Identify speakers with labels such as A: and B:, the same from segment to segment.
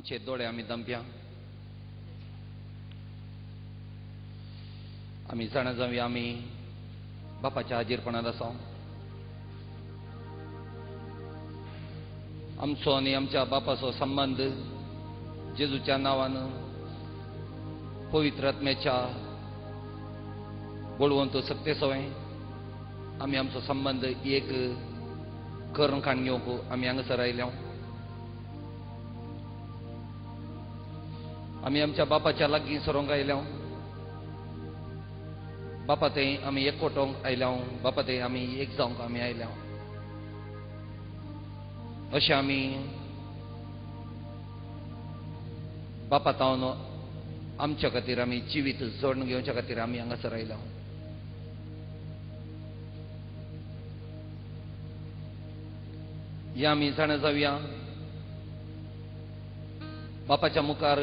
A: आमचे दोळे आमी दमप्या, आमी जाणा जावया आमी बापाच्या हाजीरपणांत आसा. आमचो आनी आमच्या बापाचो संबंद जेजूच्या नांवान पवित्र आत्म्याच्या बळवंत सक्ते सवय आमी आमचो संबंद एक करून काण घेवंक आमी हांगासर आयल्या. आमी आमच्या बापाच्या लागीं सरोंक आयल्या. बापा थंय आमी एकवटोंक आयल्या, बापा थंय आमी एक जावंक आमी आयल्या. अशें आमी बापा तावन आमच्या खातीर आमी जिवीत जोडून घेवच्या खातीर आमी हांगासर आयल्या. या आमी जाणा जावया बापाच्या मुखार,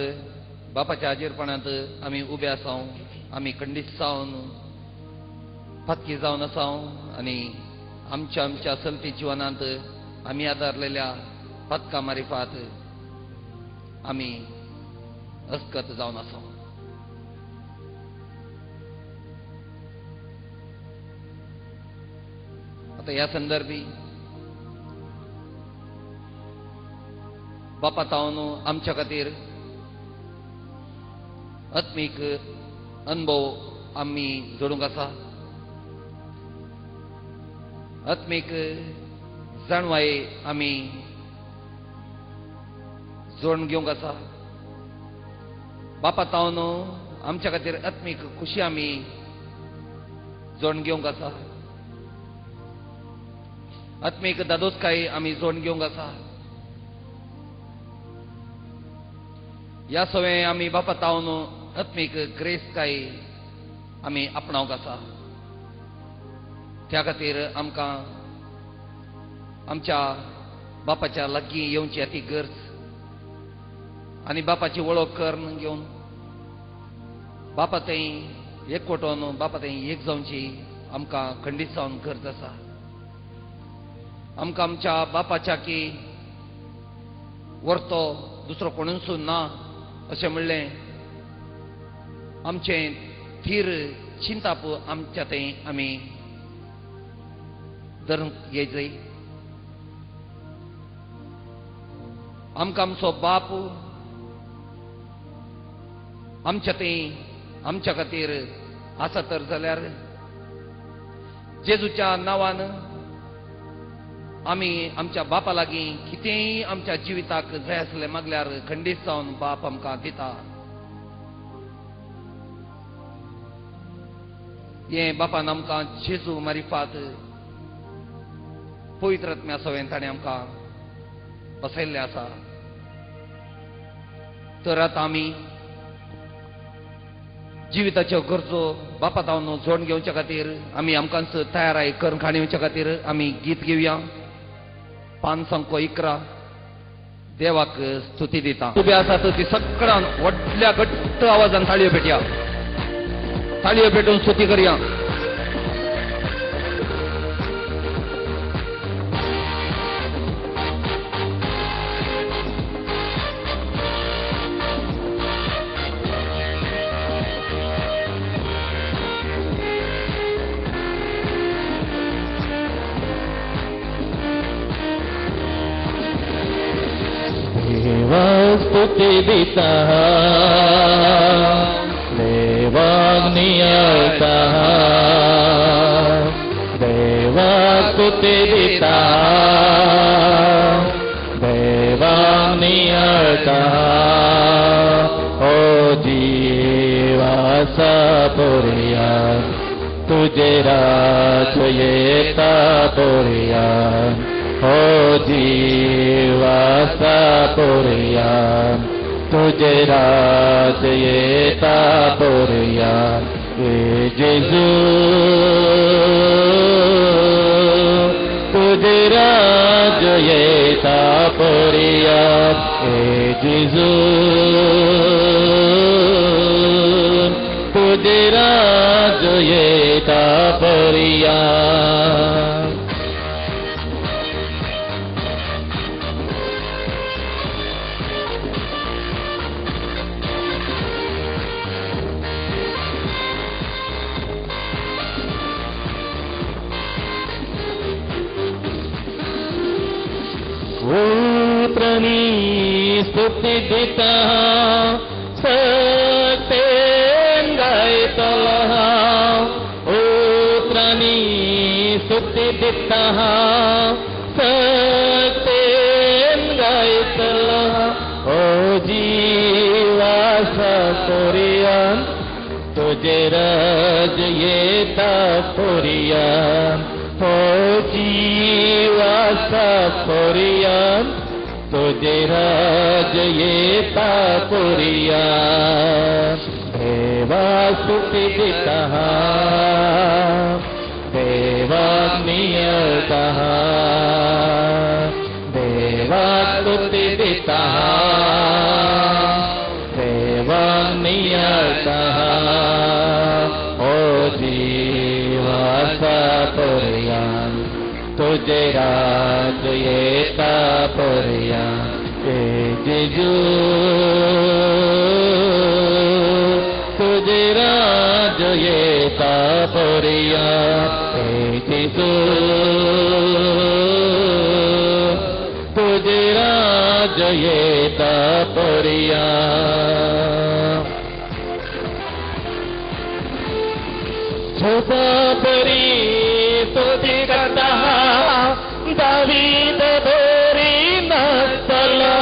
A: बापाच्या हाजीरपणांत आमी उबे आसा. आमी खंडीत जावन फातकी जावन आसा आनी आमच्या आमच्या चलती जिवनांत आमी आदारलेल्या फातका मारिफात आमी अस्कत जावन आसा. आतां ह्या संदर्भी बापा तावन आमच्या खातीर आत्मीक अनुभव आमी जोडूंक आसा, आत्मीक जाणवाय आमी जोडून घेवंक आसा. बापा तावन आमच्या खातीर आत्मीक खुशी आमी जोडून घेवंक आसा, आत्मीक दादोसकाय आमी जोडून घेवंक आसा. ह्या सवें आमी बापा तावन आत्मीक ग्रेसकाय आमी आपणावंक आसा. त्या खातीर आमकां आमच्या बापाच्या लागीं येवची ती गरज आनी बापाची वळख करून घेवन बापा थंय एकवटोवन बापा थंय एक जावची आमकां खंडीत जावन गरज आसा. आमकां आमच्या बापाच्या की वर्तो दुसरो कोणूच ना अशें म्हणलें आमचें थीर चिंताप आमच्या थंय आमी धरून घेयजय. आमकां आमचो बाप आमच्या थंय आमच्या खातीर आसा तर जाल्यार जेजूच्या नांवान आमी आमच्या बापा लागीं कितेंय आमच्या जिविताक जाय आसलें मागल्यार खंडीत जावन बाप आमकां दिता. हें बापान आमकां जेजू मारिफात पवित्र आत्म्या सवें ताणें आमकां बसयल्लें आसा. तर आतां आमी जिविताच्यो गरजो बापा तावन जोडून घेवच्या खातीर आमी आमकांच तयाराय करून खाण येवच्या खातीर आमी गीत घेवया. 511 देवाक स्तुती दिता. उबे आसा ती सगळ्यान व्हडल्या घट्ट आवाजान ताळयो पेटया, ताळयो पेटून स्तुती करया.
B: स्तुती दिता देवाक नियता, देवाक स्तुती दिता देवाक नियता. ओ जीवासा पुरया तुझे राज येता पुरया, ओ जीवासा पुरया तुझे राज येता पुरया. हे जेजू तुझे राज येता पुरया, हे जेजू तुझे राज येता पुरया. स्तुती दिता सत्तेन गायतलो हांव उतरांनी स्तुती दिता सत्तेन गायतलो ओ जिवासा पोरियान तुझे राज येता पोरियान हो जिवासा पोरियान तुझे राज येता पोरियान देवा स्तुती दिता देवा नियता देवा स्तुती दिता देवा नियता ओ जीवासा पोरियान तुझे राज येता पोरियान ए जेजू तुझे राज येता पोरियान ए जेजू तुझे राज येता पोरियान परी स्तुती करता दावीद बोरी नचला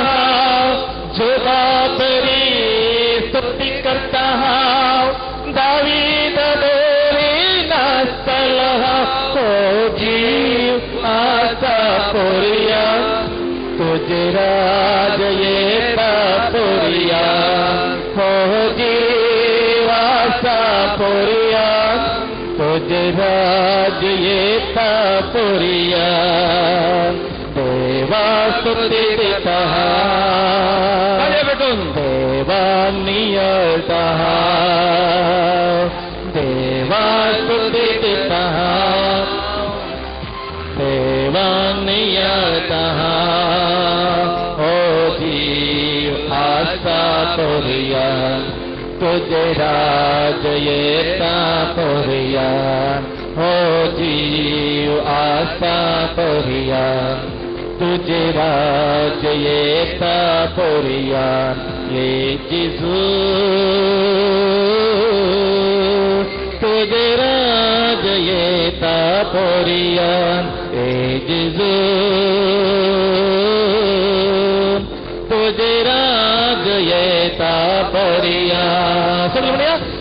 B: जुबा परी स्तुती करता दावीद बोरी नचला ओ जीव आसा पोरिया तुझे राज येता पोरिया हो जीव आसा पोरिया तुझे राज येता पोरिया देवा स्तुती दिता देवा नियता देवा स्तुती दिता देवा नियता ओ जीव आसा पोरिया तुझे राज येता पोरिया हो जीव आसा पोरिया तुझे राज येता पोरिया ये जेजू तुझे राज येता पोरिया ये जेजू तुझे राज येता पोरिया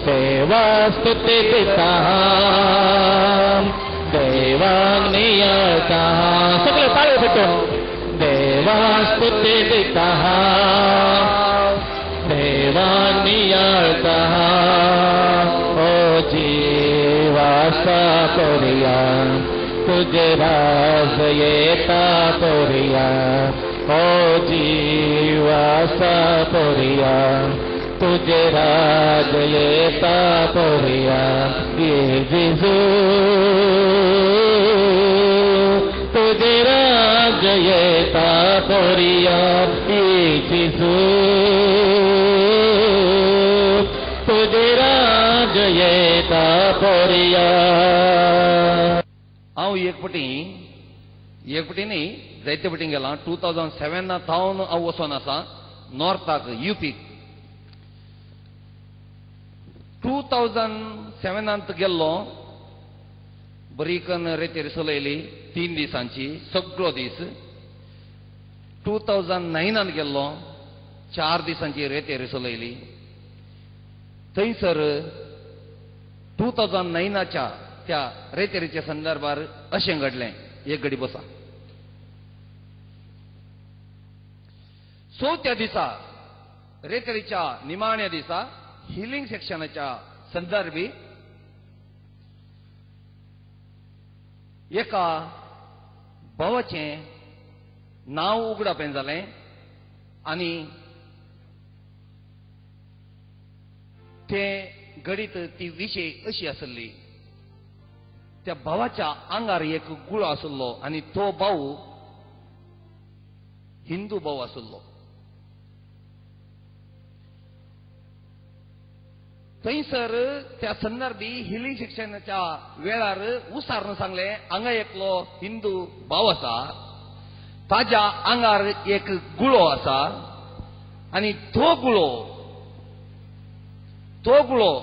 B: देवा स्तुती दिता देवा नियता सगळे ताळे भेटून देवा स्तुती दिता देवा नियता ओ जीवासा पोरिया तुझे राज येता पोरिया ओ जीवासा पोरिया तुझे राज येता पोरिया ये जेजू तुझे राज येता पोरिया ये जेजू तुझे राज येता पोरिया.
A: हांव एक पटी एक पटी न्ही जायते पटी गेलां. 2007 थावन हांव वचोन आसा नॉर्थाक युपीक. 2007 गेल्लो बरी कन रेतेर चलयली 3 दिसांची सगळो दीस. 2009 गेल्लो 4 दिसांची रेतेर चलयली. थंयसर 2009च्या त्या रेतेरीच्या संदर्भार अशें घडलें. एक घडी बसा. चवथ्या दिसा रेतेरीच्या निमाण्या दिसा हिलिंग सेक्शनाच्या संदर्भी एका भावाचें नांव उगडप जालें आनी तें घडीत ती विशय अशी आसली. त्या भावाच्या आंगार एक गुळो आसलो आनी तो भाव हिंदू भाव आसलो. थंयसर त्या संदर्भी हिलिंग शिक्षणाच्या वेळार उसारून सांगलें हांगा एकलो हिंदू भाव आसा, ताज्या आंगार एक गुळो आसा आनी तो गुळो, तो गुळो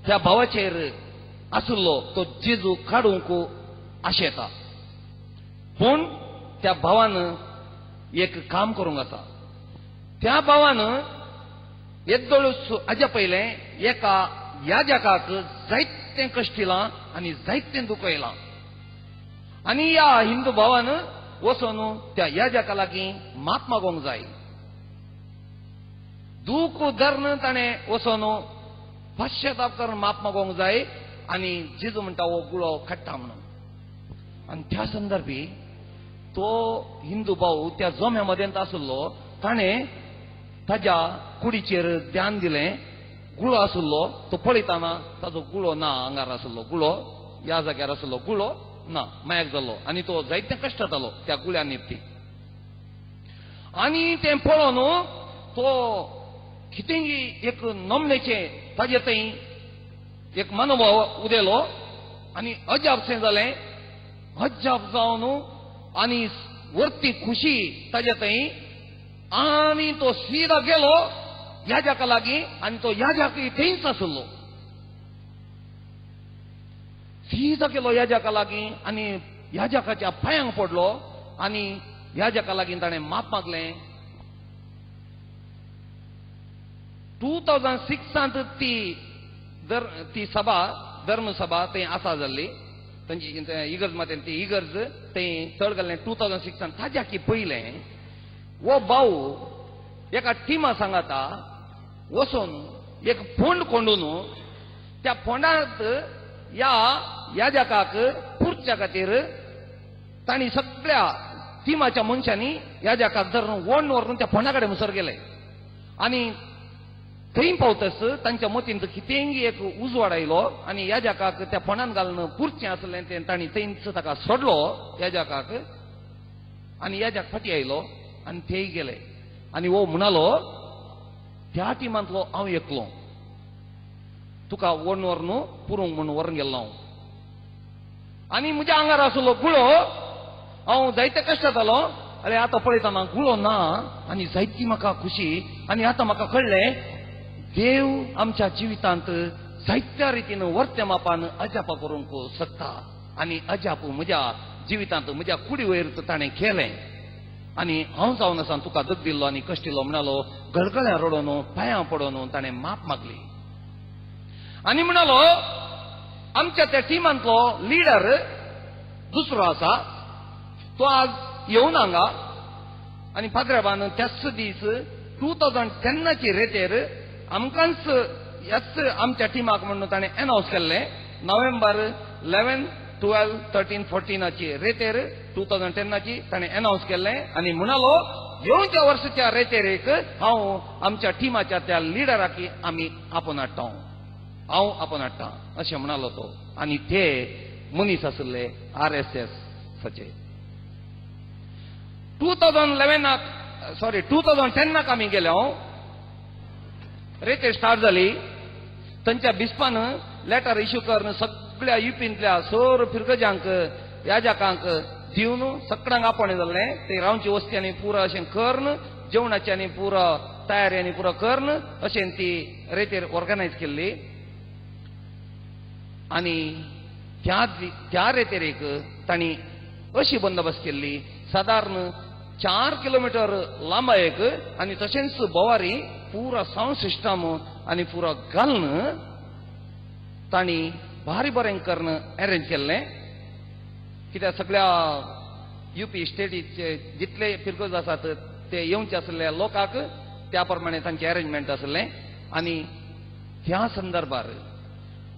A: त्या भावाचेर आशिल्लो तो जेजू काडूंक आशेता. पूण त्या भावान एक काम करूंक आसा. त्या भावान येदोळ हाज्या पयलें एका याजकाक जायतें कश्ट दिलां आनी जायतें दुखयलां. आनी ह्या हिंदू भावान वचून त्या याजका लागीं माफ मागोवंक जाय. दूख धरून ताणें वचून पश्चाताप करून माफ मागोवंक जाय. आनी जेजू म्हणटा हो गुळो काडटा म्हणून. आनी त्या संदर्भी तो हिंदू भाव त्या जोम्या मदेंत आशिल्लो. ताणें ताज्या कुडीचेर ध्यान दिलें. गुळो आशिल्लो तो पळयतना ताजो गुळो ना, आंगार आशिल्लो गुळो ह्या जाग्यार आशिल्लो गुळो ना, मायक जालो. आनी तो जायते कश्ट जालो त्या गुळ्या निमती. आनी तें पळोवन तो कितेंय एक नमणेचें ताजे थंय एक मनोभाव उदेलो आनी अजापशें जालें. अजाप जावन आनी वरती खुशी ताजे थंय. आनी तो सीधा गेलो याजका लागीं आनी तो याजक थंयच आशिल्लो. सीधा गेलो याजका लागीं आनी याजकाच्या पांयांक पडलो आनी याजका लागीं ताणें माफ मागलें. 2006 ती ती सभा, धर्मसभा थंय आसा जाल्ली. तांची इगर्ज मातेन ती इगर्ज थंय चड घाल्लें 2006. ताज्या की पयलें हो भाव एका टिमा सांगाता वचून एक फोंड कोंडून त्या फोंडांत ह्या याजकाक पुरच्या खातीर तांणी सगळ्या टिमाच्या मनशांनी याजकाक धरून ओडून व्हरून त्या फोंडा कडेन मुसर गेले. आनी थंय पावतस तांच्या मतींत कितेंय एक उजवाड आयलो आनी याजकाक त्या फोंडान घालून पुरचें आसलें तें तांणी थंयच ताका सोडलो याजकाक. आनी याजक फाटीं आयलो आनी तेय गेले. आनी हो म्हणालो त्या टिमांतलो हांव एकलो, तुका ओडून व्हरून पुरूंक म्हूण व्हरून गेल्लो हांव. आनी म्हज्या आंगार आशिल्लो गुळो हांव जायते कश्ट जालो. आरे आतां पळयतना गुळो ना आनी जायती म्हाका खुशी. आनी आतां म्हाका कळ्ळें देव आमच्या जिवितांत जायत्या रितीन वर्त्या मापान अजाप करूंक शकता. आनी अजाप म्हज्या जिवितांत म्हज्या कुडी वयर ताणें केलें. आनी हांव जावन आसा तुका दग दिल्लो आनी कश्ट दिल्लो म्हणालो. गळगळ्यां रडोवन पांयां पडोवन ताणें माफ मागली. आनी म्हणालो आमच्या त्या टिमांतलो लिडर दुसरो आसा तो आज येवन हांगा. आनी पाद्रेबान त्याच दीस 2010 रेतेर आमकांच ह्याच आमच्या टिमाक म्हणून ताणें एनावन्स केल्लें. नोव्हेंबर 11, 12, 13, 14 रेतेर 2010 ताणें एनावन्स केल्लें. आनी म्हणालो येवच्या वर्साच्या रेतेरेक हांव आमच्या टिमाच्या त्या लिडराक आमी आपोवन हाडटा, हांव आपोवन हाडटा अशें म्हणालो तो. आनी ते मनीस आशिल्ले RSS 2010 आमी गेले. हांव रेतेर स्टार्ट जाली. तांच्या बिस्पान लेटर इश्यू करून सगळ्या युपींतल्या सोर फिरगजांक याजकांक दिवन सगळ्यांक आपोवणें जाल्लें. ते रावची वस्ती आनी पुरो अशें करून जेवणाची आनी पुरो तयारी आनी पुरो करून अशें ती रेतेर ऑर्गनायज केल्ली. आनी त्या रेतेरेक तांणी अशी बंदोबस्त केल्ली सादारण 4 किलोमिटर लांबायेक आनी तशेंच बोवारी पुरा सावंड सिस्टम आनी पुरो घालून तांणी भारी बरें करून अरेंज केल्लें. कित्याक सगळ्या युपी स्टेटीचे जितले फिरगज आसात ते येवचे आसले लोकांक त्या प्रमाणे तांचें अरेंजमेंट आसलें. आनी त्या संदर्भार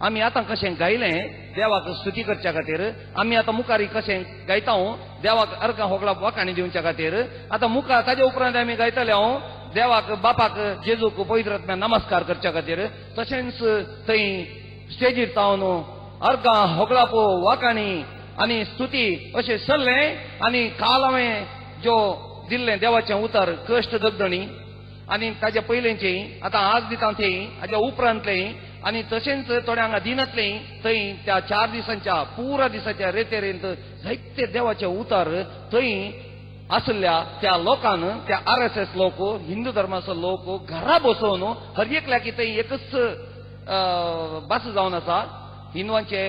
A: आमी आतां कशें गायलें देवाक स्तुती करच्या खातीर, आमी आतां मुखारी कशें गायता देवाक अर्गां होगळा वाखाणी दिवच्या खातीर, आतां मुखार ताजे उपरांत आमी गायतले हांव देवाक बापाक जेजूक पवित्र आत्म्याक नमस्कार करच्या खातीर. तशेंच थंय स्टेजीर जावन अर्गां होगळापो वाखाणी आनी स्तुती अशें चल्लें. आनी काल हांवें ज्यो दिल्लें देवाचें उतर कश्ट दगदणी आनी ताज्या पयलेंचें आतां आज दिता तें हाज्या उपरांतलें आनी तशेंच थोड्या हांगा दिनातलें थंय त्या 4 दिसांच्या पुरा दिसाच्या रेतेरेंत जायते देवाचें उतर थंय आसल्या त्या लोकान, त्या आरएसएस लोक, हिंदू धर्माचो लोक घरा बसोवन हर एकल्याक थंय एकच भास जावन आसा. हिंदवांचे,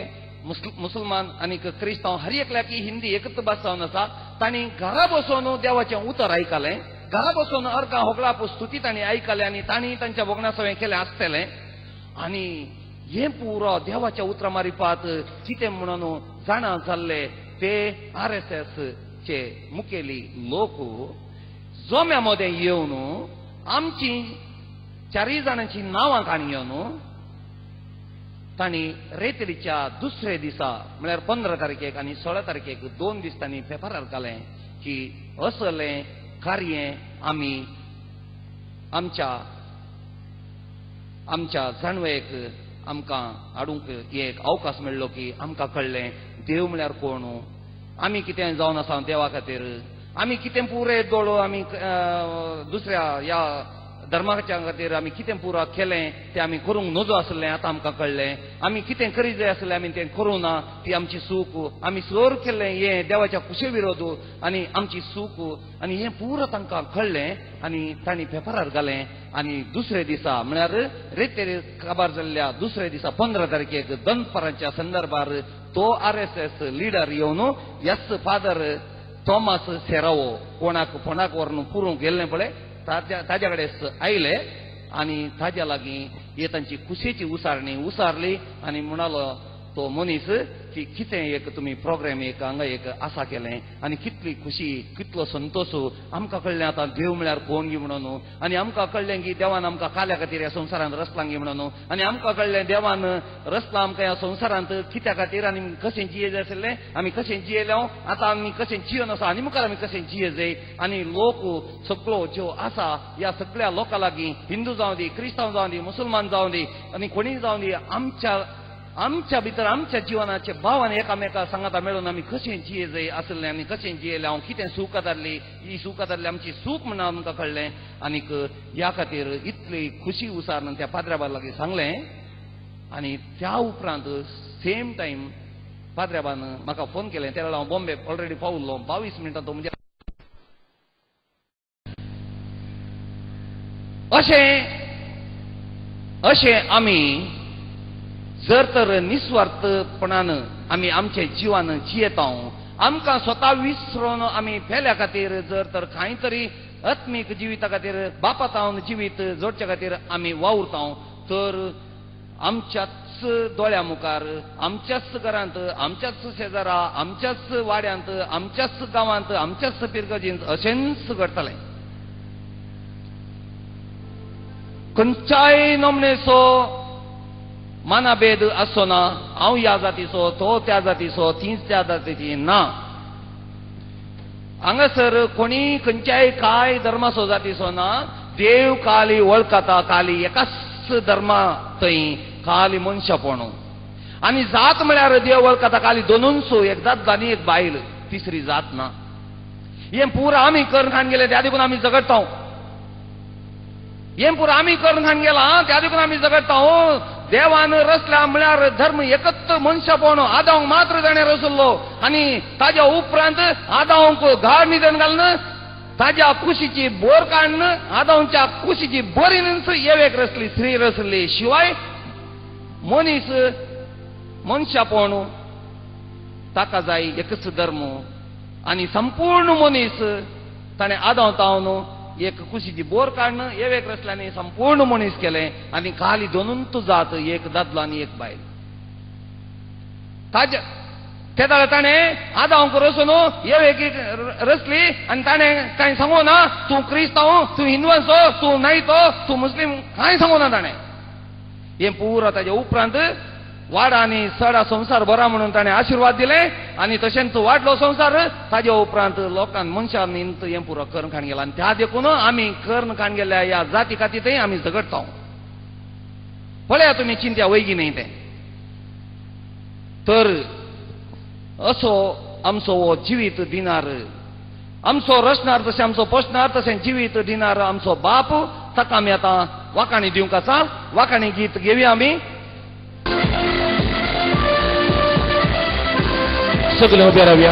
A: मुसलमान आनी क्रिस्तांव हर एकल्याक हिंदी एकच भास जावन आसा. तांणी घरा बसोवन देवाचें उतर आयकलें, घरा बसोवन अर्गां होगळाप स्तुती तांणी आयकलें आनी तांणी तांच्या भोगणा सवें केलें आसतलें. आनी हें पुरो देवाच्या उतरां मारिपात कितें म्हणून जाणा जाल्ले ते आरएसएस चे मुखेली लोक जोम्या मदें येवन आमची चारूय जाणांची नांवां काणी येवन तांणी रेतरीच्या दुसरे दिसा म्हळ्यार 15 तारखेक आनी 16 तारखेक 2 दीस तांणी पेपरार घालें की असलें कार्य आमी आमच्या आमच्या जाणवयेक आमकां हाडूंक एक अवकाश मेळ्ळो की आमकां कळ्ळें देव म्हळ्यार कोण, आमी कितें जावन आसा देवा खातीर, आमी कितें पुरे दोळो आमी दुसऱ्या ह्या धर्माच्या खातीर आमी कितें पुरो केलें तें आमी करूंक नजो आसलें, आतां आमकां कळ्ळें. आमी कितें करी जाय आसलें आमी तें करूं ना, ती आमची चूक. आमी सर केल्लें हें देवाच्या कुशे विरोध आनी आमची चूक. आनी हें पुरो तांकां कळ्ळें आनी तांणी पेपरार घालें. आनी दुसरे दिसा म्हळ्यार रेतेर काबार जाल्ल्या दुसऱ्या दिसा 15 तारखेक दनपारांच्या संदर्भार तो आरएसएस लिडर येवन एस फादर थॉमस सेरावो कोणाक फोंडाक व्हरून पुरूंक गेल्लें पळय ताज्या कडेन आयले आनी ताज्या लागीं हे तांची कुशेची उसारणी उसारली आनी म्हणालो तो मनीस की कितें एक तुमी प्रोग्राम एक हांगा एक आसा केलें आनी कितली खुशी कितलो संतोश आमकां कळ्ळें आतां देव म्हळ्यार कोण गी म्हणून, आनी आमकां कळ्ळें की देवान आमकां काल्या खातीर ह्या संवसारांत रसलां गी म्हणून, आनी आमकां कळ्ळें देवान रसलां आमकां ह्या संवसारांत कित्या खातीर आनी कशें जिये जाय आशिल्लें, आमी कशें जियेले, आतां आमी कशें जियोन आसा आनी मुखार आमी कशें जिये जाय. आनी लोक सगळो ज्यो आसा ह्या सगळ्या लोकां लागीं, हिंदू जावं दी, क्रिस्तांव जावं दी, मुसलमान जावं दी आनी कोणीय जावं दी, आमच्या आमच्या भितर आमच्या जिवनाचे भावान एकामेका सांगाता मेळून आमी कशें जिये जाय आसलें आनी कशें जियेलें, हांव कितें सूख जाल्ली, ही सूख जाल्ली आमची सूख म्हणून आमकां कळ्ळें. आनीक ह्या खातीर इतली खुशी उसार त्या पाद्र्याबा लागीं सांगलें. आनी त्या उपरांत सेम टायम पाद्र्याबान म्हाका फोन केलें. त्या वेळार हांव बॉम्बे ऑलरेडी पावल्लो. 22 मिनटां तो म्हणजे अशें अशें आमी जर तर निस्वार्थपणान आमी आमचे जिवान जियेता, आमकां स्वता विसरून आमी पेल्या खातीर जर तर कांय तरी आत्मीक जिविता खातीर बापातावन जिवीत जोडच्या खातीर आमी वावुरता तर आमच्याच दोळ्या मुखार, आमच्याच घरांत, आमच्याच शेजारा, आमच्याच वाड्यांत, आमच्याच गांवांत, आमच्याच पिरगजींत अशेंच घडटलें. खंयच्याय नमनेचो मानाभेद आसचो ना, हांव ह्या जातीचो, तो त्या जातीचो, तीच त्या जातीची ना. हांगासर कोणी खंयच्याय कांय धर्माचो जातीचो ना. देव काली वळखता, काली एकाच धर्मा थंय काली मनशापण. आनी जात म्हळ्यार देव वळखता काली दोनूच, एक जात आनी एक बायल, तिसरी जात ना. हें पुरा आमी करून खाण गेले त्या देखून आमी झगडटा. हें पुरा आमी करून खाण गेला त्या देखून आमी झगडटा. देवान रचला म्हळ्यार धर्म एकच मनशापण. आदांक मात्र ताणें रचल्लो आनी ताज्या उपरांत आदांक घाळ निधन घालून ताज्या कुशीची बोर काडून आदांच्या कुशीची बोरीनच एवेक रचली, स्त्री रचली. शिवाय मनीस मनशापण ताका जाय एकच धर्म आनी संपूर्ण मनीस ताणें आदांव तावन एक कुशीची बोर काडून एवेक रचल्यानी संपूर्ण मनीस केलें. आनी खाली दोनूच जात, एक दादलो आनी एक बायल. ताज्या ते वेळार ताणें आदांक रचून एवेक रचली आनी ताणें कांय सांगू ना, तूं क्रिस्तांव, तूं हिंदवांचो, तूं नायतो, तूं मुस्लीम, कांय सांगू ना ताणें. हें पुरो ताज्या उपरांत वाडा आनी सडा संवसार बरा म्हणून ताणें आशिर्वाद दिले आनी तशेंच वाडलो संवसार. ताज्या उपरांत लोकांक मनशांनी हें पुरो करून खाण गेला. आनी त्या देखून आमी करून खाण गेल्ल्या ह्या जाती खातीर आमी झगडटा. पळया तुमी चिंत्या वैगी न्हय तें. तर असो आमचो हो जिवीत दिनार, आमचो रचणार तशें आमचो पोशणार तशें जिवीत दिनार आमचो बाप, ताका आमी आतां वाखाणी दिवंक आसा. वाखाणी गीत घेवया आमी.
B: सगळे उबे रावया.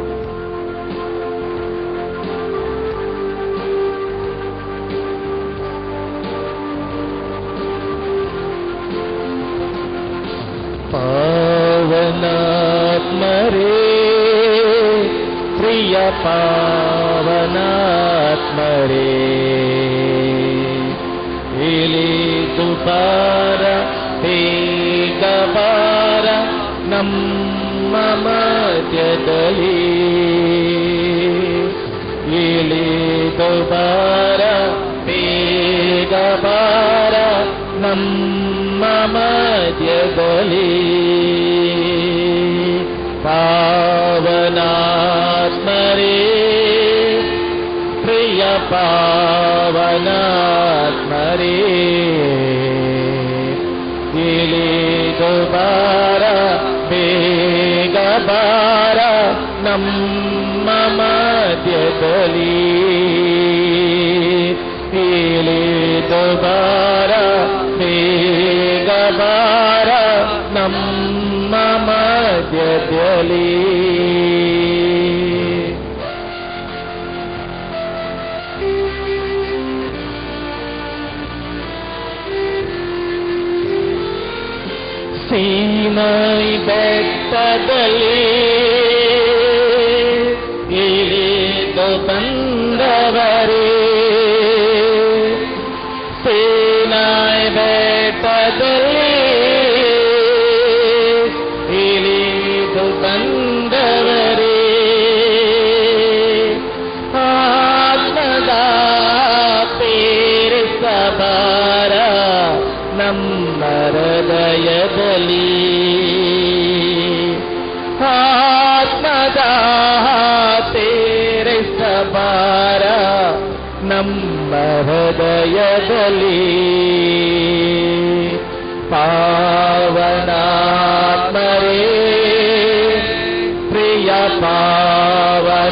B: ಪಾವನಾತ್ಮರೇ, ಪ್ರಿಯ ಪಾವನಾತ್ಮರೇ, ಇಳಿದು ಬಾರ ಬೇಗ ಬಾರ ನಮ್ಮ ಮಧ್ಯದಲ್ಲಿ, ಇಳಿದು ಬಾರ ಬೇಗ ಬಾರ ನಮ್ಮ ಮಧ್ಯದಲ್ಲಿ, ಪಾವನಾತ್ಮರೇ, ಪ್ರಿಯ ಪಾವನಾತ್ಮರೇ, ಇಳಿದು ಬಾರ ಬೇಗ ಬಾರ ನಮ್ಮ ಮಧ್ಯದಲ್ಲಿ, ಇಳಿದು ಬಾರ ಬೇಗ ಬಾರ ನಮ್ಮ ಮಧ್ಯದಲ್ಲಿ. ಸೀನಾಯಿ ಬೆಟ್ಟದಲ್ಲಿ ಇಳಿದು ಬಂದವರೇ, ಸೀನಾಯಿ ಬೆಟ್ಟದಲ್ಲಿ ಇಳಿದು ಬಂದವರೇ, ಆತ್ಮದ ಪೇರಿಸಬಾರ ನಮ್ಮ ಹೃದಯದಲ್ಲಿ, ಆತ್ಮದ ತೇರಿಸಬಾರ ನಮ್ಮ ಹೃದಯದಲ್ಲಿ, ಪಾವನಾತ್ಮರೇ, ಪ್ರಿಯ ಪಾವನಾತ್ಮರೇ,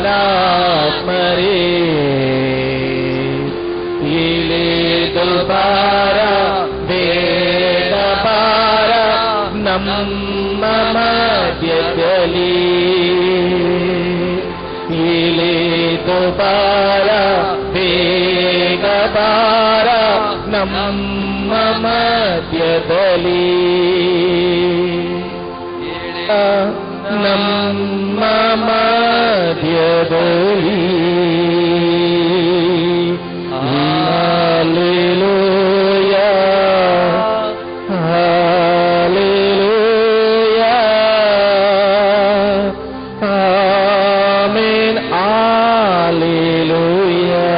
B: ಇಳಿದು ಬಾರ ಬೇಗ ಬಾರ ನಮ್ಮ ಮಧ್ಯದಲ್ಲಿ, ಇಳಿದು ಬಾರ ಬೇಗ ಬಾರ ನಮ್ಮ ಮಧ್ಯದಲ್ಲಿ, ನಮ್ಮ ಮಧ್ಯದಲ್ಲಿ. Hallelujah, hallelujah, amen, hallelujah,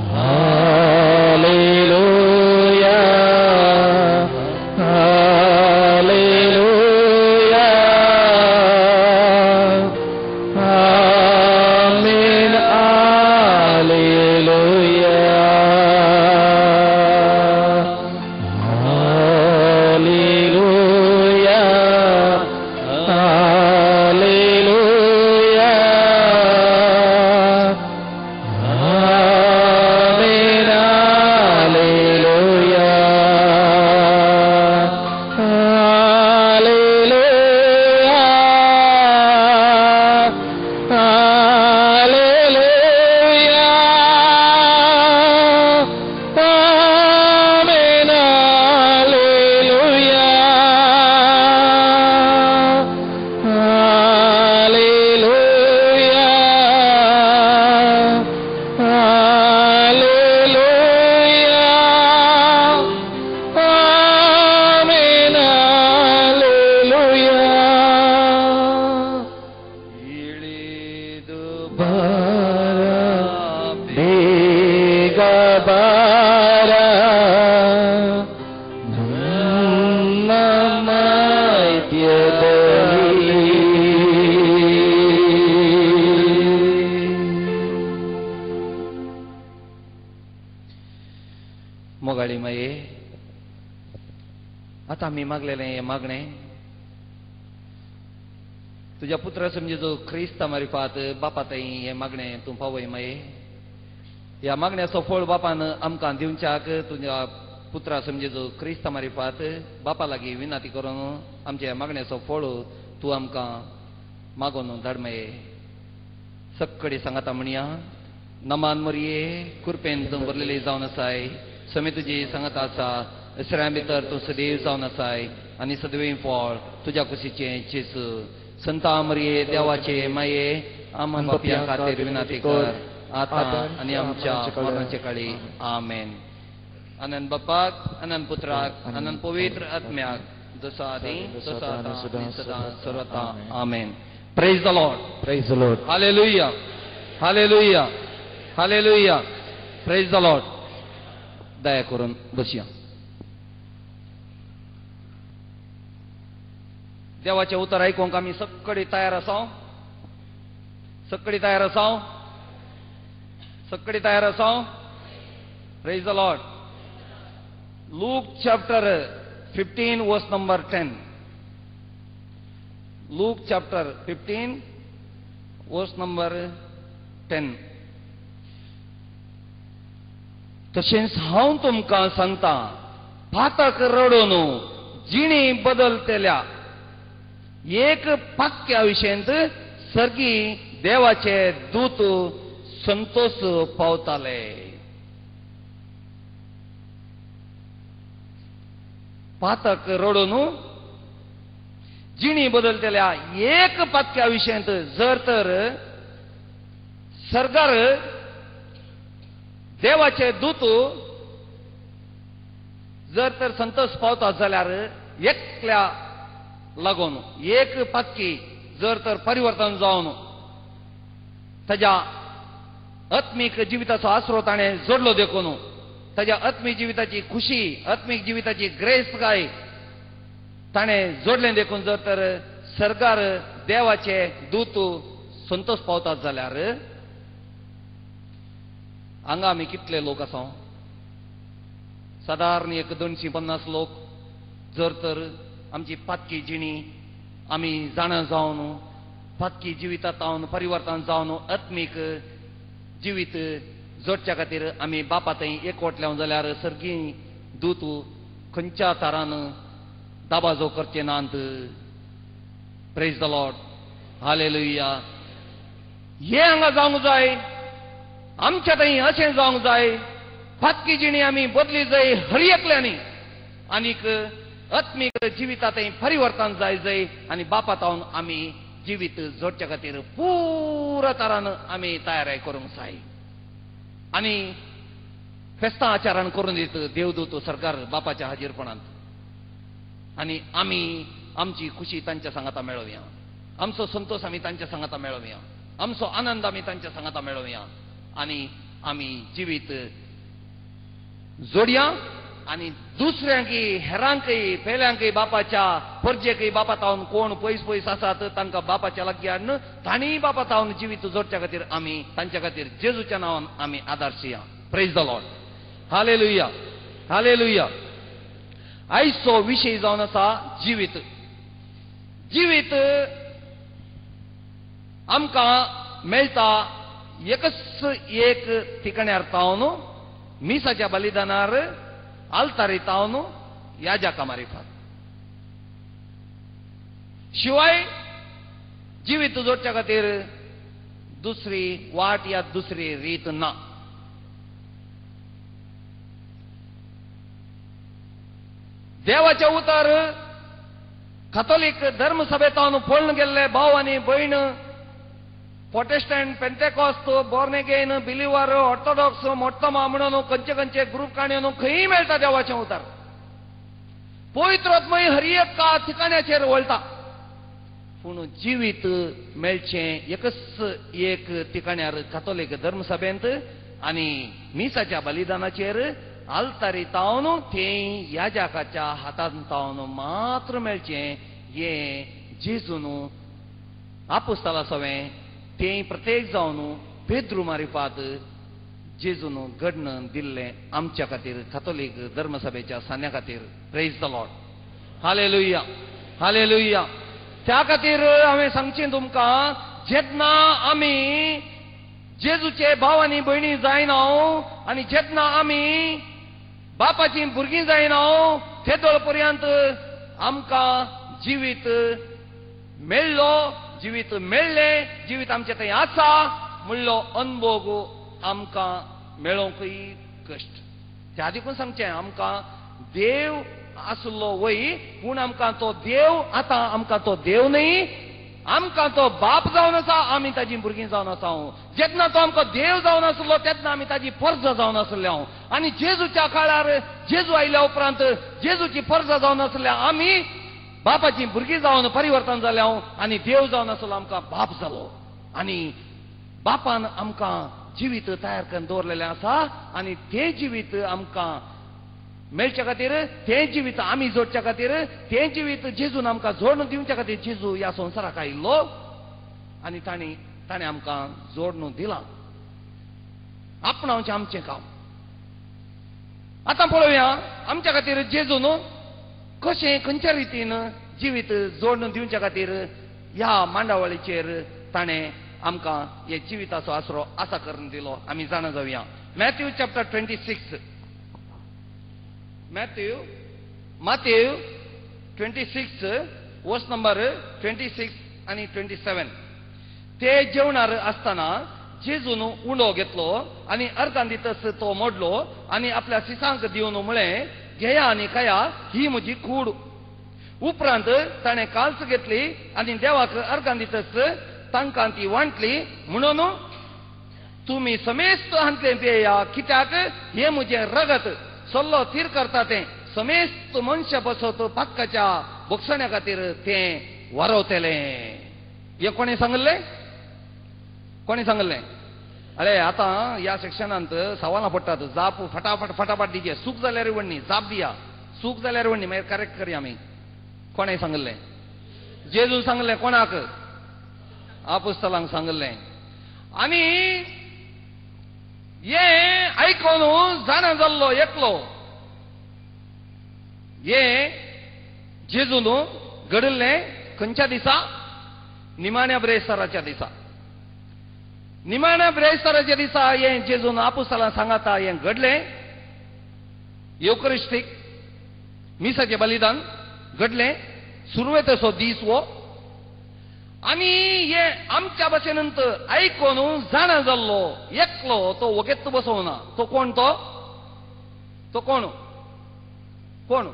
B: hallelujah, hallelujah, amen, hallelujah, hallelujah, hallelujah, amen, hallelujah, hallelujah, hallelujah, amen, hallelujah, hallelujah, hallelujah, amen, hallelujah.
A: ಇಳಿದು
B: ಬಾರ ಬೇಗ ಬಾರ ನಮ್ಮ ಮಧ್ಯದಲ್ಲಿ.
A: मोगाळी माये, आतां आमी मागलेलें हें मागणें तुज्या पुत्रा समजे जो क्रिस्ता मारिफात बापा थंय हें मागणें तूं पावय माये. ह्या मागण्याचो फळ बापान आमकां दिवच्याक तुज्या पुत्रा समजे जो क्रिस्ता मारिफात बापा लागीं विनंती करून आमच्या मागण्याचो फळ तूं आमकां मागोन धाड माये. सक्कडी सांगाता म्हणया, नमान मरये कृपेन तूं भरलेली जावन आसाय, समे तुजी सांगाता आसा, इसऱ्यां भितर तूं सदैव जावन आसाय आनी सदवी फळ तुज्या कुशीचें जेजू. संता मरिये देवाचे माये, आमकां पापयां खातीर विनंती कर आतां आनी आमच्या मरणाचे काळी. आमेन. आनंद बापाक, आनंद पुत्राक, आनंद पवित्र आत्म्याक, जसो आदी तसो आतां आनी सदां सर्वता. आमेन. Praise the Lord.
B: Praise the Lord.
A: Hallelujah, hallelujah, hallelujah. Praise the Lord. दया करून बसया. देवाचें उतर आयकूंक आमी सगळी तयार आसा, सगळी तयार आसा, सगळी तयार आसा. Praise the Lord. Luke chapter 15 verse number 10. Luke chapter 15 verse number 10. तशेंच हांव तुमकां सांगता, पातक रडून जिणी बदलतल्या एक पाक्या विशयंत सर्गी देवाचे दूत संतोष पावताले. पातक रडून जिणी बदलतल्या एक पातक्या विशयंत जर तर सरकार देवाचे दूत जर तर संतोष पावता जाल्यार एकल्या लागून एक पातकी जर तर परिवर्तन जावन ताज्या आत्मीक जिविताचो आसरो ताणें जोडलो देखून ताज्या आत्मीक जिविताची खुशी, आत्मीक जिविताची ग्रेस काय ताणें जोडलें देखून जर तर सरकार देवाचे दूत संतोष पावतात जाल्यार हांगा आमी कितले लोक आसा? सादारण एक 250 लोक. जर तर आमची पातकी जिणी आमी जाणा जावन पातकी जिवितांत जावन परिवर्तन जावन आत्मीक जिवीत जोडच्या खातीर आमी बापा थंय एकवटल्या जाल्यार सर्गी दूत खंयच्या तारान दाबाजो करचे नात. Praise the Lord. Hallelujah. हें हांगा जावंक जाय, आमच्या थंय अशें जावंक जाय. पातकी जिणी आमी बदली जाय हर एकल्यांनी आनीक आत्मीक जिविता थंय परिवर्तन जाय जाय आनी बापा तावन आमी जिवीत जोडच्या खातीर पुरा तरान आमी तयारी करूंक जाय आनी फेस्तां आचरण करून दित देवदूत सरकार बापाच्या हाजीरपणांत आनी आमी आमची खुशी तांच्या सांगाता मेळोवया, आमचो संतोष आमी तांच्या सांगाता मेळोवया, आमचो आनंद आमी तांच्या सांगाता मेळोवया आनी आमी जिवीत जोडया आनी दुसऱ्यांकय हेरांकय पेल्यांकय बापाच्या परजेकय बापा तावन कोण पयस पयस आसात तांकां बापाच्या लागीं हाडून तांणीय बापा तावन जिवीत जोडच्या खातीर आमी तांच्या खातीर जेजूच्या नांवान आमी आदारशिया. Praise the Lord. Hallelujah, hallelujah. आयचो विशय जावन आसा जिवीत. जिवीत आमकां मेळटा एकच एक ठिकाण्यार तावन मिसाच्या बलिदानार आल्तारी तावन याजाका मारिफात. शिवाय जिवीत जोडच्या खातीर दुसरी वाट या दुसरी रीत ना. देवाचें उतर कातोलीक धर्मसभेतावन पळून गेल्ले भाव आनी भयण, Protestant, Pentecost, born again, believer, Orthodox, मोटमा म्हणून खंयचे खंयचे ग्रुप काणयो खंय मेळटा देवाचें उतर. पवित्र आत्मय हर एका ठिकाण्याचेर वळटा, पूण जिवीत मेळचें एकच एक ठिकाण्यार कातोलीक धर्मसभेंत आनी मिसाच्या बलिदानाचेर आल्तारी तावन थंय याजाकाच्या हातांत तावन मात्र मेळचें. हें जेजून आपुस्ताला सवें तें प्रत्येक जावन पेद्रू मारिफात जेजून घडण दिल्लें आमच्या खातीर कातोलीक धर्मसभेच्या सान्या खातीर. Praise the Lord. Hallelujah, hallelujah. त्या खातीर हांवें सांगचें तुमकां, जेन्ना आमी जेजूचे भाव आनी भयणी जायना आनी जेन्ना आमी बापाची भुरगीं जायना तेदोळ पर्यंत आमकां जिवीत मेळ्ळो, जिवीत मेळ्ळें, जिवीत आमचें थंय आसा म्हणलो अनभोग आमकां मेळोवंकय कश्ट. त्या देखून सांगचें आमकां देव आसलो वय, पूण आमकां तो देव आतां आमकां तो देव न्ही, आमकां तो बाप जावन आसा, आमी ताजी भुरगीं जावन आसा. जेन्ना तो आमकां देव जावन आसलो तेन्ना आमी ताजी फर्ज जावन आसले. आनी जेजूच्या काळार जेजू आयल्या उपरांत जेजूची फर्ज जावन आसल्या आमी बापाची भुरगीं जावन परिवर्तन जाल्या आनी देव जावन आसलो आमकां बाप जालो. आनी बापान आमकां जिवीत तयार करून दवरलेलें आसा आनी तें जिवीत आमकां मेळच्या खातीर, तें जिवीत आमी जोडच्या खातीर, तें जिवीत जेजून आमकां जोडून दिवच्या खातीर जेजू ह्या संवसाराक आयिल्लो आनी ताणें आमकां जोडून दिलां. आपणावचें आमचें काम. आतां पळोवया आमच्या खातीर जेजून कशें खंयच्या रितीन जिवीत जोडून दिवच्या खातीर ह्या मांडावळीचेर ताणें आमकां हे जिविताचो आसरो आसा करून दिलो. आमी जाणा जावया. Matthew chapter 26, Matthew 26 verse number 26 आनी 27. ते जेवणार आसतना जेजून उंडो घेतलो आनी अर्दान दितस तो मोडलो आनी आपल्या सिसांक दिवन म्हळें, घेया आनी खाया, ही म्हजी कूड. उपरांत ताणें काल्स घेतली आनी देवाक अर्दान दितस तांकां ती वांटली, म्हणून तुमी समेस्त हांतलें पियेया, कित्याक हें म्हजें रगत सल्लो थीर करता तें समेस्त मनशा बसत पातकाच्या बोगसण्या खातीर तें वारवतलें. हें कोणें सांगलें? कोणें सांगलें? अरे आतां ह्या सेक्शनांत सवालां पडटात, जाप फटाफट फटाफट दिवचे. चूक जाल्यार वण्णी जाप दिया, चूक जाल्यार वण्णी मागीर करेक्ट करया आमी. कोणें सांगलें? जेजून सांगलें. कोणाक? आपुस्तलांक सांगलें. आनी हें आयकून जाणा जाल्लो एकलो, हें जेजून घडिल्लें खंयच्या दिसा? निमाण्या ब्रेस्ताराच्या दिसा. निमाण्या ब्रेस्ताराच्या दिसा हें जेजून आपुस्तलां सांगाता हें घडलें. येवकरिस्टीक मिसाचें बलिदान घडलें. सुरवेचो दीस हो. आनी हे आमच्या भाशेन आयकून जाणा जाल्लो एकलो तो वगेत बसोवना. तो कोण? तो तो कोण? कोण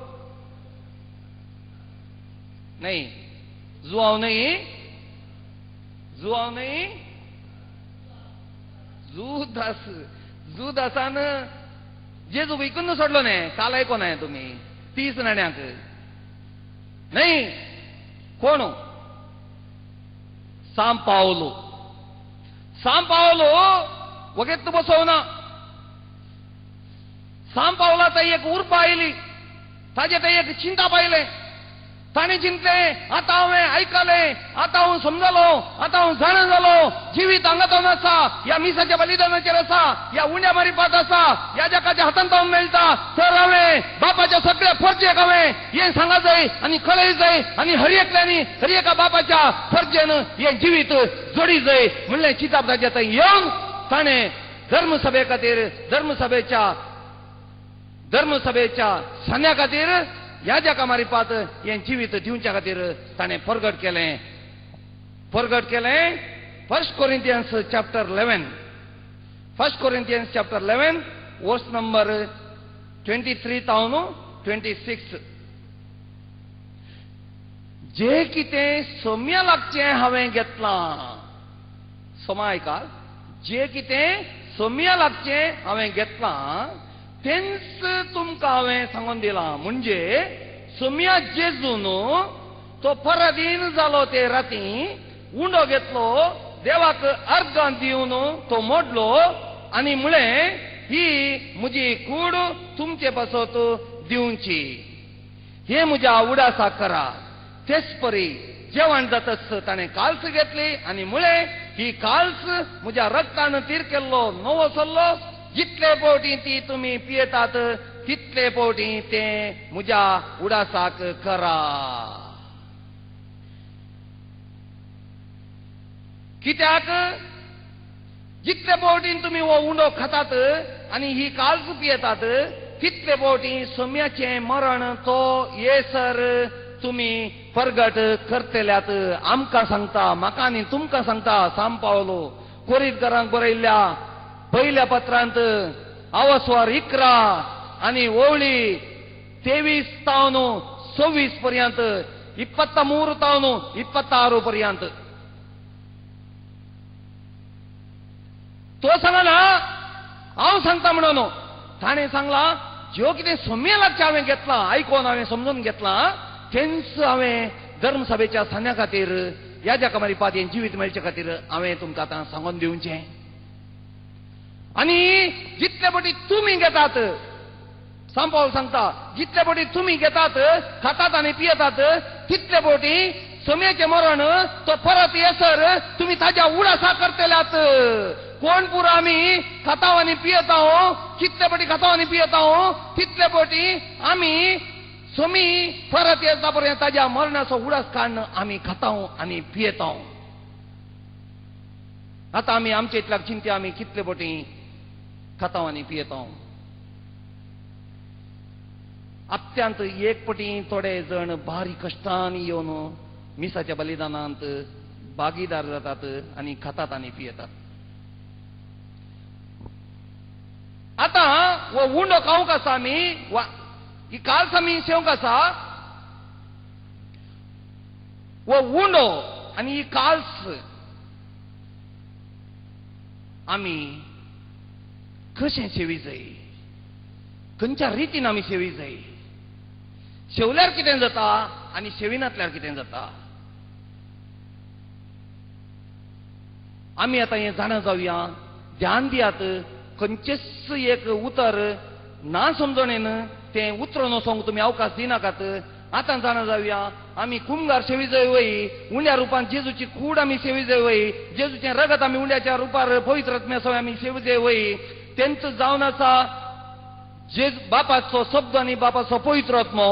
A: न्ही, जुआव न्ही, जुआव न्ही, जुदास. जुदासान जेजू विकून सोडलो न्ही. काल आयको तुमी 30 नाण्यांक न्ही. कोण? सांव पावलो. सांव पावलो वगेत बसोवना. सांव पावला थंय एक उर्बा आयली, ताजे थंय एक चिंता पायलें. ताणें चिंतलें, आतां हांवें आयकलें, आतां हांव समजलो, आतां हांव जाणा जालो, जिवीत हांगा आसा, ह्या मिसाच्या बलिदानाचेर आसा, ह्या उंड्या मारिपात आसा, ह्या जगाच्या हातांत हांव मेळटा, तर हांवें बापाच्या सगळ्या फर्जेक हांवें हें सांगा जाय आनी कळय जाय आनी हर एकल्यांनी हर एका बापाच्या फर्जेन हें जिवीत जोडी जाय म्हणलें चिंताप ताच्या थंय येवन ताणें धर्मसभे खातीर, धर्मसभेच्या सन्या खातीर, ह्या जगा मारिपात हें जिवीत दिवच्या खातीर ताणें परगट केलें. परगट केलें. First Corinthians chapter 11, first Corinthians chapter 11 verse number 23 तावन 26. जे कितें सोम्या लागचें हांवें घेतलां. सोमा आयका, जे कितें सोम्या लागचें हांवें घेतलां तेंच तुमकां हांवें सांगून दिलां. म्हणजे सोम्या जेजून तो पराधीन जालो ते राती उंडो घेतलो, देवाक अर्गां दिवन तो मोडलो आनी म्हळें, ही म्हजी कूड तुमचे पासत दिवची, हे म्हज्या उडासा करा. तेच परी जेवण जातच ताणें काल्स घेतली आनी म्हळें, ही काल्स म्हज्या रक्तान तीर केल्लो नवो सल्लो, जितले फावटी ती तुमी पियेतात तितले फावटी तें म्हज्या उडासाक करा. कित्याक जितले फावटी तुमी हो उंडो खातात आनी ही काल्स पियेतात तितले फावटी सोम्याचें मरण तो येसर तुमी परगट करतल्यात. आमकां सांगता, म्हाका आनी तुमकां सांगता सांव पावलो कोरीतकारांक बरयल्ल्या पयल्या पत्रांत आवस्वार 11 आनी ओवळी 23 ತಾವನು 26 पर्यंत, 23 ತಾವನು 26 पर्यंत. तो सांगना हांव सांगता म्हणून ताणें सांगला ज्यो कितें सोम्या लागचें हांवें घेतलां, आयकोन हांवें समजून घेतलां, तेंच हांवें धर्मसभेच्या सांन्या खातीर ह्या कमारी पातयेन जिवीत मेळचे खातीर हांवें तुमकां आतां सांगून दिवचें. आनी जितले पटी तुमी घेतात, सांपावल सांगता, जितले पटी तुमी घेतात, खातात आनी पियेतात, तितले पटी सोम्याचें मरण तो परत येसर तुमी ताज्या उडासा करतल्यात. कोण पुरो आमी खाताव आनी पियेताव, कितले पटी खाताव आनी पियेताव, तितले पटी आमी सोमी परत येता पर्यंत ताज्या मरणाचो उडास काडून आमी खाताव आनी पियेताव. आतां आमी आमचे इतल्याक चिंत्या आमी कितले पटी खाताव आनी पियेताव. अत्यंत एक पटी थोडे जण बारीक कश्टांनी येवन मिसाच्या बलिदानांत भागीदार जातात आनी खातात आनी पियेतात. आतां हो उंडो खावंक आसा आमी, वा ही काल्स आमी शेवंक आसा, हो उंडो आनी ही काल्स आमी कशें सेवी जाय, खंयच्या रितीन आमी सेवी जाय, शेवल्यार कितें जाता आनी शेविनातल्यार कितें जाता, आमी आतां हें जाणा जावया. ध्यान दियात, खंयचेच एक उतर ना समजणेन तें उतरून वचोंक तुमी अवकाश दिनाकात. आतां जाणा जावया आमी कुमगार सेवी जाय वय, उण्या रुपान जेजूची कूड आमी सेवी जाय वय, जेजूचें रगत आमी उण्याच्या रुपार पवित्र आत्म्या आमी सेवी जाय वय. तेंच जावन आसा जेज बापाचो शब्द आनी बापाचो पवित्र आत्मो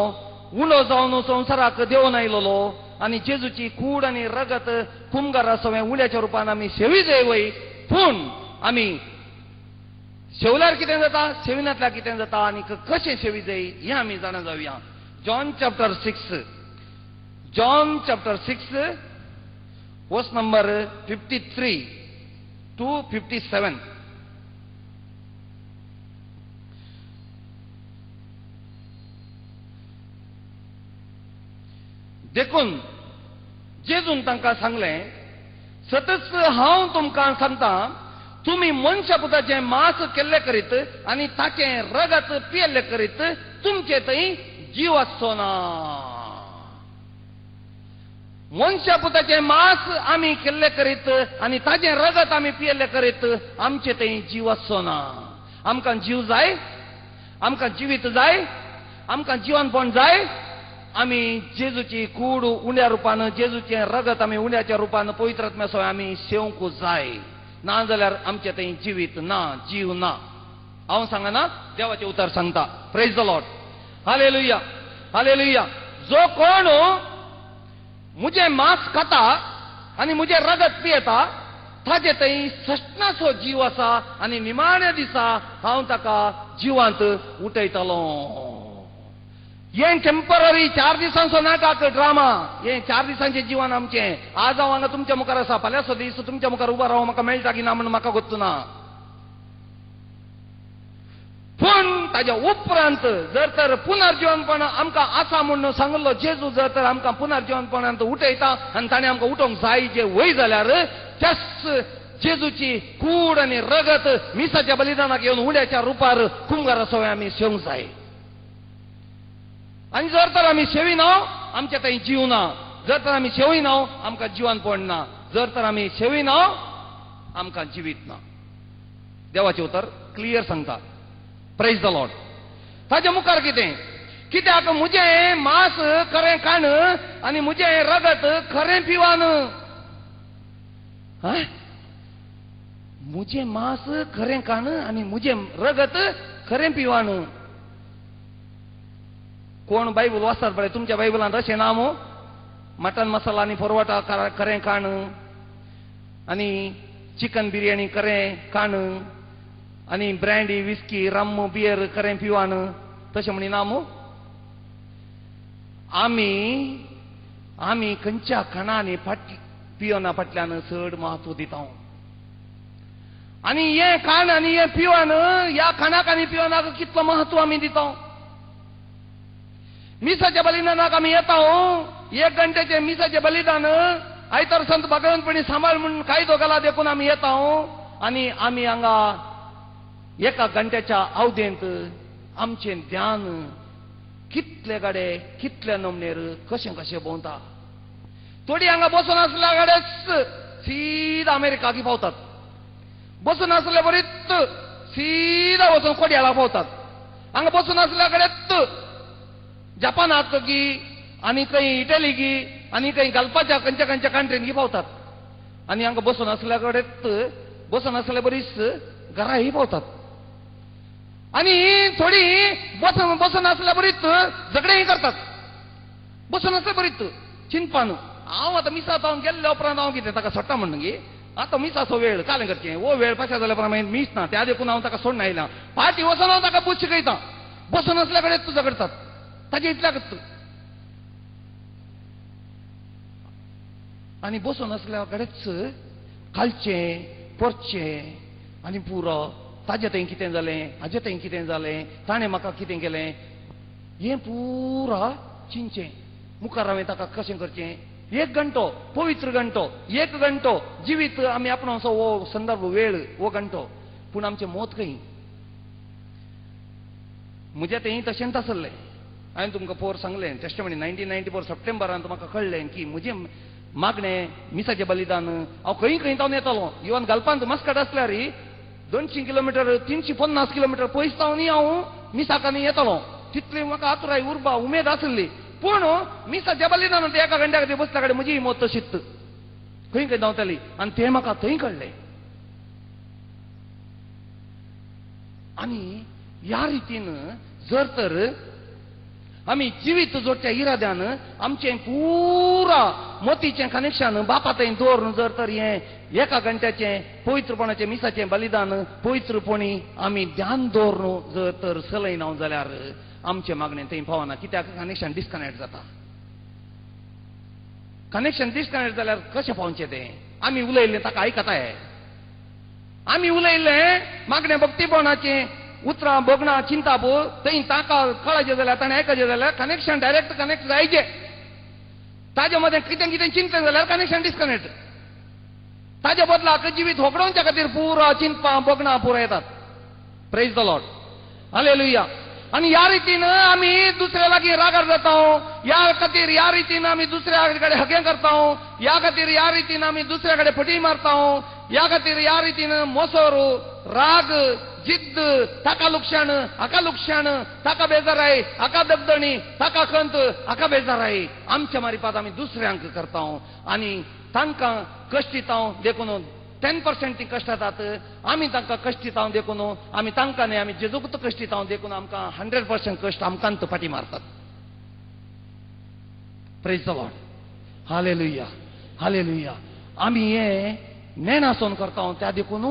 A: उंडो जावन संवसाराक देंवन आयलोलो आनी जेजूची कूड आनी रगत कुमगारा सवें उण्याच्या रुपान आमी सेवी जाय वय. पूण आमी शेवल्यार कितें जाता, सेविनातल्यार कितें जाता आनी कशें सेवी जाय हें आमी जाणा जावया. John chapter 6, John chapter 6 verse number 53 to 57. देखून जेजून तांकां सांगलें, सतच हांव तुमकां सांगता, तुमी मनशा पुताचें मांस केल्लें करीत आनी ताचें रगत पियेल्लें करीत तुमचे थंय जीव आसचो ना. मनशा पुताचें मांस आमी केल्लें करीत आनी ताचें रगत आमी पियेल्लें करीत आमचे थंय जीव आसचो ना. आमकां जीव जाय, आमकां जिवीत जाय, आमकां जिवनपण जाय. आमी जेजूची कूड उण्या रुपान, जेजूचें रगत आमी उण्याच्या रुपान पवित्र आत्म्या आमी सेवंक जाय, ना जाल्यार आमचे थंय जिवीत ना, जीव ना. हांव सांगना, देवाचें उतर सांगता. Praise the Lord, hallelujah, hallelujah. जो कोण मुझे मांस खाता आनी मुझे रगत पियेता ताजे थंय सश्णाचो जीव आसा आनी निमाण्या दिसा हांव ताका जिवांत उठयतलो. हें टेंपररी 4 दिसांचो नाटक ड्रामा, हें 4 दिसांचें जिवन आमचें. आज हांव हांगा तुमच्या मुखार आसा, फाल्यांचो दीस तुमच्या मुखार उबो राव म्हाका मेळटा की ना म्हूण म्हाका गोत्तू ना. पूण ताज्या उपरांत जर तर पुनर्जिवनपण आमकां आसा म्हूण सांगलो जेजू, जर तर आमकां पुनर्जिवनपणांत उठयता आनी ताणें आमकां उठोवंक जाय जे वय जाल्यार त्याच जेजूची कूड आनी रगत मिसाच्या बलिदानाक येवन उड्याच्या रुपार कुमगारा सवय आमी सेवंक जाय. आनी जर तर आमी सेविना आमच्या थंय जीव ना, जर तर आमी सेविना आमकां जिवनपण ना, जर तर आमी सेविना आमकां जिवीत ना. देवाचें उतर क्लियर सांगता. Praise the Lord. ताज्या मुखार कितें, कित्याक मुजें मांस खरें खाण आनी मुजें रगत खरें पिवान. मुजें मांस खरें खाण आनी मुजें रगत खरें पिवान. कोण बायबल वाचतात पळय, तुमच्या बायबलांत अशें ना मू, मटन मसाला आनी परवटा खरें खाण आनी चिकन बिरयानी खरें खाण आनी ब्रँडी विस्की रम बियर खरें पिवान, तशें म्हणिना मू. आमी आमी खंयच्या खाणांनी फाट पिवना फाटल्यान चड म्हत्व दिता आनी हें खाण आनी हें पिवन, ह्या खाणाक आनी पिवनाक कितलो म्हत्व आमी दिता. मिसाच्या बलिदानाक आमी येता एक घंट्याचे मिसाचे बलिदान आयतार संत भगवंतपणी सांबाळ म्हणून कायदो घाला देखून आमी येता आनी आमी हांगा एका घंट्याच्या अवधेंत आमचें ध्यान कितले गाडे कितले नमनेर कशें कशें भोंवता. थोडी हांगा बसून आसल्या गाडेच सीधा अमेरिकाक पावतात, बसून आसले बरीच सीधा वचून कोडयाळा पावतात. हांगा बसून आसल्या कडेच जपानाक गी आनी खंय इटली गी आनी खंय गल्फाच्या खंयच्या खंयच्या कंट्रीन गी पावतात. आनी हांगा बसून आसल्या कडेच बसून आसल्या बरीच घराही पावतात. आनी थोडी बसून बसून आसल्या बरीच झगडेंय करतात, बसून आसल्या बरीच चिंतपान हांव आतां मिसा हांव गेल्ल्या उपरांत हांव कितें ताका सोडटा म्हणून गी आतां मिसाचो वेळ कालें करचें हो वेळ पाशां जाल्या उपरांत मागीर मीस ना त्या देखून हांव ताका सोडून आयला. पाटी वचून हांव ताका बूज शिकयता, बसून आसल्या कडेन तूं झगडतात ताजे इतल्याकच. आनी बसून आसल्या कडेच कालचें परचें आनी पुरो ताजे थंय कितें जालें हाजे थंय कितें जालें ताणें म्हाका कितें केलें हें पुरा चिंतचें. मुखार हांवें ताका कशें करचें एक घंटो पवित्र घंटो एक घंटो जिवीत आमी आपणाचो हो संदर्भ वेळ हो घंटो पूण आमचें मत खंय. म्हज्या तें तशेंच आसलें. हांवें तुमकां पोर सांगलें टेस्टमनी 1994 सप्टेंबरांत म्हाका कळ्ळें की म्हजें मागणें मिसाचें बलिदान हांव खंय खंय जावन येतालो. इवन गल्पांत मस्कट आसल्यार 200 किलोमिटर 350 किलोमिटर पयस जावन हांव मिसाकांनी येतालो. तितली म्हाका आतुराय उर्बा उमेद आसली. पूण मिसाच्या बलिदान एका घंट्या खातीर बसल्या कडेन म्हजी मत तशीच खंय खंय धांवताली आनी तें म्हाका थंय कळ्ळें. आनी ह्या रितीन जर तर आमी जिवीत जोडच्या इराद्यान आमचें पुरा मोतीचें कनेक्शन बापा थंय दवरून जर तर हें एका घंट्याचें पवित्रपणाचें मिसाचें बलिदान पवित्रपणी आमी ध्यान दवरून जर तर चलयना जाल्यार आमचें मागणें थंय पावना. कित्याक कनेक्शन डिस्कनेक्ट जाता. कनेक्शन डिस्कनेक्ट जाल्यार कशें पावचें तें? आमी उलयल्लें ताका आयकताय. आमी उलयल्लें मागणें भक्तीपणाचें उतरां भोगणां चिंताप थंय ताका कळाचें जाल्यार ताणें आयकचें जाल्यार कनेक्शन डायरेक्ट कनेक्ट जायचें. ताजे मदें कितें कितें चिंतलें जाल्यार कनेक्शन डिस्कनेक्ट. ताजे बदलाक जिवीत होगडोवच्या खातीर पुरा चिंतपां भोगणां पुरा येतात. Praise the Lord, hallelujah. आनी ह्या रितीन आमी दुसऱ्या लागीं रागार जाता. ह्या खातीर ह्या रितीन आमी दुसऱ्या कडेन हगें करता. ह्या खातीर ह्या रितीन आमी दुसऱ्या कडेन फटी मारता. ह्या खातीर ह्या रितीन मोसोर राग जिद्द ताका लुकसाण हाका लुकसाण ताका बेजाराय हाका दगदणी ताका खंत हाका बेजाराय आमच्या मारिपात आमी दुसऱ्यांक करता आनी तांकां कश्टिता देखून 10% ती कश्ट जातात. आमी तांकां कश्टिता देखून आमी तांकां न्हय आमी जेजूकूच कश्टिता देखून आमकां 100% कश्ट आमकां फाटी मारतात. Praise the Lord, hallelujah, hallelujah. आमी हें नेणासून करता त्या देखून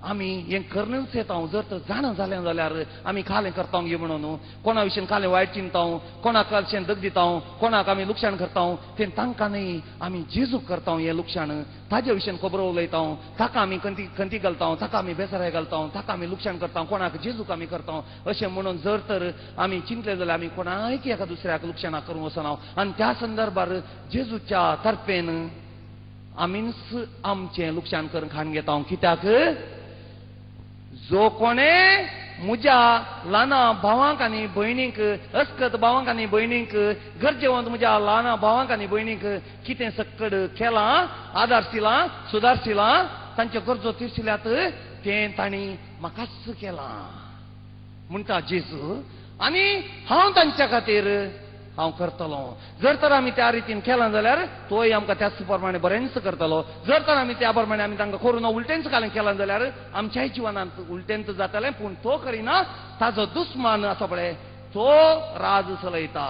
A: आमी हें करनच येता. जर तर जाणा जालें जाल्यार आमी कालें करता गे म्हणून कोणा विशीं कालें वायट चिंता कोणाक कालशें दग दिता कोणाक आमी लुकसाण करता तें तांकां न्हय आमी जेजूक करता हें लुकसाण. ताजे विशीं खबरो उलयता ताका आमी खंती खंती घालता ताका आमी बेजाराय घालता ताका आमी लुकसाण करता कोणाक जेजूक आमी करता अशें म्हणून जर तर आमी चिंतलें जाल्यार आमी कोणाक एका दुसऱ्याक लुकसाणां करूंक वचना. आनी त्या संदर्भार जेजूच्या तर्फेन आमीच आमचें लुकसाण करून खाण घेता. कित्याक जो कोणे म्हज्या ल्हाना भावांक आनी भयणींक अस्कत भावांक आनी भयणींक गरजेवंत म्हज्या ल्हाना भावांक आनी भयणींक कितें सक्कड केलां आदारशिलां सुदारशिलां तांच्यो गरजो तिरशिल्यात तें तांणी म्हाकाच केलां म्हणटा जेजू. आनी हांव तांच्या खातीर हांव करतलो. जर तर आमी त्या रितीन केलां जाल्यार तोय आमकां त्याच प्रमाणे बरेंच करतलो. जर तर आमी त्या प्रमाणे आमी तांकां करूं उलटेंच कालें केलां जाल्यार आमच्याय जिवनांत उलटेंच जातलें. पूण तो करिना, ताजो दुस्मान आसा पळय तो राज चलयता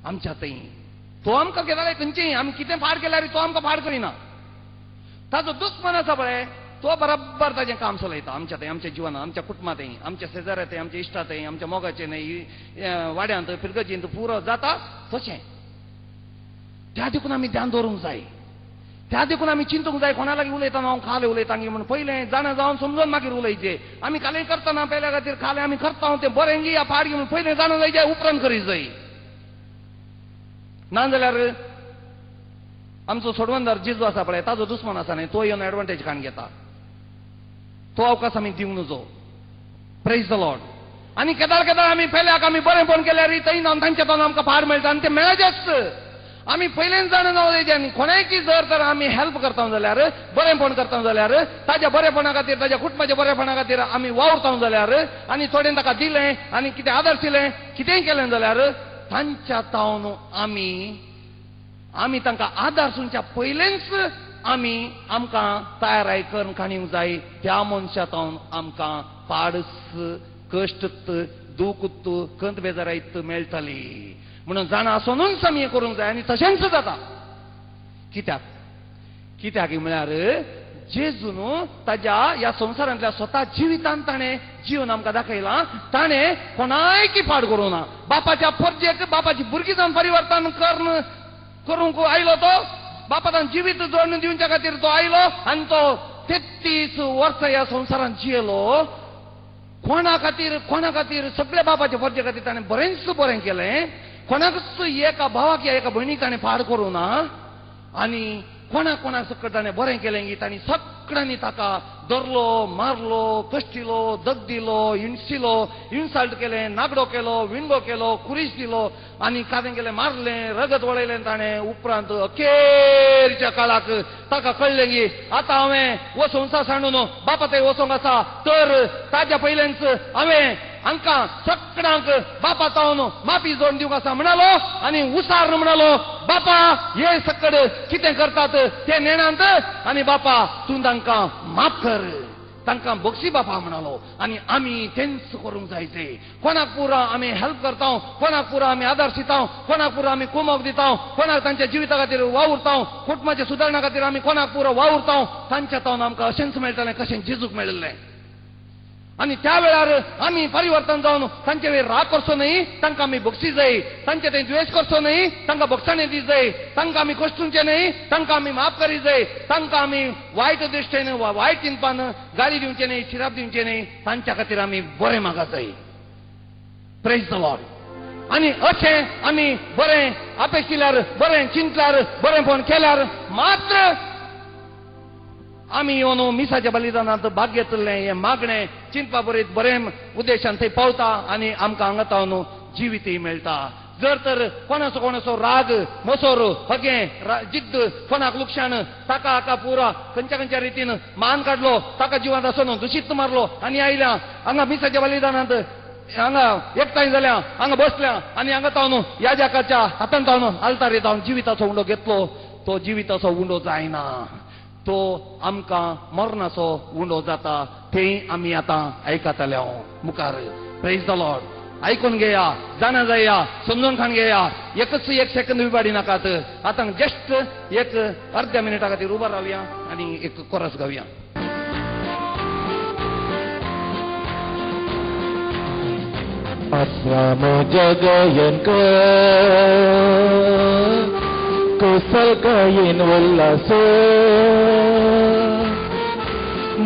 A: आमच्या थंय. तो आमकां घेताले खंयचेय आमी कितें फाड केल्यार तो आमकां फाड करिना. ताजो दुस्मान आसा पळय तो बरोबर ताजें काम चलयता आमच्या थंय, आमच्या जिवनांत, आमच्या कुटुंबांत, आमच्या शेजाऱ्या थंय, आमच्या इश्टा थंय, आमच्या मोगाचे न्हय वाड्यांत फिरगजींत पुरो जाता तशें. त्या देखून आमी ध्यान दवरूंक जाय. त्या देखून आमी चिंतूंक जाय कोणा लागीं उलयतना हांव खालें उलयता म्हणून पयलें जाणा जावन समजून मागीर उलयचें. आमी खालें करतना पेल्या खातीर खालें आमी करता तें बरें गी या पाड गी म्हणून पयलें जाणा जाय उपरांत करीत जाय. ना जाल्यार आमचो सोडवणदार जेजू आसा पळय ताजो दुस्मान आसा न्ही, तो येवन एडवांटेज काडून घेता. तो अवकाश आमी दिवंक नजो. Praise the Lord. आनी केदाळ केदाळ आमी पेल्याक आमी बरेंपण केल्यार थंय तांच्या तोंडान आमकां पाड मेळटा आनी तें मेळचेंच. आमी पयलेंच जाणा जावं आनी कोणायकी जर तर आमी हेल्प करता जाल्यार बरेंपण करता जाल्यार ताज्या बरेपणा खातीर ताज्या कुटुंबाच्या बरेपणा खातीर आमी वावुरता जाल्यार आनी थोडें ताका दिलें आनी कितें आदर दिलें कितेंय केलें जाल्यार तांच्या तावन आमी आमी तांकां आदार सुनच्या पयलेंच आमी आमकां तयाराय करून काणींक जाय. त्या मनशा तावन आमकां पाडस कश्ट दूख कंत बेजारायत मेळटाली. म्हणून जाणा आसोनूच आमी हें करूंक जाय आनी तशेंच जाता. कित्याक कित्याक म्हळ्यार जेजून ताज्या ह्या संवसारांतल्या स्वता जिवितान ताणें जीवन आमकां दाखयलां. ताणें कोणायकी पाड करूं ना. बापाच्या परजेक बापाची भुरगीं जावन परिवर्तन करूंक आयलो तो. बापान जिवीत जोडून दिवच्या खातीर तो आयलो आनी तो 33 वर्सां ह्या संवसारांत जियेलो. कोणा खातीर कोणा खातीर सगळ्या बापाच्या फर्जे खातीर ताणें बरेंच बरें केलें. कोणाकच एका भावाक या एका भयणीक ताणें पाड करूं ना आनी कोणा कोणा सकट ताणें बरें केलें की तांणी सगळ्यांनी ताका धरलो, मारलो, कश्टिलो, दग दिलो, हिणशिलो, इन्सल्ट केलें, नागडो केलो, विणगो केलो, कुरीस दिलो आनी कादें केलें, मारलें, रगत वळयलें ताणें. उपरांत अखेरच्या काळाक ताका कळ्ळें की आतां हांवें हो संवसार सांडून बापा थंय वचोंक आसा, तर ताज्या पयलेंच हांवें हांकां सगळ्यांक बापा तावन माफी जोडून दिवंक आसा म्हणालो आनी उसार म्हणालो, बापा हे सकड कितें करतात ते नेणांत आनी बापा तूं तांकां माफ कर, तांकां बक्षी बापा म्हणालो. आनी आमी तेंच करूंक जाय. ते कोणाक पुरा आमी हेल्प करता, कोणाक पुरा आमी आदार दिता, कोणाक पुरा आमी कुमक दिता, कोणाक तांच्या जिविता खातीर वावुरता, कुटुंबाच्या सुदारणा खातीर आमी कोणाक पुरा वावुरता, तांच्या तावन आमकां अशेंच मेळटलें कशें जेजूक मेळिल्लें. आनी त्या वेळार आमी परिवर्तन जावन तांचे वयर राग करचो न्हय, तांकां आमी बक्षी जाय, तांचे थंय द्वेश करचो न्हय, तांकां बक्षाणे दी जाय, तांकां आमी कश्टुंचे न्हय, तांकां आमी माफ करी जाय, तांकां आमी वायट दृश्टेन वा वायट चिंतपान गाळी दिवचे न्हय, शिराप दिवचे न्हय, तांच्या खातीर आमी बरें मागा जाय. Praise the Lord. आनी अशें आमी बरें अपेक्ष दिल्यार, बरें चिंतल्यार, बरेंपण केल्यार मात्र आमी येवन मिसाच्या बलिदानांत भाग घेतलें हें मागणें चिंतपा बरीत बरें उद्देशान थंय पावता आनी आमकां हांगा तावन जिवितय मेळटा. जर तर कोणाचो कोणाचो राग, मोसोर, हगें, जिद्द, कोणाक लुकसाण, ताका हाका पुरा खंयच्या खंयच्या रितीन मान काडलो, ताका जिवांत आसून दुशीत मारलो आनी आयल्या हांगा मिसाच्या बलिदानांत हांगा एकठांय जाल्या, हांगा बसल्या आनी हांगा तावन याजकाच्या हातान तावन आल्तार तावन जिविताचो उंडो घेतलो, तो जिविताचो उंडो जायना, तो आमकां मरणाचो उंडो जाता. थंय आमी आतां आयकतले मुखार. Praise the Lord. आयकून घेया, जाणा जाया, समजून खाण घेया, एकच एक सेकंद विबाडी नाकात. आतां जस्ट एक अर्द्या मिनटा खातीर उबा रावया आनी एक कोरस गावया.
B: जगयन कुशल उल्लासो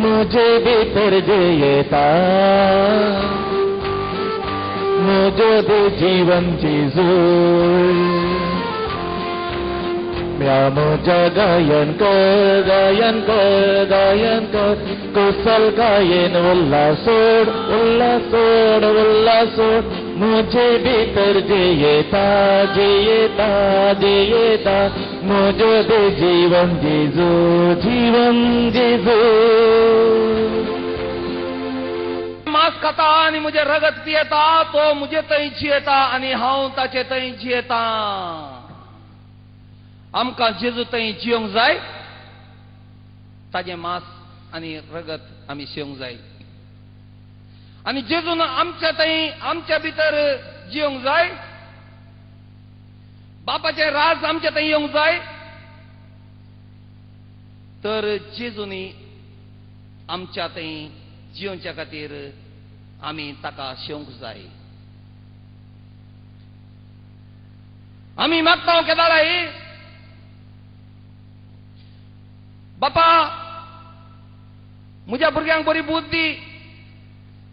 B: मुझे भीतर जेता, मुझे दे जीवन जीजू. मुझे गायन कर, गायन कर, गायन कर, कुशल गायन उल्लासोड, उल्लासोड, उल्लासोड, मुझे भीतर जियेता, जियेता, जियेता, मुझे दे जीवन जीजू, जीवन जीजू.
A: मांस खाता आनी मुझे रगत पियेता तो मुझे थंय जियेता आनी हांव ताचे थंय जियेता. आमकां जेजू थंय जियोंक जाय, ताजें मांस आनी रगत आमी शेवंक जाय आनी जेजून आमच्या थंय आमच्या भितर जियोंक जाय, बापाचें राज आमच्या थंय येवंक जाय. तर जेजूनी आमच्या थंय जियोवच्या खातीर आमी ताका शेवंक जाय. आमी मागता केदाळाय बापा म्हज्या भुरग्यांक बरी बुद्द दी,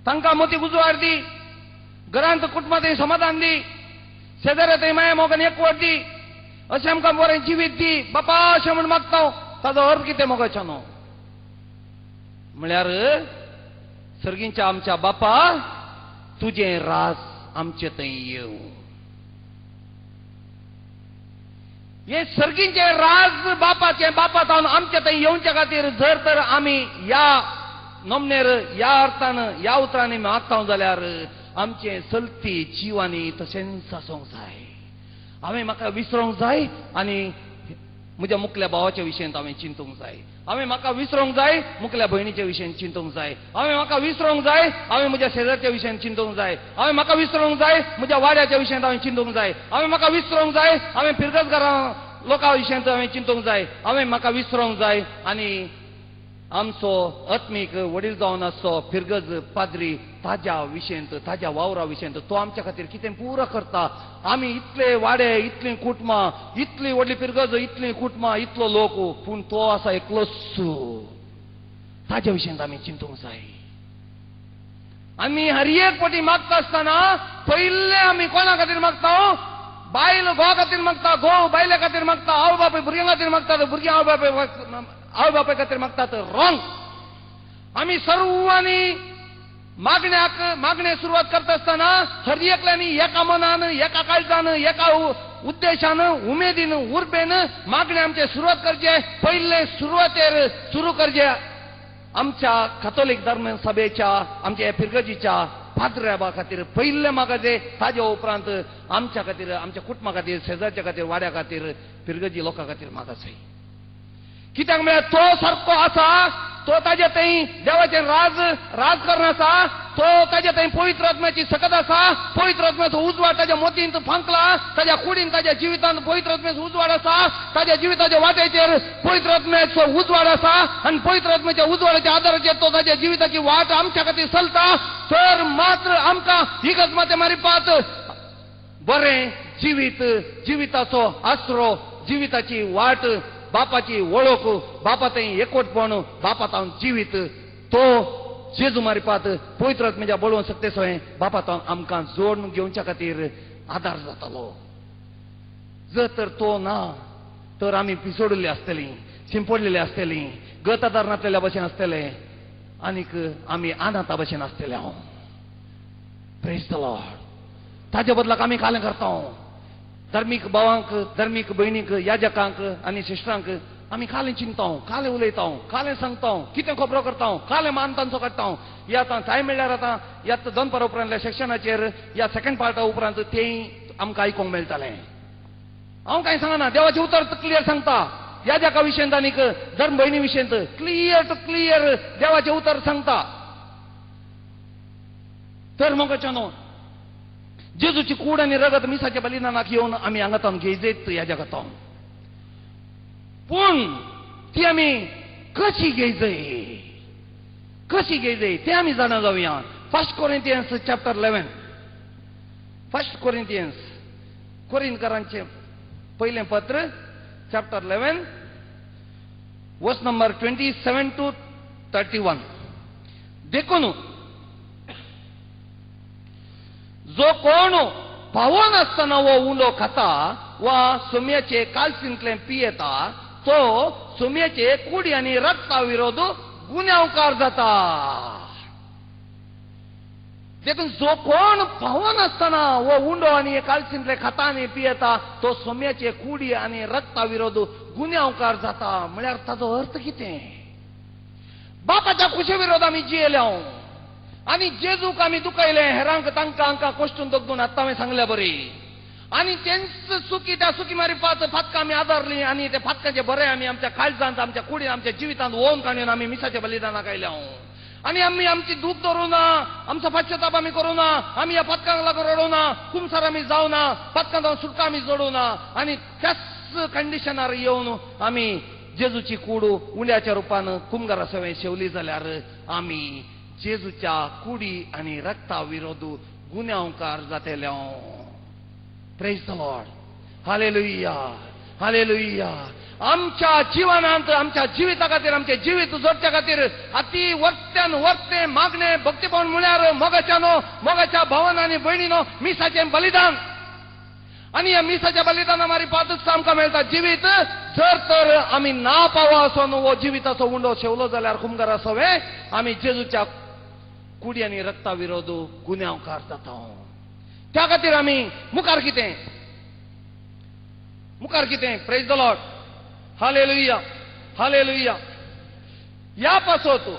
A: तांकां मोती उजवाड दी, घरांत कुटुंबांत समाधान दी, शेजाऱ्या थंय माया मोगान एकवट दी, अशें आमकां बरें जिवीत दी बापा अशें म्हूण मागता. ताजो अर्थ कितें मोगाचो न्हू म्हळ्यार सर्गींच्या आमच्या बापा तुजें राज आमचे थंय येवं. हे सर्गींचे राज बापाचें बापा जावन आमचे थंय येवच्या खातीर जर तर आमी ह्या नमनेर ह्या अर्थान ह्या उतरांनी मागता जाल्यार आमचें चलती जिवानी तशेंच आसूंक जाय. हांवें म्हाका विसरोंक जाय आनी म्हज्या मुखल्या भावाच्या विशयांत हांवें चिंतूंक जाय. हांवें म्हाका विसरोंक जाय मुखल्या भयणीच्या विशयांत चिंतूंक जाय. हांवें म्हाका विसरोंक जाय हांवें म्हज्या शेजारच्या विशयांत चिंतूंक जाय. हांवें म्हाका विसरोंक जाय म्हज्या वाड्याच्या विशयांत हांवें चिंतूंक जाय. हांवें म्हाका विसरोंक जाय हांवें फिरगजगारां लोकां विशयांत हांवें चिंतूंक जाय. हांवें म्हाका विसरोंक जाय आनी आमचो आत्मीक वडील जावन आसचो फिरगज पाद्री ताज्या विशयांत ताज्या वावरा विशयांत तो आमच्या खातीर कितें पुरो करता. आमी इतले वाडे इतलीं कुटुंबां इतली व्हडली फिरगज इतलीं कुटुंबां इतलो लोक, पूण तो आसा एकलोच. ताज्या विशयांत आमी चिंतूंक जाय. आमी हर एक पटी मागता आसतना पयलें आमी कोणा खातीर मागता? बायल घोवा खातीर मागता, घोव बायले खातीर मागता, आवय बापूय भुरग्यां खातीर मागतात, भुरगीं आवय बापाय खातीर मागतात. रॉंग. आमी सर्वांनी मागण्याक मागणे सुरवात करता आसतना हर एकल्यांनी एका मनान एका काळजान एका उद्देशान उमेदीन उर्बेन मागणे आमचे सुरवात करचे. पयले सुरवातेर सुरू करचे आमच्या कथोलीक धर्म सभेच्या आमच्या फिरगजीच्या पाद्र्याबा खातीर पयले मागचे. ताज्या उपरांत आमच्या खातीर आमच्या कुटुंबा खातीर शेजारच्या खातीर वाड्या खातीर फिरगजी लोकां खातीर मागाचें. कित्याक म्हळ्यार तो सारको आसा, तो ताजे थंय देवाचें राज राजकारण आसा, तो ताजे थंय पवित्र आत्म्याची सकत आसा, पवित्र आत्म्याचो उजवाड ताज्या मोतींत फांकला, ताज्या कुडीन ताज्या जिवितांत पवित्र आत्म्याचो उजवाड आसा, ताज्या जिविताच्या वाटेचेर पवित्र आत्म्याचो उजवाड आसा आनी पवित्र आत्म्याच्या उजवाडाच्या आदाराचेर तो ताज्या जिविताची वाट आमच्या खातीर चलता. तर मात्र आमकां इगर्ज माते मारिपात बरें जिवीत, जिविताचो आसरो, जिविताची वाट, बापाची वळख, बापा थंय एकवटपण, बापा तावन जिवीत तो जेजू मारिपात पवित्र आत्म्याच्या बळोवन सकते सोय बापा तावन आमकां जोडून घेवच्या खातीर आदार जातालो. जर तर तो ना तर आमी पिसोडिल्ली आसतली, शिंपडलेली आसतली, गत आदार नासलेल्या भशेन आसतले आनीक आमी अनाथा भशेन आसतले. हांव प्रेज the Lord. ताज्या बदलाक आमी कालें करता. धार्मीक भावांक धार्मीक भयणीक याजकांक आनी सिस्टरांक आमी कालें चिंतता, कालें उलयता, कालें सांगता, कितें खबरो करता, कालें मान तांचो काडटा. ह्या आतां टायम मेळ्ळ्यार आतां ह्या दनपारा उपरांतल्या सेक्शनाचेर ह्या सेकंड पार्टा उपरांत तें आमकां आयकूंक मेळटालें. हांव कांय सांगना, देवाचें उतर क्लियर सांगता. याजका विशयांत आनीक धर्म भयणी विशयांत क्लियर टू क्लियर देवाचें उतर सांगता. तर मोगाचें न्हू जेजूची कूड आनी रगत मिसाच्या बलिदानाक येवन आमी हांगा घेयजेत ह्या जगांत, पूण ती आमी कशी घेयजय कशी घेयजय तें आमी जाणा जावया. 1 Corinthians chapter 11, 1 Corinthians कोरिंथकारांचें पयलें पत्र चॅप्टर 11 वर्स नंबर 27 to 31. देखून जो कोण पावन आसतना हो उलो खाता वा सोम्याचे कालसींतलें पियेता तो सोम्याचे कुडी आनी रक्ता विरोध गुन्यांवकार जाता. देखून जो कोण पावन आसतना हो उंडो आनी कालसींतले खाता आनी पियेता तो सोम्याचे कुडी आनी रक्ता विरोध गुन्यांवकार जाता. म्हळ्यार ताजो अर्थ कितें? बापाच्या खुशे विरोध आमी जियेले आनी जेजूक आमी दुखयले, हेरांक तांकां हांकां कोश्टून दगदून आत्तां हांवें सांगल्या बरी. आनी तेंच चुकी त्या चुकी मारिपात फातकां आमी आदारलीं आनी ते फातकांचे बरें आमी आमच्या काळजांत आमच्या कुडीन आमच्या जिवितांत ओन काडून आमी मिसाच्या बलिदानाक आयल्या. आनी आमी आमची दूख धरूं ना, आमचो पश्चाताप आमी करूं ना, आमी ह्या फातकांक लागून रडूं ना, कुमसार आमी जावं ना, फातकां जावन सुटका आमी जोडूं ना आनी त्याच कंडिशनार येवन आमी जेजूची कूड उंड्याच्या रुपान कुमगारा सवें शेवली जाल्यार आमी जेजूच्या कुडी आनी रक्ता विरोध गुन्यांवकार जातले. Praise the Lord. Hallelujah, hallelujah. आमच्या जिवनांत आमच्या जिविता खातीर आमच्या जिवीत जोडच्या खातीर अती वर्त्यान वर्ते मागणे भक्तीपण म्हळ्यार मोगाच्यानो मोगाच्या भावान आनी भयणीनो मिसाचें बलिदान. आनी ह्या मिसाच्या बलिदाना मारी पातच आमकां मेळटा जिवीत. जर तर आमी ना पावा आसून हो जिविताचो उंडो शेवलो जाल्यार खुमगारा सवे आमी जेजूच्या कुडी आनी रक्ता विरोध गुन्यांवकार जाता. त्या खातीर आमी मुखार कितें मुखार कितें? Praise the Lord, hallelujah, hallelujah. ह्या पासत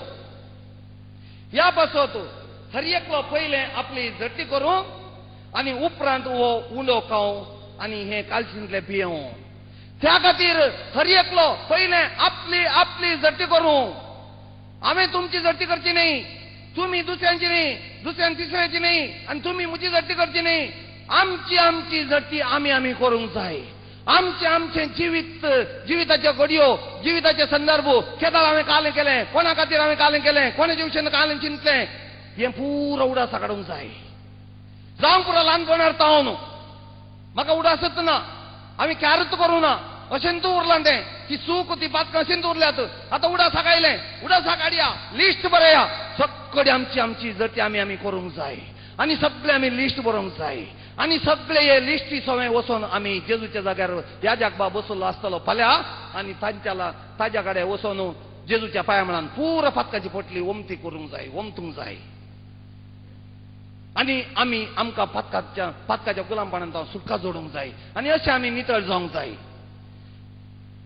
A: ह्या पासत हर एकलो पयलें आपली झडटी करूं आनी उपरांत हो उलो खावं आनी हें कालशींतलें पियेवं. त्या खातीर हर एकलो पयलें आपली आपली झडटी करूं. हांवें तुमची झडटी करची न्ही, तुमी दुसऱ्यांची न्ही, दुसऱ्यान तिसऱ्याची न्ही, आनी तुमी म्हजी झडटी करची न्ही. आमची आमची झडटी आमी आमी करूंक जाय. आमचें आमचें जिवीत जिविताच्यो घडयो जिविताचे संदर्भ केदाळ हांवें कालें केलें, कोणा खातीर हांवें कालें केलें, कोणाचे विशयान कालें चिंतलें, हें पुरो उडासा काडूंक जाय. जावं पुरो ल्हानपणार तावन म्हाका उडासच ना, आमी क्यारच करूं ना अशें तूं उरलां तें ती चूक ती पातकां अशेंच उरल्यात. आतां उडासा काडलें, उडासा काडया, लिस्ट बरया, सगळे आमची आमची जती आमी आमी करूंक जाय आनी सगळे आमी लिस्ट बरोवंक जाय आनी सगळे हे लिस्टी सवें वचून आमी जेजूच्या जाग्यार याजाक बा बसलो आसतलो फाल्यां आनी तांच्या ताज्या कडेन वचून जेजूच्या पांया म्हणान पुरो पातकाची पोटली ओमती करूंक जाय, ओमतूंक जाय. आनी आमी आमकां पातकाच्या पातकाच्या गुलामपणान सुटका जोडूंक जाय आनी अशें आमी नितळ जावंक जाय.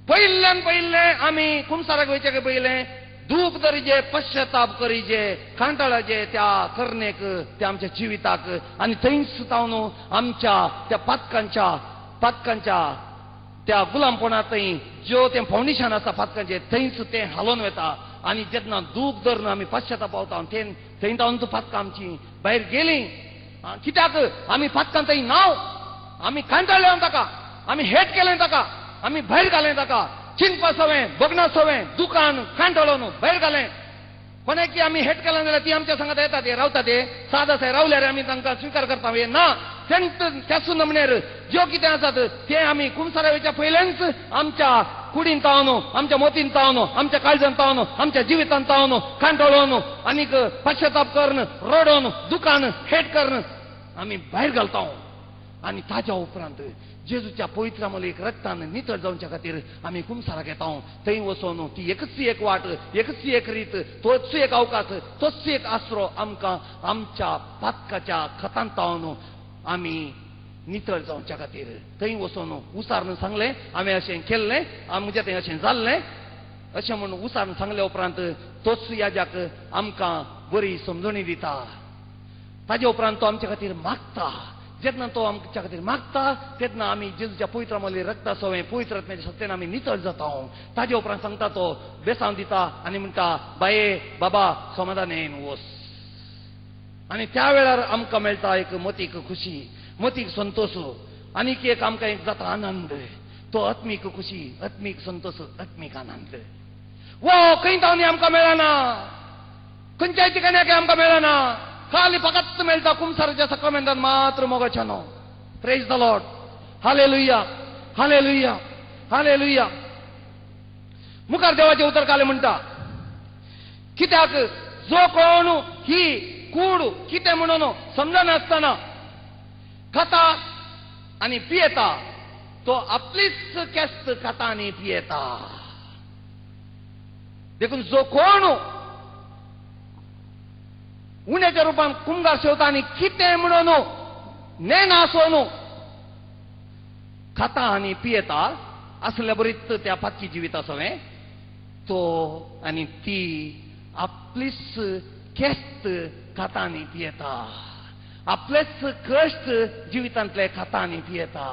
A: पयल्यान पयलें आमी कुमसाराक वयचे पयलें दूख धरीजे, पश्चाताप करीजे, कांटाळाचे त्या करणेक त्या आमच्या जिविताक आनी थंयच जावन आमच्या त्या पातकांच्या पातकांच्या त्या गुलामपणांतय ज्यो तें फावंडेशन आसा पातकांचें थंयच तें हालोवन वता. आनी जेन्ना दूख धरून आमी पश्चाताप पावता तें थंय जावन पातकां आमची भायर गेली. कित्याक आमी पातकां थंय नाव आमी कांटाळ्ळे ताका, आमी हेट केलें ताका, आमी भायर घालें ताका, चिंतपा सवें बगना सवें दुकान कांटाळोन भायर घालें. कोणाकी आमी हेट केलें जाल्यार ती आमच्या सांगात येता ते रावता ते साद आसा रावल्यार आमी तांकां स्विकार करता हें ना. त्याच नमणेर ज्यो कितें आसात ते आमी कुमसारा वयच्या पयलेंच आमच्या कुडीन तावन आमच्या मोतीन तावन आमच्या काळजान तावन आमच्या जिवितान तावन कांटाळोन आनीक पश्चाताप करून रडोन दुकान हेट करून आमी भायर घालता. आनी ताज्या उपरांत जेजूच्या पवित्र मलीक रक्तान नितळ जावच्या खातीर आमी कुमसाराक येता. थंय वचून ती एकच एक वाट, एकच एक रीत, तोच एक अवकाश, तोच एक आसरो आमकां आमच्या पातकाच्या खतान तावन आमी नितळ जावच्या खातीर थंय वचून उसारन सांगलें हांवें अशें केल्लें, म्हज्या थंय अशें जाल्लें अशें म्हूण उसारन सांगल्या उपरांत तोच याजाक आमकां बरी समजणी दिता. ताजे उपरांत तो आमच्या खातीर मागता. जेन्ना तो आमच्या खातीर मागता तेन्ना आमी जेजूच्या पवित्र मली रक्ता सवें पवित्र आत्म्याच्या सत्तेन आमी नितळ जाता. ताजे उपरांत सांगता तो बेसांव दिता आनी म्हणटा बाये बाबा समाधान वस. आनी त्या वेळार आमकां मेळटा एक मतीक खुशी, मतीक संतोष, आनीक एक आमकां एक जाता आनंद. तो आत्मीक खुशी, आत्मीक संतोष, आत्मीक आनंद वो खंय तावनी आमकां मेळना, खंयच्याय ठिकाणी आमकां मेळना. खाली फकत मेळटा कुमसाराच्या साक्रामेंतान मात्र मोगाच्यानो. Praise the Lord, hallelujah, hallelujah, hallelujah. मुखार देवाचें उतर काले म्हणटा कित्याक जो कोण ही कूड कितें म्हणून समजनासतना खाता आनी पियेता तो आपलीच केस्त खाता आनी पियेता. देखून जो कोण उण्याच्या रुपान कुमगार शेवता आनी कितें म्हणून नेना आसून खाता आनी पियेता असल्या बरीच त्या पातकी जिविता सवें तो आनी ती आपलीच केस्त खाता आनी पियेता, आपलेच कश्ट जिवितांतले खाता आनी पियेता,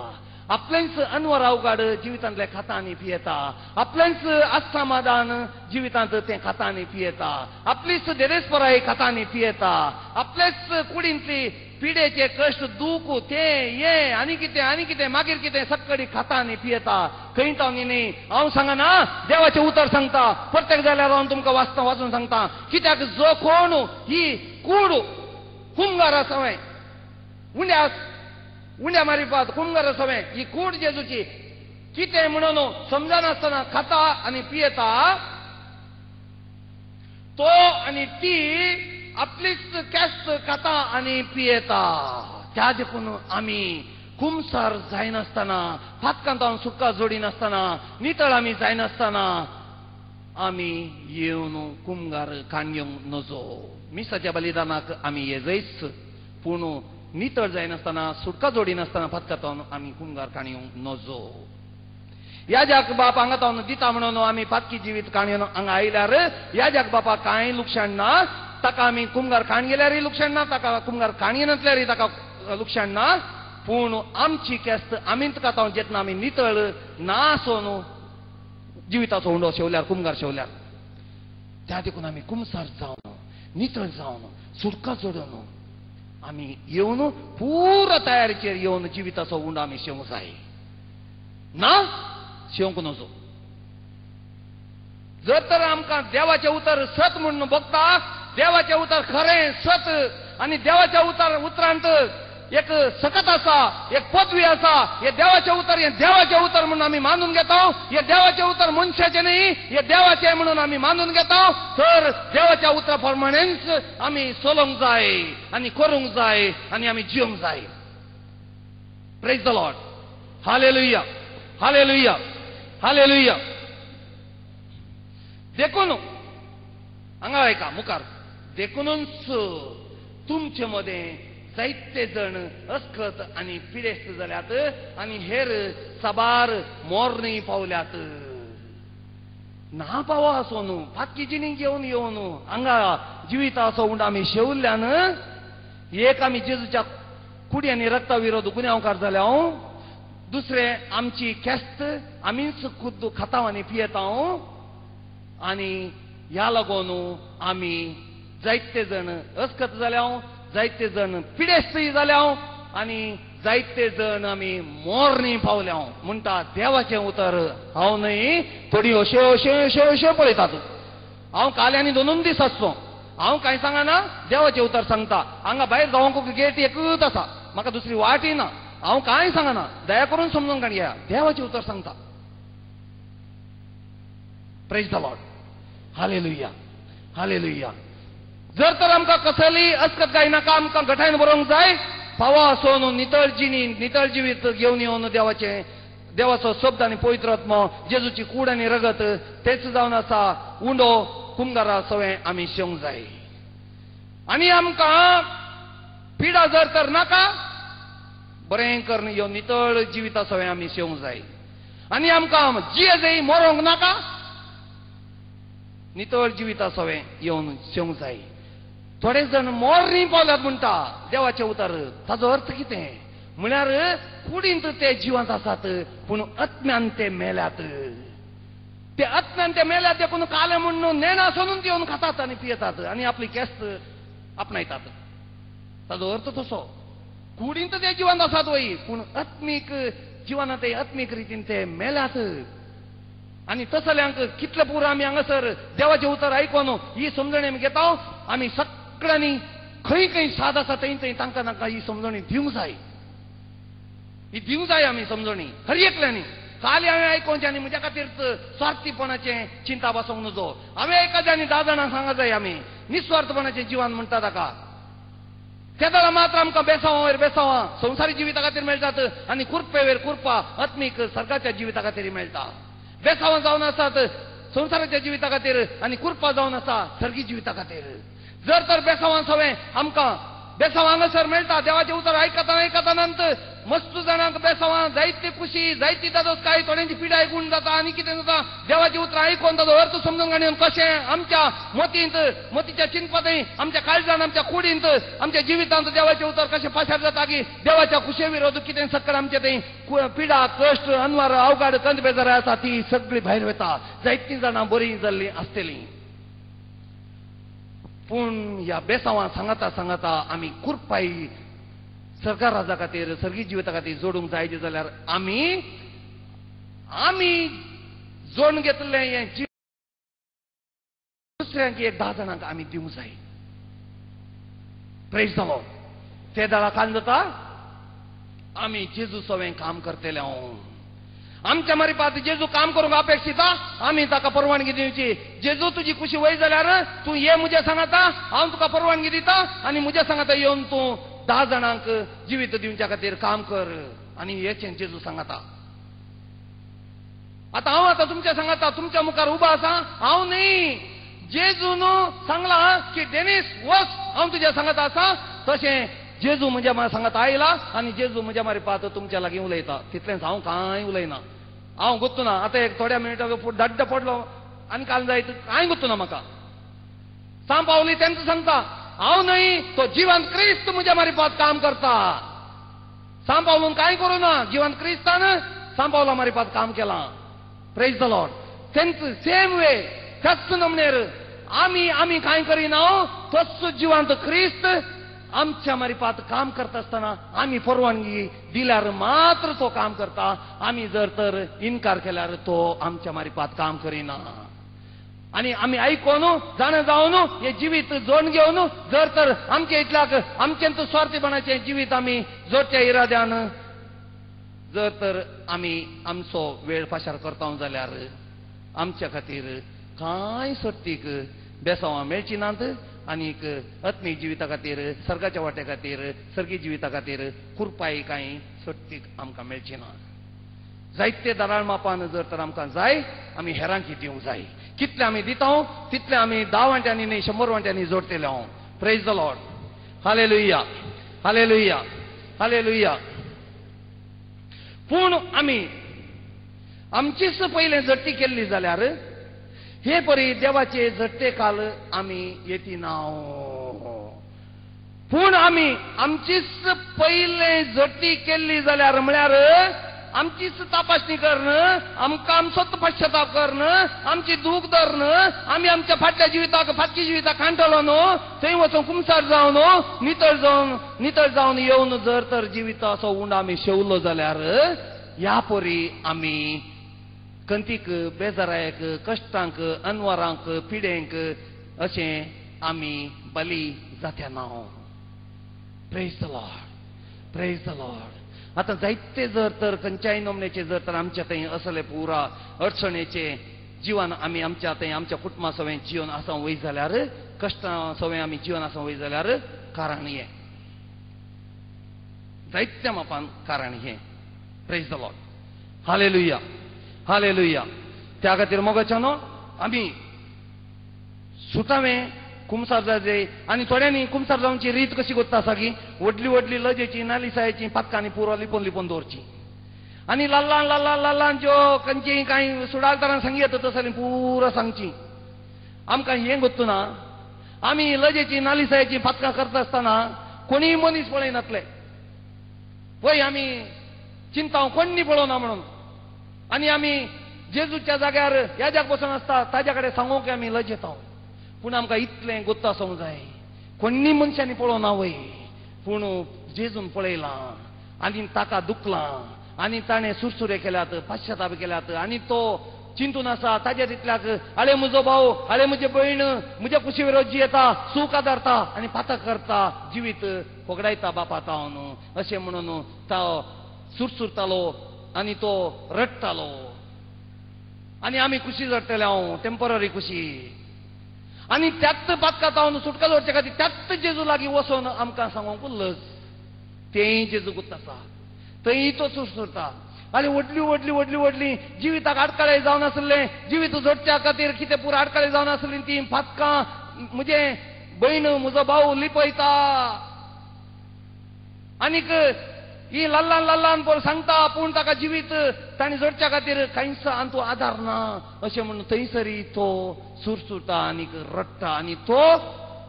A: आपलेंच अनवर अवघड जिवितांतले खाता आनी पियेता, आपलेंच असमाधान जिवितांत तें खाता आनी पियेता, आपलीच देरेस्पराय खाता आनी पियेता, आपलेच कुडींतली पिडेचे कश्ट दूख ते ये आनी कितें आनी कितें मागीर कितें सक्कडी खाता आनी पियेता. खंय तावनी न्ही हांव सांगना, देवाचें उतर सांगता. प्रत्येक जाल्यार हांव तुमकां वाचता वाचून सांगता. कित्याक जो कोण ही कूड कुमगारा सवें उण्या उण्या मारिपात कुमगारा सवें ही कूड जेजूची कितें म्हणून समजनासतना खाता आनी पियेता तो आनी ती आपलीच केस्त खाता आनी पियेता. त्या देखून आमी कुमसार जायनासतना, फातकांतावन सुटका जोडिनासतना, नितळ आमी जायनासतना आमी येवन कुमगार काण घेवंक नजो. मिसाच्या बलिदानाक आमी येजयच, पूण नितळ जायनासतना, सुटका जोडिनासतना फातकांतावन आमी कुमगार काण घेवंक नजो. याजाक बाप हांगा तावन दिता म्हणून आमी पातकी जिवीत काण घेवन हांगा आयल्यार याजाक बापा कांय लुकसाण ना. ताका आमी कुमगार काण गेल्यारय लुकसाण ना, ताका कुमगार काण घेनासल्यारय ताका लुकसाण ना. पूण आमची केस्त आमीच खाता जेन्ना आमी नितळ ना आसून जिविताचो उंडो शेवल्यार, कुमगार शेवल्यार, त्या देखून आमी कुमसार जावन, नितळ जावन, सुटका जोडून आमी येवन पुरा तयारीचेर येवन जिविताचो उंडो आमी शेवंक जाय ना, शेवंक नजो. जर तर आमकां देवाचें उतर सत म्हणून भोगता, देवाचें उतर खरें सत आनी देवाच्या उतर उतरांत एक सकत आसा, एक पदवी आसा, हे देवाचें उतर, हे देवाचें उतर म्हणून आमी मानून घेता. हे देवाचें उतर मनशाचें न्ही, हे देवाचें म्हणून आमी मानून घेता. तर देवाच्या उतरा प्रमाणेच आमी चलोवंक जाय आनी करूंक जाय आनी आमी जिवंक जाय. Praise the Lord. Hallelujah, hallelujah, hallelujah. देखून हांगा आयका मुखार, देखूनच तुमचे मदें जायते जण अस्खत आनी पिडेस्त जाल्यात आनी हेर साबार मोरणी पावल्यात. ना पावो आसून फातकी जिणी घेवन येवन हांगा जिविताचो उंड आमी शेवल्ल्यान एक आमी जेजूच्या कुडी आनी रक्ता विरोध गुन्यांवकार जाल्या, दुसरें आमची केस्त आमीच खुद्द खाताव आनी पियेताव आनी ह्या लागून आमी जायते जण अस्खत जाल्या, जायते जण पिडेस्तय जाल्या आनी जायते जण आमी मोरणी पावल्या. म्हणटा देवाचें उतर हांव न्हय थोडी अश्यो अश्यो अश्यो अश्यो पळयतात. हांव काल आनी दोनून दीस आसचो, हांव कांय सांगना, देवाचें उतर सांगता. हांगा भायर जावंक गेट एकूच आसा, म्हाका दुसरी वाटय ना. हांव कांय सांगना, दया करून समजून काडया, देवाचें उतर सांगता. Praise the Lord. Hallelujah, hallelujah. जर तर आमकां कसली अस्कत काय नाका, आमकां गठायन बरोवंक जाय. पावा आसून नितळ जिणी, नितळ जिवीत घेवन येवन देवाचें, देवाचो शब्द आनी पवित्र आत्मो, जेजूची कूड आनी रगत तेच जावन आसा उंडो कुमगारा सवें आमी शेवंक जाय. आनी आमकां पिडा जर तर नाका, बरें करून येवन नितळ जिविता सवें आमी शेवंक जाय. आनी आमकां जिये जाय मरोंक नाका, नितळ जिविता सवें येवन शेवंक जाय. थोडे जण मोरणी पावल्यात म्हणटा देवाचें उतर, ताजो अर्थ कितें म्हळ्यार कुडींत ते जिवंत आसात पूण आत्म्यान ते मेल्यात. ते आत्म्यान ते मेल्यात देखून काले म्हणून नेणा सोडून येवन खातात आनी पियेतात आनी आपली केस्त आपणायतात. ताजो अर्थ तसो, कुडींत ते जिवंत आसात वय पूण आत्मीक जिवनात ते आत्मीक रितीन ते मेल्यात. आनी तसल्यांक कितले पुरो आमी हांगासर देवाचें उतर आयकोन ही समजणी आमी घेता. आमी सगळ्यांनी खंय खंय साद आसा थंय थंय तांकां तांकां ही समजणी दिवंक जाय, ही दिवंक जाय आमी समजणी हर एकल्यांनी. काल हांवें आयकोवचें आनी म्हज्या खातीर स्वार्थीपणाचें चिंता बसोवंक नजो. हांवें आयकचें आनी 10 जाणांक सांगा जाय. आमी निस्वार्थपणाचें जिवन म्हणटा ताका, तेदळा मात्र आमकां बेसांवा वयर बेसांवां संवसारी जिविता खातीर मेळटात आनी कुरपे वयर कुरपा आत्मीक सर्गाच्या जिविता खातीर मेळटा. बेसांवां जावन आसात संवसाराच्या जिविता खातीर आनी कुरपा जावन आसा सर्गी जिविता खातीर. जर तर बेसांवां सवें आमकां बेसांवां हांगासर मेळटा, देवाचें उतर आयकता आयकता नंतर मस्त जाणांक बेसांवां जायती खुशी, जायती दादोस काय, थोड्यांची पिडाय गुण जाता आनी कितें जाता. देवाचें उतर आयकून ताजो अर्थ समजून घेवन कशें आमच्या मतींत, मतीच्या चिंतपांतय, आमच्या काळजान, आमच्या कुडींत, आमच्या जिवितांत देवाचें उतर कशें पाशार जाता की देवाच्या खुशे विरोध कितें सगळें आमचें थंय पिडा, कश्ट, अनवार, अवघड, कंद बेजाराय आसा ती सगळी भायर वता. जायतीं जाणां बरीं जाल्लीं आसतलीं, पूण ह्या बेसांवां सांगाता सांगाता आमी कुरपाय सरकार राजा खातीर, सर्गी जिविता खातीर जोडूंक जाय जाल्यार आमी आमी जोडून घेतलें हें जिवीत दुसऱ्यांक एक 10 जाणांक आमी दिवंक जाय. प्रेज the Lord. ते दळा कान जाता आमी जेजू सवें काम करतले. आमच्या मारिपात जेजू काम करूंक अपेक्षिता, आमी ताका परवानगी दिवची. जेजू तुजी खुशी वय जाल्यार तूं ये म्हज्या सांगाता, हांव तुका परवानगी दिता आनी म्हज्या सांगाता येवन तूं 10 जाणांक जिवीत दिवच्या खातीर काम कर. आनी हेचें जेजू सांगाता. आतां हांव आतां तुमच्या सांगाता तुमच्या मुखार उबो आसा, हांव न्ही, जेजून सांगला की डेनिस वच, हांव तुज्या सांगाता आसा. तशें जेजू म्हज्या सांगाता आयला आनी जेजू म्हज्या मारिपात तुमच्या लागीं उलयता. तितलेंच, हांव कांय उलयना, हांव गुत्तू ना. आतां एक थोड्या मिनटां दाड्ड पडलो आनी काल जायत कांय गुत्तू ना म्हाका. सांग पावली तेंच सांगता, हांव न्हय, तो जिवंत क्रिस्त म्हज्या मारिपात काम करता. सांग पावलून कांय करूं ना, जिवंत क्रिस्तान सांग पावला मारिपात काम केलां. Praise the Lord. तेंच सेम वे, त्याच नमनेर आमी आमी कांय करिना, तोच जिवंत क्रिस्त आमच्या मारिपात काम करता आसतना आमी परवानगी दिल्यार मात्र तो काम करता. आमी जर तर इनकार केल्यार तो आमच्या मारिपात काम करिना. आनी आमी आयकोन जाणा जावन हे जिवीत जोड घेवन जर तर आमच्या इतल्याक आमचें स्वार्थीपणाचें जिवीत आमी जोडच्या इराद्यान जर तर आमी आमचो वेळ पाशार करता जाल्यार आमच्या खातीर कांय सर्तीक बेसांवां मेळची नात आनीक आत्मीक जिविता खातीर, सर्गाच्या वाट्या खातीर, सर्गी जिविता खातीर कुरपाय कांय सर्तीक आमकां मेळची ना. जायते दराळ मापान जर तर आमकां जाय, आमी हेरांकी दिवंक जाय. कितले आमी दिता तितले आमी 10 वांट्यांनी न्ही 100 वांट्यांनी जोडटले हांव. Praise the Lord. Hallelujah, hallelujah, hallelujah. पूण आमी आमचीच पयलें झडटी केल्ली जाल्यार हे परी देवाचे झडटे काल आमी येती ना. पूण आमी आमचीच पयलें झडटी केल्ली जाल्यार म्हळ्यार आमचीच तपासणी करणं, आमकां आमचोच पश्चाताप करणं, आमची दूख धरणं, आमी आमच्या फाटल्या जिविताक फाटकी जिविताक कांटलो न्हू, थंय वचून कुमसार जावन नितळ जावन येवन जर तर जिविताचो उंड आमी शेवलो जाल्यार ह्या परी आमी कंतीक, बेजारायक, कश्टांक, अनवरांक, पिडेंक अशें आमी बली जात्या ना. Praise the Lord, praise the Lord. आतां जायते जर तर खंयच्याय नमनेचे जर तर आमच्या थंय असले पुरा अडचणेचे जिवन आमी आमच्या थंय आमच्या कुटुंबा सवें जिवन आसा वय जाल्यार, कश्टां सवें आमी जिवन आसा वय जाल्यार कारण हें जायत्या मापान कारण हें. Praise the Lord. Hallelujah, hallelujah. त्या खातीर मोगाच्यानो आमी सुटावें कुमसार जाय. आनी थोड्यांनी कुमसार जावची रीत कशी कोत्ता आसा की व्हडली व्हडली लजेची नालिसायची पातकांनी पुरो लिपोवन लिपोवन दवरची आनी ल्हान ल्हान ल्हान ज्यो खंयची कांय सुडालतारान सांगी येता तसली पुरो सांगची. आमकां हें गोत्तू ना. आमी लजेची नालिसायची पातकां करता आसतना कोणीय मनीस पळयनातले, पळय आमी चिंता कोण्णी पळोवना म्हणून. आनी आमी जेजूच्या जाग्यार ह्या बसून आसता ताज्या कडेन सांगूंक आमी लजेता. पूण आमकां इतलें गोत्त आसूंक जाय, कोण्णी मनशांनी पळोवना वय, पूण जेजून पळयलां आनी ताका दुखलां आनी ताणें सुरसुरे केल्यात, पश्चाताप केल्यात आनी तो चिंतून आसा ताज्या तितल्याक आळे म्हजो भाव, आळे म्हजे भयण म्हज्या कुशी विरोध येता, सूख आदारता आनी पातक करता, जिवीत होगडायता बापा तावन अशें म्हणून तो सुरसुरतालो आनी तो रडटालो. आनी आमी खुशी जडटले हांव टेंपररी खुशी. आनी त्याच पातका तावन सुटका दवरचे खातीर त्याच जेजू लागीं वचोन आमकां सांगूंक लज, तेंय जेजू गुत्त आसा, थंय तो सुरसुरता. आनी व्हडली व्हडली व्हडली व्हडली जिविताक आडकाळे जावन आसलें, जिवीत जोडच्या खातीर कितें पुरो आडकाळे जावन आसलीं तीं पातकां म्हजें भयण म्हजो भाव लिपयता. आनीक ही ल्हान ल्हान पळय सांगता, पूण ताका जिवीत ताणें जोडच्या खातीर कांयच आनी तो आदार ना अशें म्हणून थंयसरी तो सुरसुरता आनीक रडटा आनी तो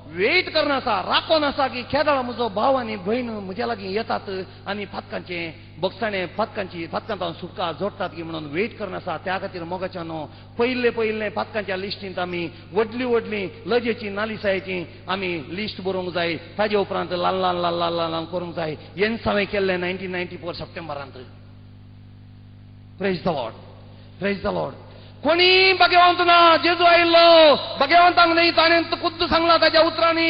A: वेट करना आसा, राखोन आसा की केदळा म्हजो भाव आनी भयण म्हज्या लागीं येतात आनी पातकांचें बगसाणें पातकांची पातकांत सुटका जोडटात की म्हणून वेट करना आसा. त्या खातीर मोगाच्यानो पयले पयले पातकांच्या लिस्टींत आमी व्हडली व्हडली लजेची नालिसायेची आमी लिस्ट बरोवंक जाय. ताजे उपरांत ल्हान ल्हान ल्हान ल्हान ल्हान करूंक जाय. हेंच हांवें केल्लें 1994 सप्टेंबरांत. Praise the Lord, praise the Lord. कोणी भाग्यवंत ना, जेजू आयिल्लो भाग्यवंतांक न्ही, ताणें खुद्द सांगलां ताज्या उतरांनी,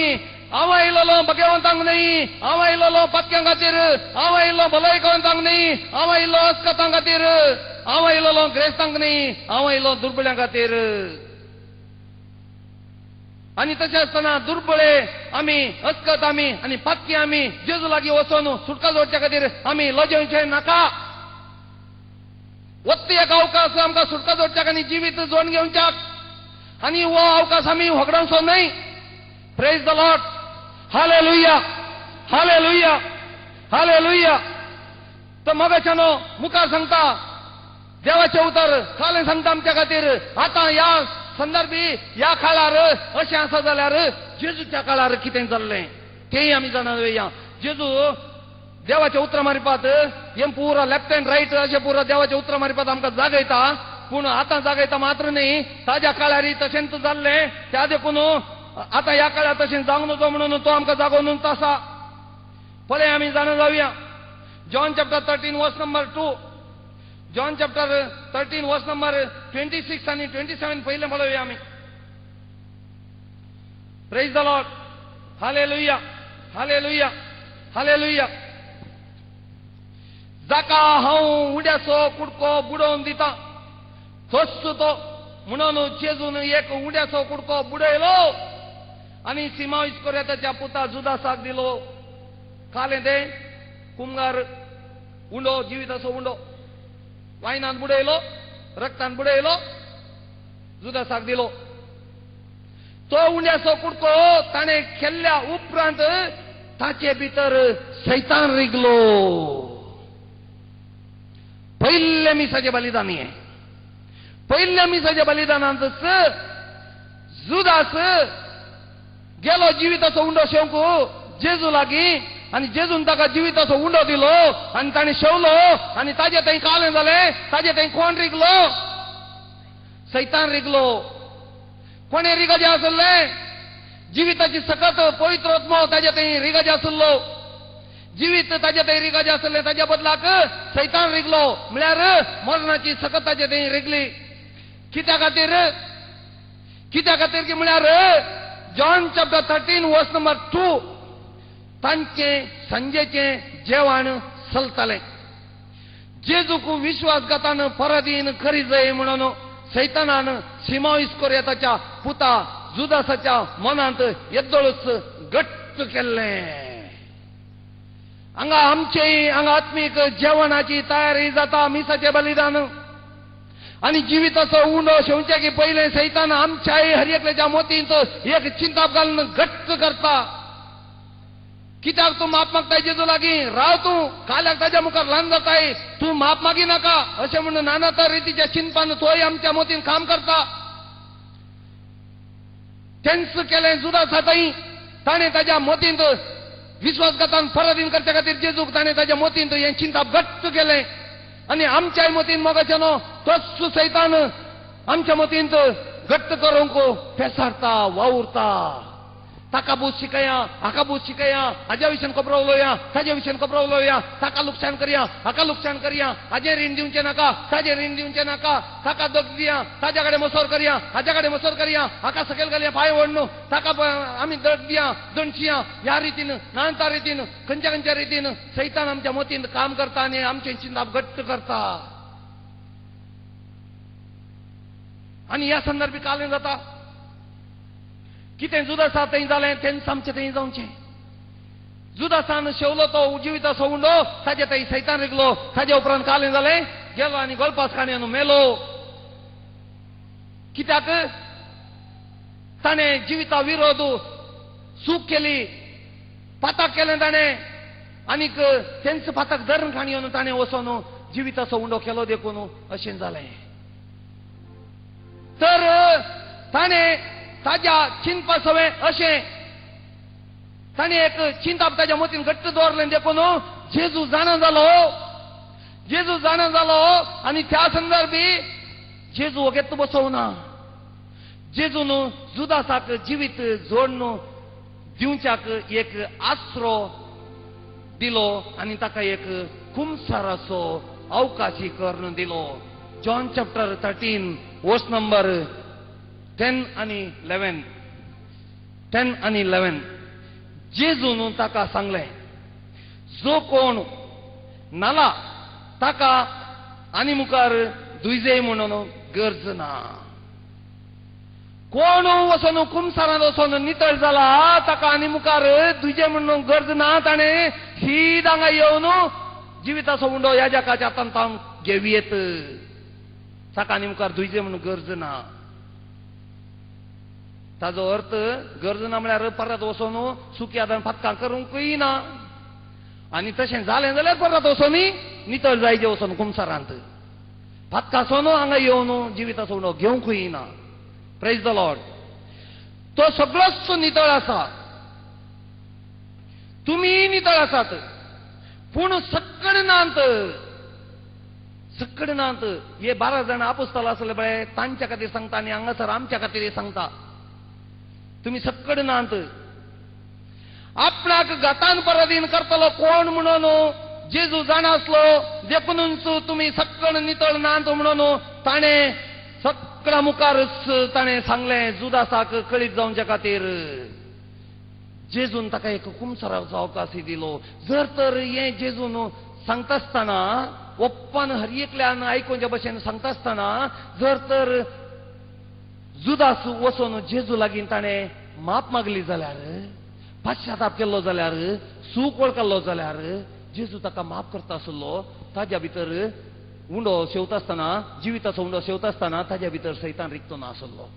A: हांव आयिल्लो भगवंतांक न्हय, हांव आयिल्लो पातक्यां खातीर, हांव आयिल्लो भलायकवंतांक न्हय, हांव आयिल्लो अस्कतां खातीर, हांव आयिल्लो ग्रेस्तांक न्हय, हांव आयिल्लो दुर्बळ्यां खातीर. आनी तशें आसतना दुर्बळे आमी, अस्कत आमी आनी पातकी आमी जेजू लागीं वचून सुटका जोडच्या खातीर आमी लजेवचें नाका. वत्ती एक अवकाश आमकां सुटका जोडच्याक आनी जिवीत जोडून घेवच्याक, आनी हो अवकाश आमी होगडावचो न्हय. Praise the Lord. Hallelujah, hallelujah, hallelujah. तर मगाच्यानो मुखार सांगता देवाचें उतर कालें सांगता आमच्या खातीर. आतां ह्या संदर्भी ह्या काळार अशें आसा जाल्यार जेजूच्या काळार कितें जाल्लें तेंय आमी जाणा जावया. जेजू देवाच्या उतरां मारिपात हें पुरा लेफ्ट अँड रायट अशें पुरा देवाच्या उतरां मारिपात आमकां जागयता. पूण आतां जागयता मात्र न्ही, ताज्या काळार तशेंच जाल्लें, त्या देखून आतां ह्या काळार तशें जावंक नजो म्हणून तो आमकां जागोवन आसा. पळय आमी जाणा जावया. John chapter 13 verse number 2, John chapter 13 verse number 26 आनी 27 पयलें पळोवया आमी. Praise the Lord. Hallelujah, hallelujah, hallelujah. जाका हांव उड्याचो कुडको बुडोवन दिता तोच तो म्हणून जेजून एक उड्याचो कुडको बुडयलो आनी सिमांव इस्कोरियोताच्या पुता जुदासाक दिलो. कालें तें कुमगार उंडो, जिविताचो उंडो वायनान बुडयलो, रक्तान बुडयलो, जुदासाक दिलो. तो उंड्याचो कुडको ताणें केल्ल्या उपरांत ताचे भितर सैतान रिगलो. पयल्या मिसाचें बलिदान हें. पयल्या मिसाच्या बलिदानांतच जुदास गेलो जिविताचो उंडो शेवंक जेजू लागीं, आनी जेजून ताका जिविताचो उंडो दिलो आनी ताणें शेवलो आनी ताजे थंय कालें जालें. ताजे थंय कोण रिगलो? सैतान रिगलो. कोणें रिगाचें आसलें? जिविताची सकत पवित्र आत्मो ताजे थंय रिगाचें आसलो. जिवीत ताजे थंय रिगाचें आसलें, ताज्या बदलाक सैतान रिगलो. म्हळ्यार मरणाची सकत ताजे थंय रिगली. कित्या खातीर? कित्या खातीर की म्हळ्यार John chapter 13 verse number 2 तांचें सांजेचें जेवण चलतालें. जेजूक विश्वासघातान पराधीन करी जाय म्हणून सैतानान सिमांव इस्कोरियोताच्या पुता जुदासाच्या मनांत येद्दोळच घट्ट केल्लें. हांगा आमचेय हांगा आत्मीक जेवणाची तयारी जाता, मिसाचें बलिदान आनी जिविताचो उंडो शेवच्या की पयलें सैतान आमच्याय हर एकल्याच्या मोतींत एक चिंताप घालून घट्ट करता. कित्याक तूं माप मागताय जेजू लागीं? राव तूं, काल्याक ताज्या मुखार ल्हान जाताय, तूं माप मागी नाका अशें म्हणून नाना तर रितीच्या चिंतपान तोय आमच्या मोतीन काम करता. तेंच केलें जुदासा थंय. ताणें ताज्या मोतींत विश्वासघातान पराधीन करच्या खातीर जेजूक ताणें ताज्या मोतींत हें चिंताप घट्ट केलें. आनी आमच्याय मतीन मोगाच्यानो तोच सैतान आमच्या मतींत घट्ट करूंक पेसारता, वावुरता. ताका बूज शिकया, हाका बूज शिकया, हाज्या विशयान खबर उलोवया, ताज्या विशयान खबर उलोवया, ताका लुकसाण करया, हाका लुकसाण करया, हाजें रीण दिवचें नाका, ताजें रीण दिवचें नाका, ताका दग दिया, ताज्या कडेन मसोर करया, हाज्या कडेन मसोर करया, हाका सकयल घालया पांय ओडणू, ताका आमी दग दिया, दणशिया. ह्या रितीन नानता रितीन खंयच्या खंयच्या रितीन सैतान आमच्या मतीन काम करता आनी आमचें चिंताप घट्ट करता. आनी ह्या संदर्भी कालें जाता कितें जुदासा थंय जालें तेंच आमचें थंय जावचें. जुदासान शेवलो तो जिविताचो उंडो, ताजे थंय सैतान रिगलो. ताजे उपरांत कालें जालें, गेलो आनी गोलपास काणयान मेलो. कित्याक? ताणें जिविता विरोध चूक केली, पाताक केलें ताणें, आनीक तेंच पाताक धरून काणयेन ताणें वचोन जिविताचो उंडो केलो देखून अशें जालें. तर ताणें ताज्या चिंतपा सवें अशें ताणें एक चिंताप ताज्या मतीन घट्ट दवरलें देखून जेजू जाणा जालो. जेजू जाणा जालो आनी त्या संदर्भी जेजू वगेत बसोवना. जेजून जुदासाक जिवीत जोडून दिवच्याक एक आसरो दिलो आनी ताका एक कुमसाराचो अवकाशी करून दिलो. John chapter 13 verse number 10 आनी 11, 10 आनी 11. जेजून ताका सांगलें, जो कोण नाला ताका आनी मुखार दुयजे म्हणून गरज ना. कोण वचून कुमसारांत वचून नितळ जाला ताका आनी मुखार दुयजे म्हणून गरज ना. ताणें शीद हांगा येवन जिविताचो उंडो ह्या जगाच्या हातान घेवयेत. ताका आनी मुखार दुयजे म्हणून गरज ना. ताजो अर्थ गरज ना म्हळ्यार परत वचून सुकी आदान फातकां करूंकय ना, आनी तशें जालें जाल्यार परत वचून नितळ जायजे वचून कुमसारांत फातकां सोनो हांगा येवन जिविताचो उंडो घेवंकय ना. Praise the Lord. तो सगळोच नितळ आसा, तुमी नितळ आसात, पूण सकड नात. सकड नात. हे 12 जाण आपोस्ताल आसले पळय, तांच्या खातीर सांगता आनी हांगासर आमच्या खातीर सांगता, तुमी सकड नात. आपणाक घातान पराधीन करतलो कोण म्हणून जेजू जाणा आसलो, देखूनच तुमी सकड नितळ नात म्हणून ताणें सगळ्या मुखारच ताणें सांगलें जुदासाक कळीत जावच्या खातीर. जेजून ताका एक कुमसराचो अवकाश दिलो. जर तर हें जेजून सांगता आसतना ओप्पान हर एकल्यान आयकुच्या भशेन सांगता आसतना जर तर जुदास वचून जेजू लागीं ताणें माप मागली जाल्यार, पश्चाताप केल्लो जाल्यार, सूख वळखल्लो जाल्यार जेजू ताका माफ करता आसलो. ताज्या भितर उंडो शेवता आसतना, जिविताचो उंडो शेवता आसतना ताज्या भितर सैतान रिगतो ना आसलो.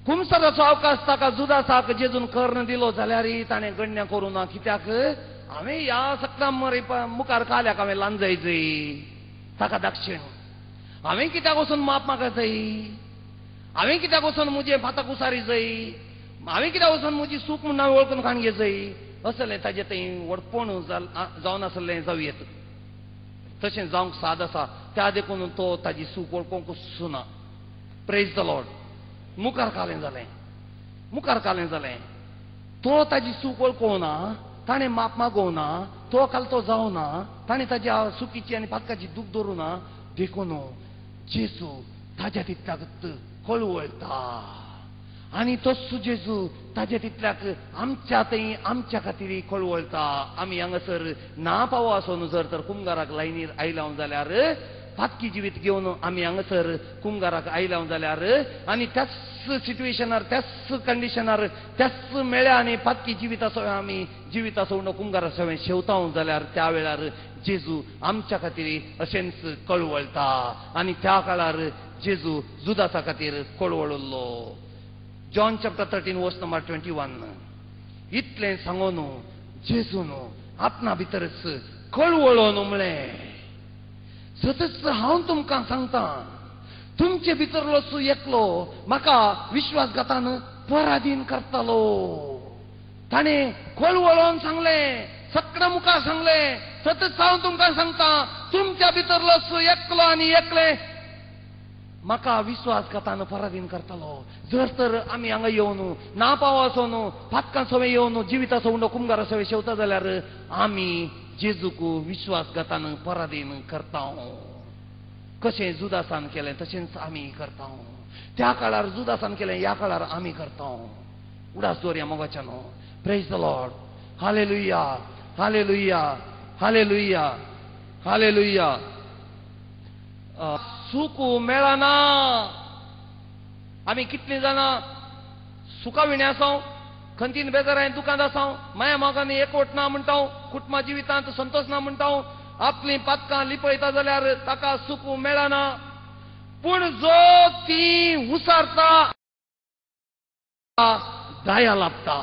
A: कुमसराचो अवकाश ताका जुदासाक जेजून कर्ण दिलो जाल्यार ताणें गण्या करूं ना. कित्याक हांवें ह्या सगळ्या मरे मुखार काल्याक हांवें लांजय जय ताका दाक्षिण, हांवें कित्याक वचून माप मागा जाय, हांवें कित्याक वचून म्हजें फाताक उसारी जाय, हांवें कित्याक वचून म्हजी सूख म्हूण हांवें वळखून खाण घे जाय, असलें ताजें थंय व्हडपण जावन आसलें जावं येत. तशें जावंक साद आसा, त्या देखून तो ताजी सूख वळखूंक ना. Praise the Lord. मुखार कालें जालें, मुखार कालें जालें, तो ताजी सूख वळखूना, ताणें माप मागोवना, तो कालतो जावना, ताणें ताज्या सुकीची आनी पातकाची दूख दवरूं ना. देखून जेजू ताज्या तितल्याक कळवळटा आनी तोच जेजू ताज्या तितल्याक आमच्या थंय आमच्या खातीर कळवळटा. आमी हांगासर ना पावो आसून जर तर कुमगाराक लायनीर आयल्या जाल्यार, पातकी जिवीत घेवन आमी हांगासर कुमगाराक आयल्या जाल्यार आनी त्याच सिट्युएशनार, त्याच कंडिशनार, त्याच मेळ्या आनी पातकी जिविताचो आमी जिविताचो उंडो कुमगारा सवें शेवता जाल्यार त्या वेळार जेजू आमच्या खातीर अशेंच कळवळटा. आनी त्या काळार जेजू जुदासा खातीर कळवळिल्लो. John chapter 13 verse number 21. इतलें सांगून जेजून आपणा भितरच कळवळोन म्हळें, सतच हांव तुमकां सांगता, तुमचे भितरलो एकलो म्हाका विश्वासघातान पराधीन करतालो. ताणें कळवळोन सांगलें, सगळ्या मुखार सांगलें, सतच हांव तुमकां सांगता, तुमच्या भितरलो एकलो आनी एकलें म्हाका विश्वासघातान पराधीन करतालो. जर तर आमी हांगा येवन ना पाव आसून पातकां सवें येवन जिविताचो उंडो कुमगारा सवें शेवता जाल्यार आमी जेजूक विश्वासघातान पराधीन करता. कशें जुदासान केलें तशेंच आमी करता. त्या काळार जुदासान केलें, ह्या काळार आमी करता. उडास दवरया मोगाच्यानो. Praise the Lord. Hallelujah, hallelujah, hallelujah, hallelujah. सूख मेळना. आमी कितलीं जाणां सुखा विणे आसा, खंतीन बेजाराय दुकान आसा, माया मोगांनी एकवट ना म्हणटा, कुटुंबा जिवितांत संतोष ना म्हणटा, आपलीं पातकां लिपयता जाल्यार ताका सूख मेळना. पूण जो ती उसारता दया लाभता,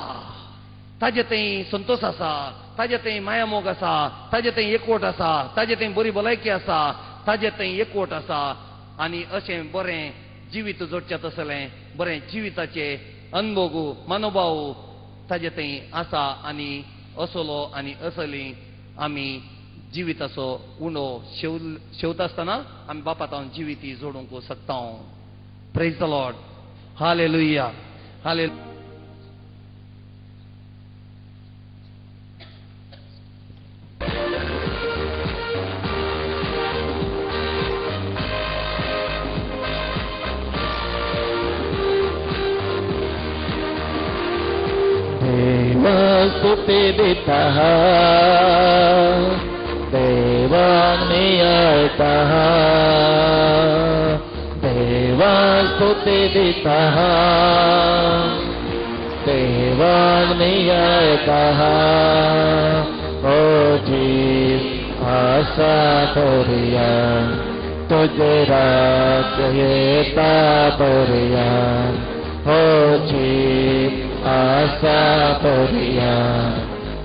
A: ताजे थंय संतोष आसा, ताजे थंय मायामोग आसा, ताजे थंय एकवट आसा, ताजे थंय बरी भलायकी आसा, ताजे थंय एकवट आसा. आनी अशें बरें जिवीत जोडचें तसलें बरें जिविताचे अनभोग मनोभाव ताजे थंय आसा. आनी असलो आनी असली आमी जिविताचो उंडो शेवता आसतना आमी बापातावन जिविती जोडूंक शकता. Praise the Lord. Hallelujah, hallelujah.
B: स्तुती दिता, देवाक नियाळटा, देवाक स्तुती दिता, देवाक नियाळटा. ओ जीव आसा दवरया, तुजें राज्य येता दवरया. ओ जीव आसा दवरया,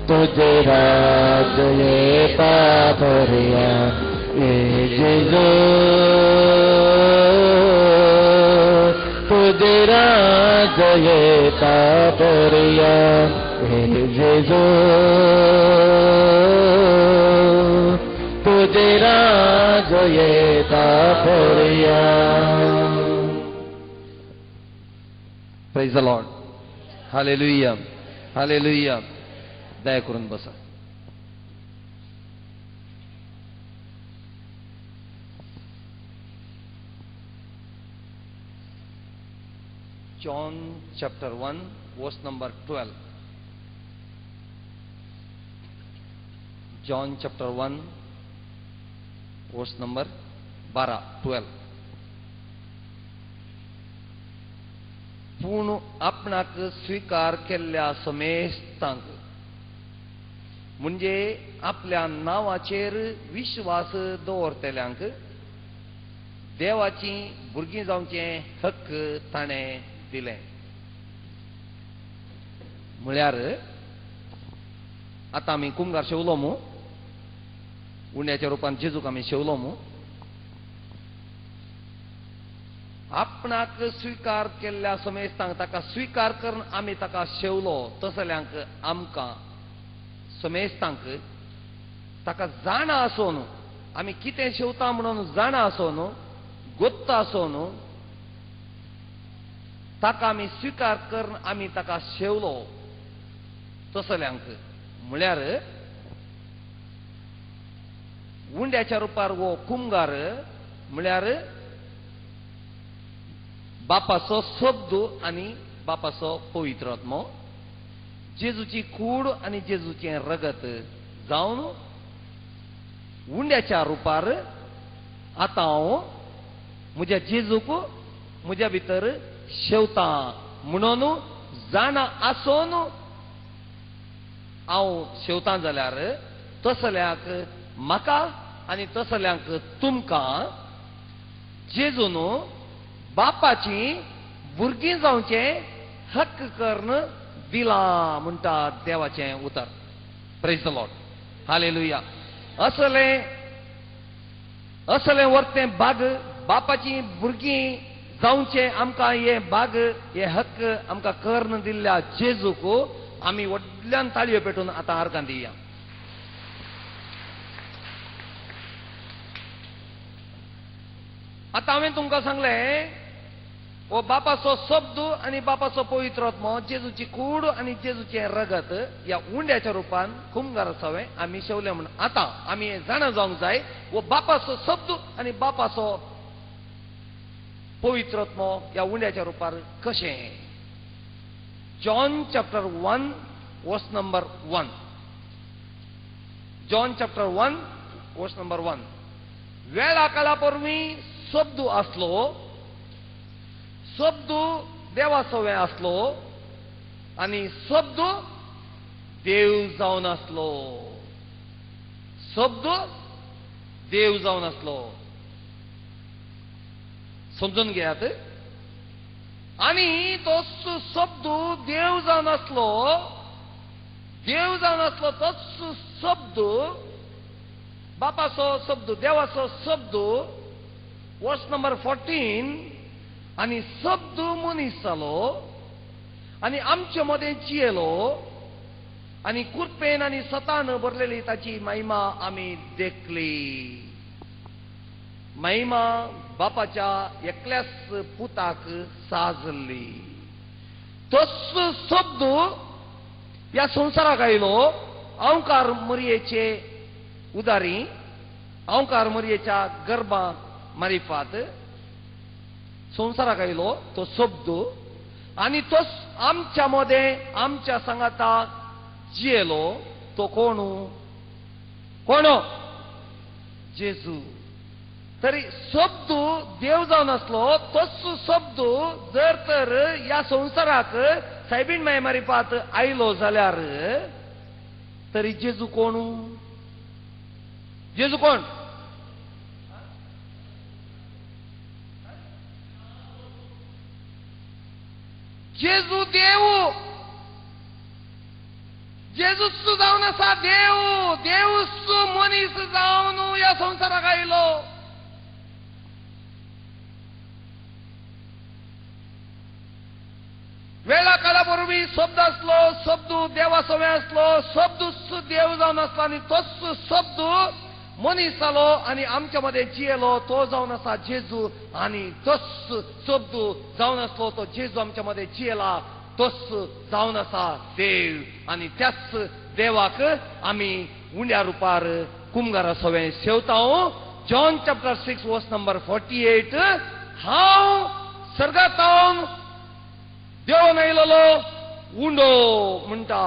B: तुजें राज्य येता दवरया. ए जेजू तुजें राज्य येता दवरया. ए जेजू तुजें राज्य येता दवरया.
A: Praise the Lord. Hallelujah, hallelujah. दया करून बसा. John chapter 1 verse number 12. John chapter 1 verse number 12, 12. पूण आपणाक स्वीकार केल्ल्या समेस्तांक, म्हणजे आपल्या नांवाचेर विश्वास दवरतल्यांक देवाची भुरगीं जावचें हक्क ताणें दिलें. म्हळ्यार आतां आमी कुमगार शेवलो मू, उंड्याच्या रुपान जेजूक आमी शेवलो मू. आपणाक स्वीकार केल्ल्या समेस्तांक ताका स्वीकार करून आमी ताका शेवलो, तसल्यांक आमकां समेस्तांक ताका जाणा आसून, आमी कितें शेवता म्हणून जाणा आसून, गोत्त आसून ताका आमी स्वीकार करून आमी ताका शेवलो तसल्यांक, म्हळ्यार उंड्याच्या रुपार वो कुमगार म्हळ्यार बापाचो शब्द आनी बापाचो पवित्र आत्मो, जेजूची कूड आनी जेजूचें रगत जावन उंड्याच्या रुपार आतां हांव म्हज्या जेजूक म्हज्या भितर शेवता म्हणून जाणा आसून हांव शेवता जाल्यार तसल्यांक म्हाका आनी तसल्यांक तुमकां जेजून बापाची भुरगीं जावचें हक्क करून दिलां म्हणटा देवाचें उतर. Praise the Lord. Hallelujah. असलें असलें वर्तें बाग बापाची भुरगीं जावचें आमकां हें बाग हे हक्क आमकां करून दिल्ल्या जेजूक आमी व्हडल्यान ताळयो पेटून आतां आर्गां दिया. आतां हांवें तुमकां सांगलें, हो बापाचो शब्द आनी बापाचो पवित्र आत्मो, जेजूची कूड आनी जेजूचें रगत ह्या उंड्याच्या रुपान कुमगार सवें आमी शेवले म्हूण आतां आमी जाणा जावंक जाय, हो बापाचो शब्द आनी बापाचो पवित्र आत्मो ह्या उंड्याच्या रुपार कशें. John chapter 1 verse number 1. John chapter 1 verse number 1. वेळा काळा परवीं शब्द आसलो, शब्द देवा सवें आसलो आनी शब्द देव जावन आसलो. शब्द देव जावन आसलो. समजून घेयात. आनी तो शब्द देव जावन आसलो, देव जावन आसलो तोच शब्द बापाचो शब्द देवाचो शब्द वर्स नंबर 14. आनी शब्द मनीस जालो आनी आमचे मदें जियेलो आनी कुरपेन आनी सतान भरलेली ताची महिमा आमी देखली. महिमा बापाच्या एकल्याच पुताक साजली. तोच शब्द ह्या संवसाराक आयलो अंकार मरयेचे उदारी, अंकार मरयेच्या गर्भा मारिफात संवसाराक आयलो तो शब्द आनी तोच आमच्या मदें आमच्या सांगाता जियेलो तो कोण? कोण? जेजू. तरी शब्द देव जावन आसलो तोच शब्द जर तर ह्या संवसाराक सायबीण माय मारिपात आयलो जाल्यार तरी जेजू कोण? जेजू कोण? जेजू देव. जेजूच जावन आसा देव. देवूच मनीस जावन ह्या संवसाराक आयलो. वेळा काळा बरोबर शब्द आसलो, शब्द देवा सवे आसलो, शब्दूच देव जावन आसलो आनी तोच शब्द मनीस जालो आनी आमच्या मदें जियेलो तो जावन आसा जेजू. आनी तोच शब्द जावन आसलो तो जेजू आमच्या मदें जियेला तोच जावन आसा देव. आनी त्याच देवाक आमी उंड्या रुपार कुमगारा सवें Sevata. John chapter 6 verse number 48. हांव सर्गातावन देव आयलेलो उंडो म्हणटा.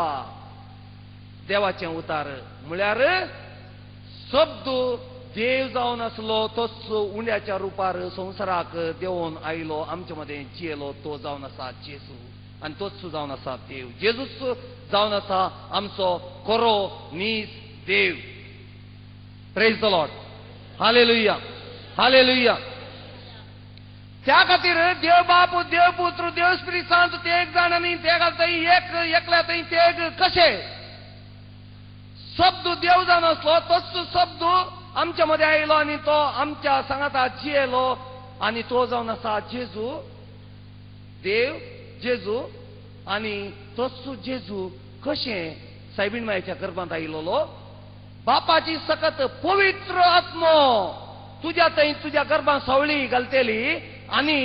A: देवाचें उतार म्हळ्यार शब्द देव जावन आसलो तोच उंड्याच्या रुपार संवसाराक देवोन आयलो, आमचे मदें जियेलो तो जावन आसा जेजू. आनी तोच जावन आसा देव. जेजूच जावन आसा आमचो खरो नीज देव. Praise the Lord. Hallelujah, hallelujah. त्या खातीर देव बाप, देव पुत्र, देव स्पिरीत सांत ते एक जाण आनी ते थंय एक एकल्या थंय ते कशे? शब्द देव जावन आसलो तोच शब्द आमच्या मदें आयलो आनी तो आमच्या सांगाता जियेलो आनी तो जावन आसा जेजू देव जेजू. आनी तोच जेजू कशें सायबीण मायच्या गर्भांत आयिल्लो? बापाची सकत पवित्र आत्मो तुज्या थंय तुज्या गर्भांत सावळी घालतली आनी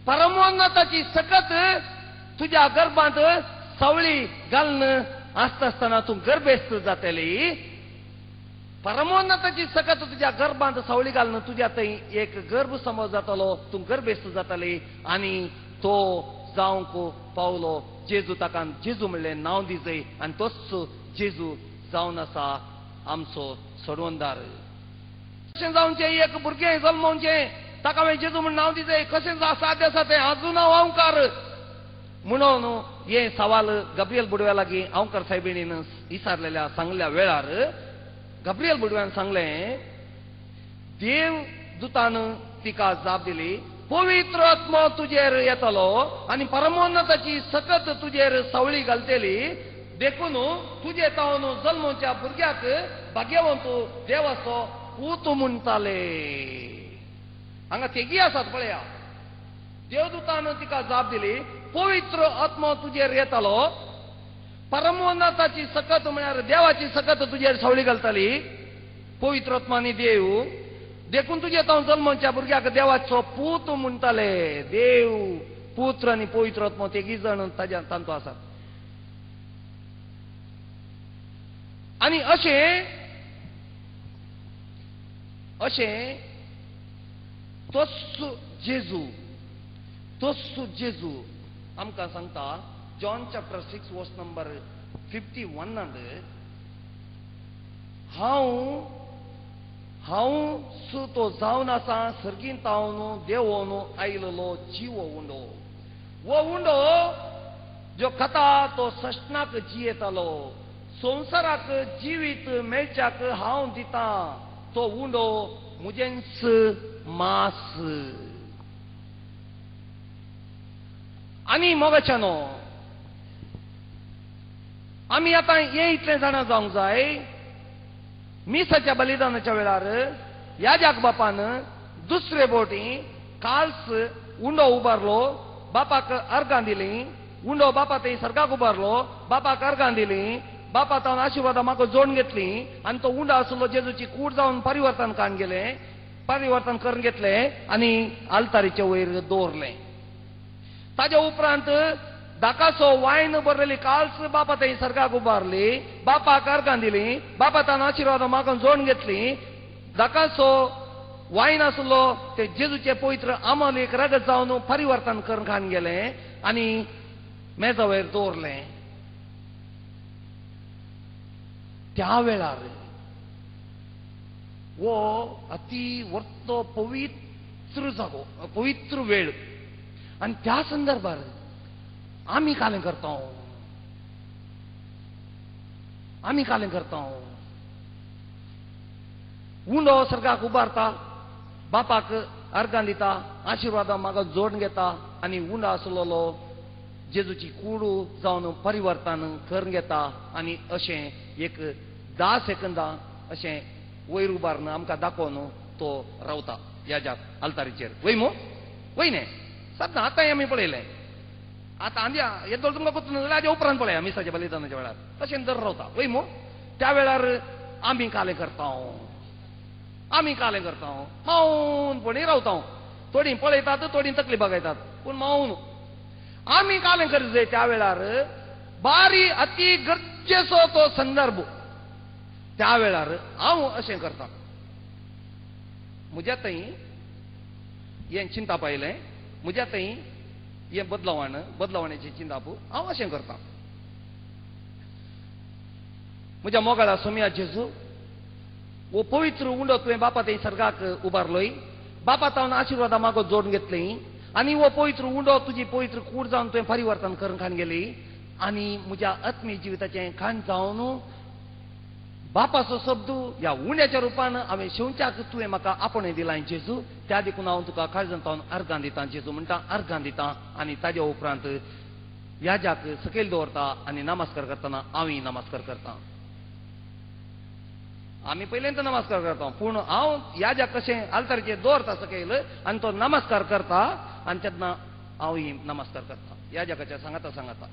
A: परमोन्नताची सकत तुज्या गर्भांत सावळी घालून आसता आसतना तूं गर्भेस्त जातली. परमोन्नताची सकत तुज्या गर्भांत सावळी घालून तुज्या थंय एक गर्भ समज जातलो, तूं गर्भेस्त जातली. आनी तो जावंक पावलो जेजू. ताका जेजू म्हणलें नांव दिजय आनी तोच जेजू जावन आसा आमचो सोडवणदार. कशें जावचें एक भुरगें जल्मोवचें ताका हांवें जेजू म्हण नांव दिजय, कशें साध्य आसा तें? आजून हांव अंवकार म्हणून हें सवाल गब्रियल बुडव्या लागीं अंवकार सायबिणीन विचारलेल्या सांगल्या वेळार गब्रियल बुडव्यान सांगलें, देव दुतान तिका जाप दिली, पवित्र आत्मो तुजेर येतलो आनी परमोन्नताची सकत तुजेर सावळी घालतली, देखून तुजे तावन जल्मोच्या भुरग्याक भाग्यवंत देवाचो पूत म्हणटाले. हांगा तेगी आसात पळया. देवदूतान तिका जाप दिली, पवित्र आत्मो तुजेर येतलो, परमोन्नताची सकत म्हळ्यार देवाची सकत तुजेर सावळी घालतली, पवित्र आत्मो आनी देव, देखून तुजे तावन जल्मोच्या भुरग्याक देवाचो पूत म्हणटाले. देव पुत्र आनी पवित्र आत्मो तेगी जाण ताज्या तांचो आसात. आनी अशें अशें तोच जेजू, तोच जेजू आमकां सांगता John chapter 6 verse number 51 हांव हांव सु तो जावन आसा सर्गीन तावन देवोन आयलेलो जिवो उंडो. हो उंडो जो कथा तो सश्णाक जियेतालो, संवसाराक जिवीत मेळच्याक हांव दिता तो उंडो मुजेंच मास. आनी मोगाच्यानो आमी आतां हें इतलें जाणा जावंक जाय, मिसाच्या बलिदानाच्या वेळार याजाक बापान दुसरे बोटी काल्स उंडो उबारलो, बापाक अर्गां दिली, उंडो बापा थंय सर्गाक उबारलो, बापाक अर्गां दिली, बापा तावन आशिर्वादां म्हाका जोडून घेतली आनी तो उंडो आसलो जेजूची कूड जावन परिवर्तन काडून गेलें, परिवर्तन करून घेतलें आनी आल्तारीचे वयर दवरलें. ताज्या उपरांत धाकासो वायन भरलेली काल्स बापा थंय सर्गाक उबारली, बापाक अर्गां दिली, बापा तान आशिर्वादां म्हाका जोडून घेतली, धाकासो वायन आसलो ते जेजूचे पवित्र आमल एक रगत जावन परिवर्तन करून खावन गेलें आनी मेजा वयर दवरलें. त्या वेळार वो अति वर्तो पवित्र जागो, पवित्र वेळ. आनी त्या संदर्भार आमी कालें करता, आमी कालें करता. उंडो सर्गाक उबारता, बापाक अर्गां दिता, आशिर्वादां म्हाका जोडून घेता आनी उंडो आसलेलो जेजूची कूड जावन परिवर्तन करून घेता आनी अशें एक 10 सेकंदां अशें वयर उबारून आमकां दाखोवन तो रावता ह्या आल्तारीचेर. वय मू वय न्ही सद्दां आतांय आमी पळयलें. आतां आनी येदोळ तुमकां कोत्तू जाल्यार हाज्या उपरांत पळया मिसाच्या बलिदानाच्या वेळार तशें दर रावता. वय मू त्या वेळार आमी कालें करता, आमी कालें करता, मौनपणी रावता. थोडीं पळयतात, थोडीं तकली बागयतात, पूण मौन. आमी कालें करीत जाय त्या वेळार बारी अति गरजेचो तो संदर्भ. त्या वेळार हांव अशें करता, म्हज्या थंय हें चिंताप आयलें, म्हज्या थंय हें बदलावण, बदलावण्याचें चिंताप हांव अशें करता. म्हज्या मोगाळा सोम्या जेजू, वो पवित्र उंडो तुवें बापा थंय सर्गाक उबारलोय, बापा तावन आशिर्वादां मागो जोडून घेतली आनी हो पवित्र उंडो तुजी पवित्र कूड जावन तुवें परिवर्तन करून खाण गेली आनी म्हज्या आत्मीय जिविताचें खाण जावन बापाचो शब्द ह्या उंड्याच्या रुपान हांवें शेवच्याक तुवें म्हाका आपणें दिलां जेजू. त्या देखून हांव तुका काळजान तावन अर्गां दितां जेजू म्हणटा, अर्गां दितां. आनी ताज्या उपरांत याजाक सकयल दवरता आनी नमस्कार करतना हांवूय नमस्कार करता. आमी पयल्यांत नमस्कार करता, पूण हांव याजाक कशें आल्तारीचेर दवरता सकयल आनी तो नमस्कार करता आनी तेन्ना हांवूय नमस्कार करता याजकाच्या सांगाता सांगाता.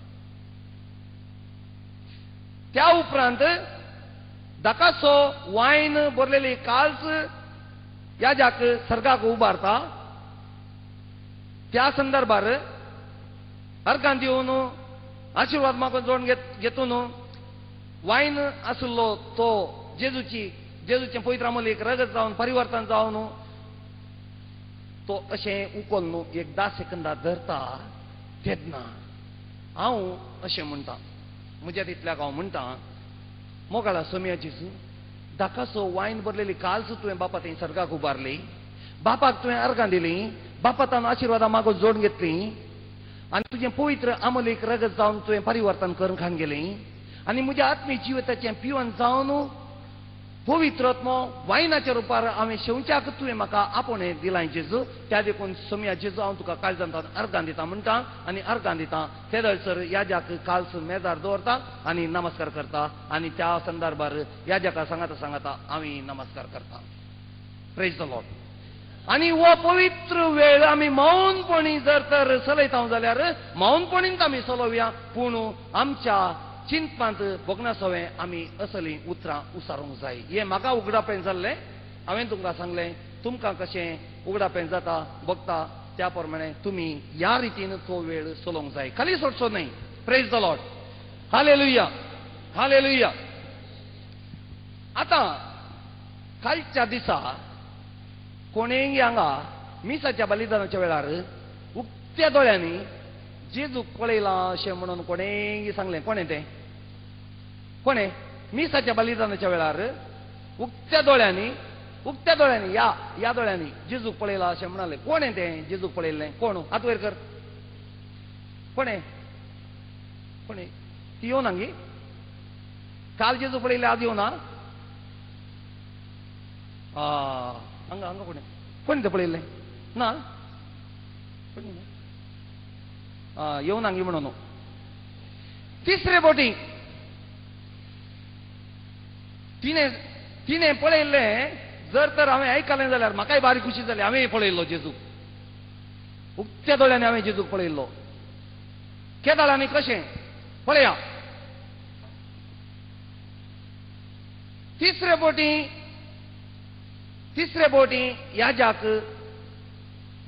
A: त्या उपरांत धाकासो वायन भरलेली काल्स याजाक सर्गाक उबारता. त्या संदर्भार अर्गां दिवन आशिर्वाद मागून जोडून घेतून वायन आशिल्लो तो जेजूची, जेजूचें पवित्र आमोलीक रगत जावन परिवर्तन जावन तो अशें उखल एक 10 सेकंदां धरता. तेन्ना हांव अशें म्हणटा, म्हज्या तितल्याक हांव म्हणटा, मोगाळा सोम्या जेजू, धाकासो वायन भरलेली काल्स तुवें बापा थंय सर्गाक उबारली, बापाक तुवें अर्गां दिली, बापा तावन आशिर्वादां मागो जोडून घेतली आनी तुजें पवित्र आमोलीक रगत जावन तुवें परिवर्तन करून खाण गेली आनी म्हज्या आत्मीय जिविताचें पिवन जावन पवित्र वायनाच्या रुपार हांवें शेवच्याक तुवें म्हाका आपणें दिलां जेजू. त्या देखून सोम्या जेजू हांव तुका काळजान अर्गां दिता म्हणटा आनी अर्गां दिता. ते थंयसर याजाक काल्स मेजार दवरता आनी नमस्कार करता आनी त्या संदर्भार याजका सांगाता सांगाता हांवूय नमस्कार करता. Praise the Lord. आनी हो पवित्र वेळ आमी मौनपणी जर तर चलयता जाल्यार मौनपणीच आमी चलोवया, पूण आमच्या चिंतपांत भोगनासोवें आमी असलीं उतरां उसारूंक जाय. हें म्हाका उगडापें जाल्लें, हांवें तुमकां सांगलें, तुमकां कशें उगडापें जाता बघता त्या प्रमाणे तुमी ह्या रितीन तो वेळ चलोवंक जाय, खाली सोडचो न्हय. Praise the Lord. Hallelujah, hallelujah. आतां कालच्या दिसा कोणेंय हांगा मिसाच्या बलिदानाच्या वेळार उक्त्या दोळ्यांनी जेजूक पळयलां अशें म्हणून कोणेंय सांगलें. कोणें तें? कोणें मिसाच्या बलिदानाच्या वेळार उक्त्या दोळ्यांनी, उक्त्या दोळ्यांनी, ह्या ह्या दोळ्यांनी जेजूक पळयलां अशें म्हणालें. कोणें तें जेजूक पळयल्लें? कोण? हात वयर कर. कोणें? कोणें? ती येवना गी? काल जेजू पळयलें, आज येवना? हांगा हांगा कोणें? कोणें तें पळयल्लें? ना, कोणें येवना गी म्हणून. तिसरे बोटी तिणें तिणें पळयल्लें जर तर हांवें आयकलें जाल्यार म्हाकाय बारीक खुशी जाली. हांवें पळयल्लो जेजूक, उक्त्या दोळ्यांनी हांवें जेजूक पळयल्लो. केदाळ आनी कशें पळया. तिसरे बोटी, तिसरे बोटी याजाक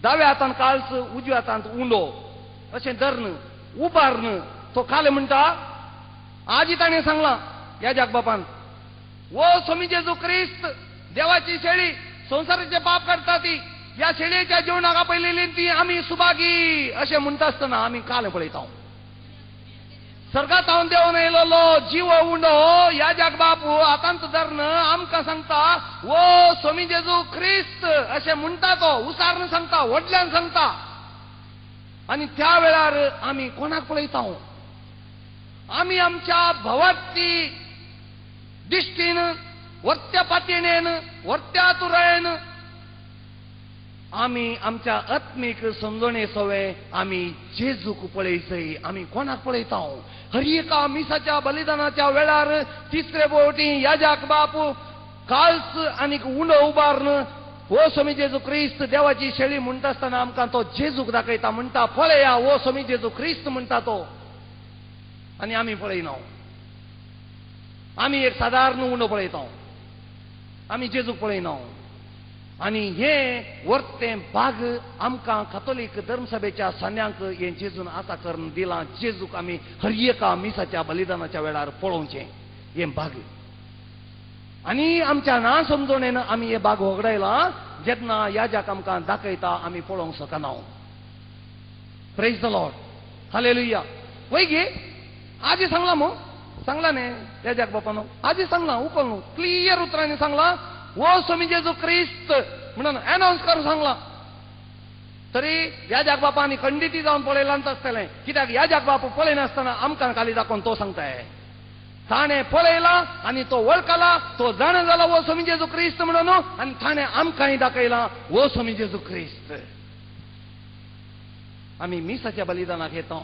A: दाव्या हातान काल्स, उजव्या हातांत उंडो अशें धरून उबारून तो काले म्हणटा, आजी ताणें सांगलां याजाक बापान, वो स्वामी जेजू क्रिस्त देवाची शेळी संवसाराचे पाप काडटा ती, ह्या शेळयेच्या जेवणाक आपयलेली ती आमी सुभागी अशें म्हणटा आसतना आमी कालें पळयता. सर्गात देवन येयलेलो जीव उंडो याजाक बापू आतांत धरून आमकां सांगता वो स्वामी जेजू ख्रिस्त अशें म्हणटा तो उसारन सांगता व्हडल्यान सांगता. आनी त्या वेळार आमी कोणाक पळयता? आमी आमच्या भवार्थी दिश्टीन वर्त्या पातयेन वर्त्या तुरायेन आमी आमच्या आत्मीक समजणे सवे आमी जेजूक पळयसय. आमी कोणाक पळयता? हर एका मिसाच्या बलिदानाच्या वेळार तिसरे बोटी याजाक बापू काल्स आनीक उंडो उबारून हो स्वामी जेजू क्रिस्त देवाची शेळी म्हणटा आसतना आमकां तो जेजूक दाखयता, म्हणटा पळया हो स्वामी जेजू क्रिस्त म्हणटा तो. आनी आमी पळयना, आमी एक सादारण उंडो पळयता, आमी जेजूक पळयना. आनी हे वर्तें भाग आमकां कातोलीक धर्मसभेच्या सान्यांक हें जेजून आसा करून दिलां. जेजूक आमी हर एका मिसाच्या बलिदानाच्या वेळार पळोवचें हें भाग. आनी आमच्या ना समजणेन आमी हे भाग होगडायला जेन्ना याजाक आमकां दाखयता आमी पळोवंक शकना. Praise the Lord, hallelujah. वय गे आजी सांगला मग सांगला न्ही याजाक बापानो आजी सांगला उकल न्हू क्लियर उतरांनी सांगला वो स्वामी जेजू क्रिस्त म्हणून अनाउन्स करून सांगला. तरी याजाक बापांनी खंडिती जावन पळयलांच आसतलें, कित्याक याजाक बापू पळयनासतना आमकां खाली दाखोवन तो सांगताय. ताणें पळयला आनी तो वळखला, तो जाणा जाला वो स्वामी जेजू क्रिस्त म्हणून, आनी ताणें आमकांय दाखयला वो स्वामी जेजू क्रिस्त. आमी मिसाच्या बलिदानाक येता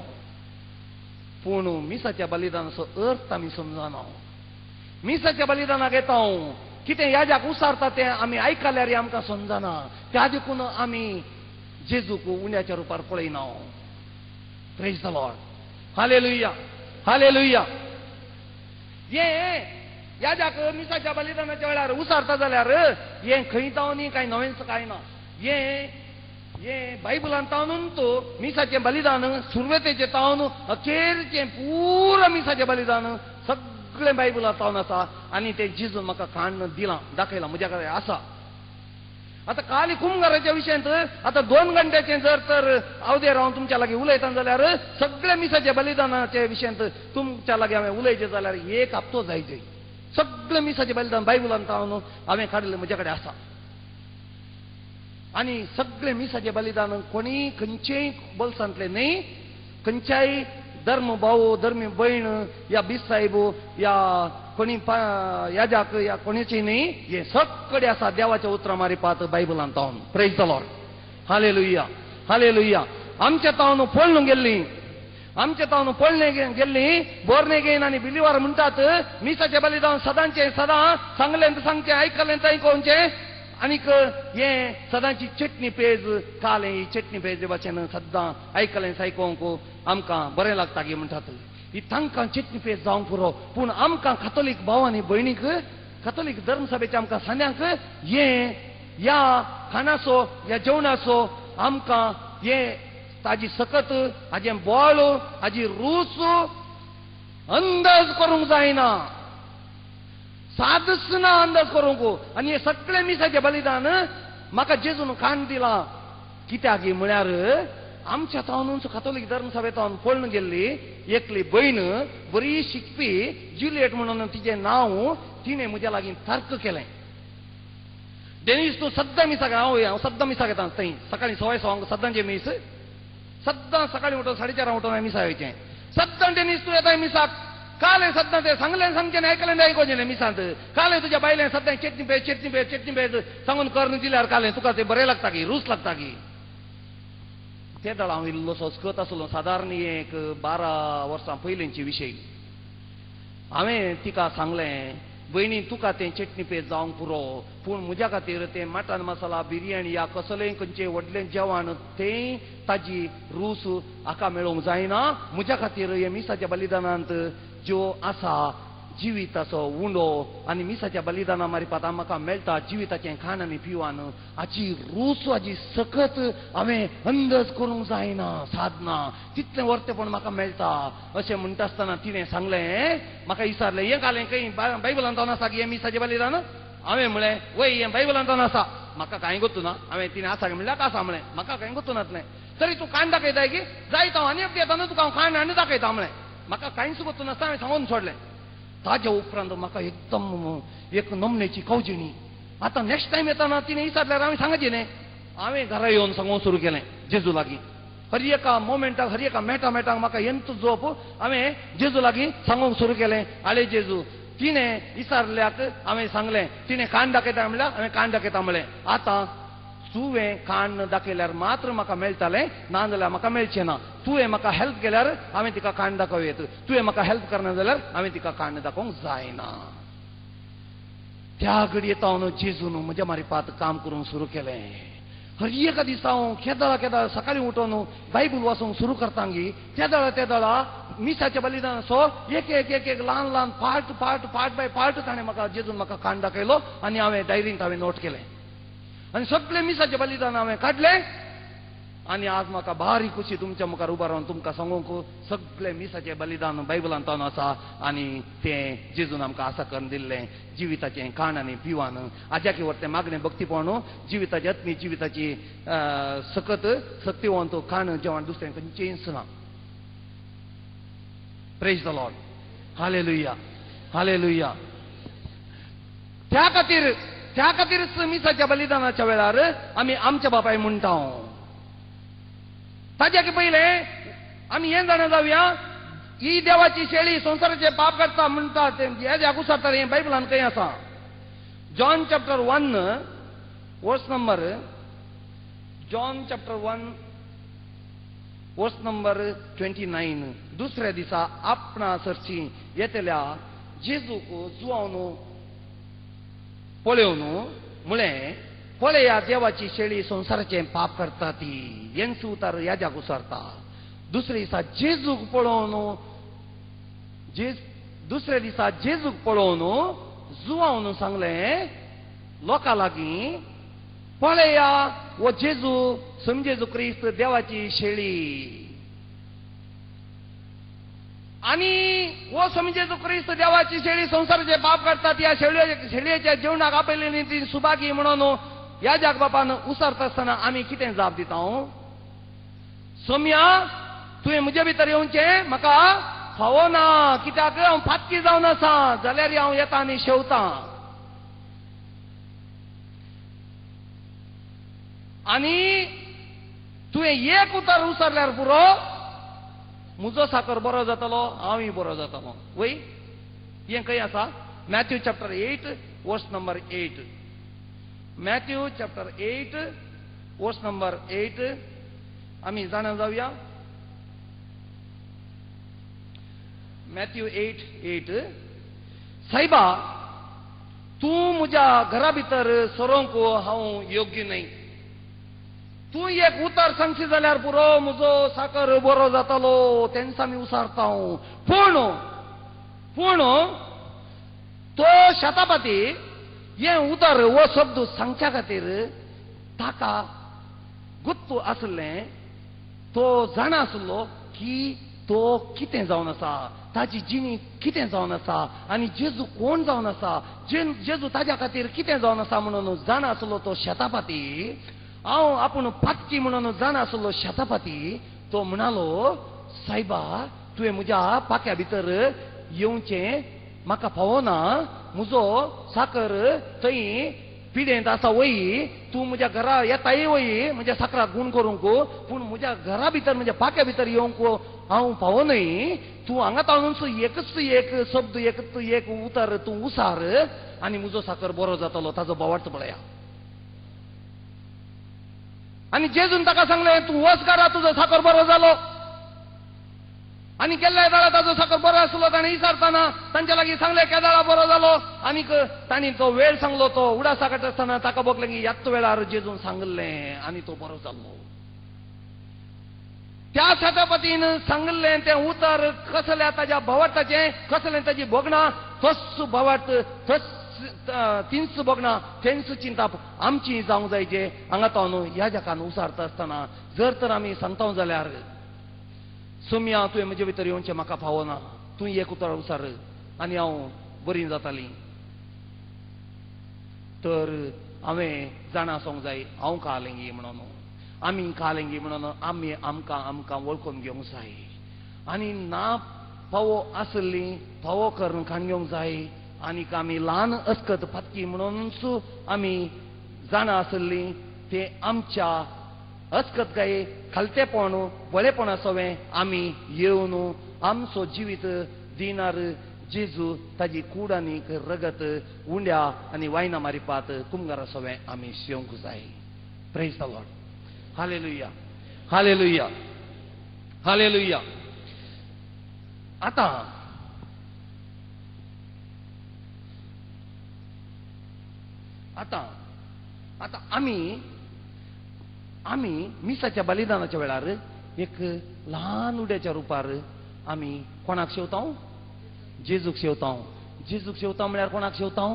A: पूण मिसाच्या बलिदानाचो अर्थ आमी समजना. मिसाच्या बलिदानाक येता कितें याजाक उसारता तें आमी आयकल्यार आमकां समजना, त्या देखून आमी जेजूक उंड्याच्या रुपार पळयना. Praise the Lord, hallelujah, hallelujah. हे याजाक मिसाच्या बलिदानाच्या वेळार उसारता जाल्यार हें खंय तावनी कांय नवेंच कांय ना. हें हे बायबलान तावनून तो मिसाचें बलिदान सुरवेतेचें तावन अखेरचें पुरा मिसाचें बलिदान सगळें बायबलान तावन आसा. आनी तें जेजून म्हाका काण्ण दिलां दाखयलां म्हज्या कडेन आसा. आतां काली कुमगाराच्या विशयांत आतां 2 घंट्याचें जर तर अवधेर हांव तुमच्या लागीं उलयता जाल्यार सगळ्या मिसाच्या बलिदानाच्या विशयांत तुमच्या लागीं हांवें उलयचें जाल्यार एक हप्तो जायचे. सगळें मिसाचें बलिदान बायबलान तावन हांवें काडिल्लें म्हज्या कडेन आसा. आनी सगळें मिसाचें बलिदान कोणी खंयचेय बोल्सांतलें न्हय, खंयच्याय धर्म भाव धर्मी भयण या बीस साहेब या कोणी याजाक या कोणीची न्हय, हें सगळे आसा देवाच्या उतरां मारिपात बायबलान तावन. Praise the Lord, hallelujah, hallelujah. आमच्या तावन पळून गेल्ली, आमच्या तावन पळणे गेल्ली बोरणे घेन आनी बिलिवार म्हणटात मिसाचें बलिदान सदांचें सदां सांगलें सांगचें आयकलें आयकोवचें. आनीक हें सदांची चटणी पेज काल ही चटणी पेज भाशेन सद्दां आयकलें आयकोंक आमकां बरें लागता गी म्हणटात. ही तांकां चटणी पेज जावंक पुरो, पूण आमकां कातोलीक भाव आनी भयणीक कातोलीक धर्मसभेच्या आमकां सान्यांक हें ह्या खाणाचो ह्या जेवणाचो आमकां हें ताजी सकत हाजें बोळ हाजी रूच अंदाज करूंक जायना, सादच ना अंदाज करूंक. आनी हें सगळें मिसाचें बलिदान म्हाका जेजून काण दिलां. कित्याक म्हळ्यार आमच्या तावनूच कातोलीक धर्मसभेतावन पळून गेल्ली एकली भयण बरी शिकपी जुलियट म्हणून तिजें नांव, तिणें म्हज्या लागीं तर्क केलें. डेनीस तूं सद्दां मिसाक हांव हांव सद्दां मिसाक येता थंय सकाळीं 6:15 सद्दांचें मीस सद्दां सकाळीं उठोवन 4:30 उठोवन हांवें मिसाक वयचें. सद्दां डेनीस तूं येताय मिसाक, कालें सद्दां तें सांगलें सांगचें आनी आयकलें आयकोचें न्ही मिसांत. कालें तुज्या बायलें सद्दां चटणी पेज चटणी पेज चटणी पेज सांगून करून दिल्यार कालें तुका तें बरें लागता की रूच लागता की. ते दळ हांव इल्लो संस्कृत आसलो सादारण एक 12 वर्सां पयलींची विशय. हांवें तिका सांगलें भयणी तुका तें चटणी पेज जावंक पुरो, पूण म्हज्या खातीर तें मटन मसाला बिरयानी या कसलें खंयचें व्हडलें जेवण तें ताजी रूच हाका मेळोवंक जायना. म्हज्या खातीर हें मिसाच्या बलिदानांत ज्यो आसा जिविताचो उंडो आनी मिसाच्या बलिदाना मारिपात म्हाका मेळटा जिविताचें खाण आनी पिवान हाची रूच हाजी सकत हांवें अंदाज करूंक जायना साधना तितलें वर्तेपण म्हाका मेळटा अशें म्हणटा आसतना तिणें सांगलें म्हाका विचारलें हें घालें खंय बायबलान जावन आसा की हें मिसाचें बलिदान? हांवें म्हळें वय हें बायबलान जावन आसा, म्हाका कांय गोत्तू ना. हांवें तिणें आसा म्हणल्यार आसा म्हळें, म्हाका कांय गोत्तू नातलें. तरी तूं खाण दाखयताय की जायत हांव आनी एकदां येता न्हू तुका हांव खाण आनी दाखयता म्हळें. म्हाका कांयच गोत्तू नासता हांवें सांगून सोडलें. ताज्या उपरांत म्हाका एकदम एक नमनेची कवजिणी. आतां नेक्स्ट टायम येताना तिणें विचारल्यार हांवें सांगची न्ही. हांवें घरा येवन सांगूंक सुरू केलें जेजू लागीं. हर एका मोमेंटाक हर एका मेटा मेटाक म्हाका एंत जोप हांवें जेजू लागीं सांगूंक सुरू केलें. आळे जेजू, तिणें विचारल्याक हांवें सांगलें, तिणें कान दाखयता म्हणल्यार हांवें कान दाखयता म्हणलें. आतां तुवें कान दाखयल्यार मात्र म्हाका मेळटालें, ना जाल्यार म्हाका मेळचें ना. तुवें म्हाका हेल्प केल्यार हांवें तिका कान दाखोवं येत, तुवें म्हाका हेल्प करना जाल्यार हांवें तिका कान दाखोवंक जायना. त्या घडये हांव जेजून म्हज्या मारिपात काम करूंक सुरू केलें. हर एका दिसा हांव केदळा केदळा सकाळीं उठोवन बायबल वाचूंक सुरू करतांगी तेदळा तेदळा मिसाच्या बलिदानाचो एक एक एक एक ल्हान ल्हान part part part by part ताणें म्हाका जेजून म्हाका कान दाखयलो आनी हांवें डायरींत हांवें नोट केलें आनी सगळें मिसाचें बलिदान हांवें काडलें. आनी आज म्हाका बारीक खुशी तुमच्या मुखार उबो रावन तुमकां सांगूंक सगळें मिसाचें बलिदान बायबलांत आसा आनी तें जेजून आमकां आसा करून दिल्लें जिविताचें खाण आनी पिवान. आज्याकी व्हरतें मागणें भक्तीपण जिविताची आत्मी जिविताची सकत सक्तिवंत खाण जेवण दुसरें खंयचेंच ना. Praise the Lord. Hallelujah, hallelujah. त्या खातीर त्या खातीरच मिसाच्या बलिदानाच्या वेळार आमी आमच्या बापाय म्हणटा. ताज्या की पयलें आमी हें जाणा जावया, ही देवाची शेळी संवसाराचे पाप करता म्हणटा तें हें उसारता हें बायबलान खंय आसा. John chapter 1 verse number, John chapter 1 verse number 29. दुसऱ्या दिसा आपणा सरची येतल्या जेजूक जुवावन पळोवन म्हळें, पळया देवाची शेळी संवसाराचें पाप करता ती, हेंच उतार याद्याक उसारता. दुसऱ्या दिसा जेजूक पळोवन दुसऱ्या दिसा जेजूक पळोवन जुवावन सांगलें लोकां लागीं, पळया हो जेजू समजेजू क्रिस्त देवाची शेळी. आनी हो समजेजू क्रिस्त देवाची शेळी संवसाराचे पाप करतात, ह्या शेळयेच्या जेवणाक आपयलेली ती सुभागी म्हणून ह्या जाग बापान उसारता आसतना आमी कितें जाप दिता? सोम्या तुवें म्हजे भितर येवचें म्हाका फावो ना, कित्याक हांव फातकी जावन आसा, जाल्यार हांव येता आनी शेवतां. आनी तुवें एक उतर उसारल्यार पुरो, म्हजो साकर बरो जातलो, हांवूय बरो जातलो. वय हें खंय आसा? Matthew chapter 8 verse number 8. Matthew chapter 8 verse number 8. आमी जाणा जावया. मॅथ्यू 8:8. सायबा, तूं म्हज्या घरा भितर सरोंक हांव योग्य न्हय, तूं एक उतर सांगशी जाल्यार पुरो म्हजो साकर बरो जातलो, तेन्ना आमी उसारता. पूण पूण तो शेतापाती हें उतर हो शब्द सांगच्या खातीर ताका गुत्त आसलें, तो जाणा आसलो की तो कितें जावन आसा, ताजी जिणी कितें जावन आसा आनी जेजू कोण जावन आसा, जेजू ताज्या खातीर कितें जावन आसा म्हणून जाणा आसलो तो शेतापाती. हांव आपूण पातकी म्हणून जाणा आसलो शेतापाती, तो म्हणालो, सायबा तुवें म्हज्या पाक्या भितर येवचें म्हाका फावना, म्हजो साकर थंय पिडेंत आसा वय, तूं म्हज्या घरा येताय वय म्हज्या साकराक गूण करूंक, पूण म्हज्या घरा भितर म्हज्या पाक्या भितर येवंक हांव पावो न्हय, तूं हांगा ताणून एकच एक शब्द एकच एक उतर तूं उसार आनी म्हजो साकर बरो जातलो. ताजो बोवार्थ पळया. आनी जेजून ताका सांगलें, तूं वच घरा, तुजो साकर बरो जालो. आनी केल्ल्या वेळार ताजो साकर बरो आसलो, ताणें विचारतना तांच्या लागीं सांगलें केदाळा बरो जालो, आनीक तांणी तो वेळ सांगलो, तो उडासा काडटा आसतना ताका भोगलें की ह्याच वेळार जेजून सांगलें आनी तो बरो जालो. त्या छत्रपतीन सांगलें तें उतर कसलें ताज्या भवार्थाचें, कसलें ताजी भोगणां, तस भवार्थ तस तींच भोगणां तेंच चिंताप आमची जावंक जाय जे हांगा तो न्हू ह्या जगान उसारता आसतना जर तर आमी सांगता जाल्यार सोम्या तुवें म्हजे भितर येवचें म्हाका फावना, तूं एक उतर उसार आनी हांव बरी जाताली, तर हांवें जाणा आसूंक जाय हांव कालेंगी म्हणून, आमी कालेंगी म्हणून आमी आमकां आमकां वळखून घेवंक जाय. आनी ना फावो आसली फावो करून खाण घेवंक जाय. आनीक आमी ल्हान अस्कत फातकी म्हणूनच आमी जाणा आसली ते आमच्या अस्कत काय खालतेपण बळेपणा सवें आमी येवन आमचो जिवीत दिनार जेजू ताजी कूड आनीक रगत उंड्या आनी वायना मारिपात कुमगारा सवें आमी शेवंक जाय. Praise the Lord. Hallelujah, hallelujah, hallelujah. आतां आतां आतां आमी आमी मिसाच्या बलिदानाच्या वेळार एक ल्हान उड्याच्या रुपार आमी कोणाक शेवता? जेजूक शेवता. जेजूक शेवता म्हळ्यार कोणाक शेवता?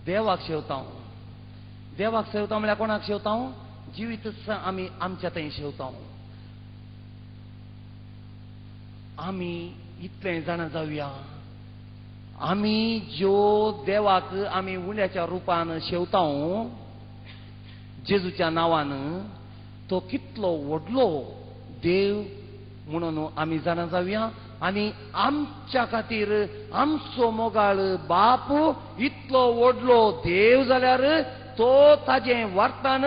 A: देवाक शेवता. देवाक शेवता म्हळ्यार कोणाक शेवता? जिवीतच आमी आमच्या थंय शेवता. आमी इतलें जाणा जावया, आमी ज्यो देवाक आमी उंड्याच्या रुपान शेवता जेजूच्या नांवान, तो कितलो व्हडलो देव म्हणून आमी जाणा जावया. आनी आमच्या खातीर आमचो मोगाळ बाप इतलो व्हडलो देव जाल्यार तो ताजें वर्तन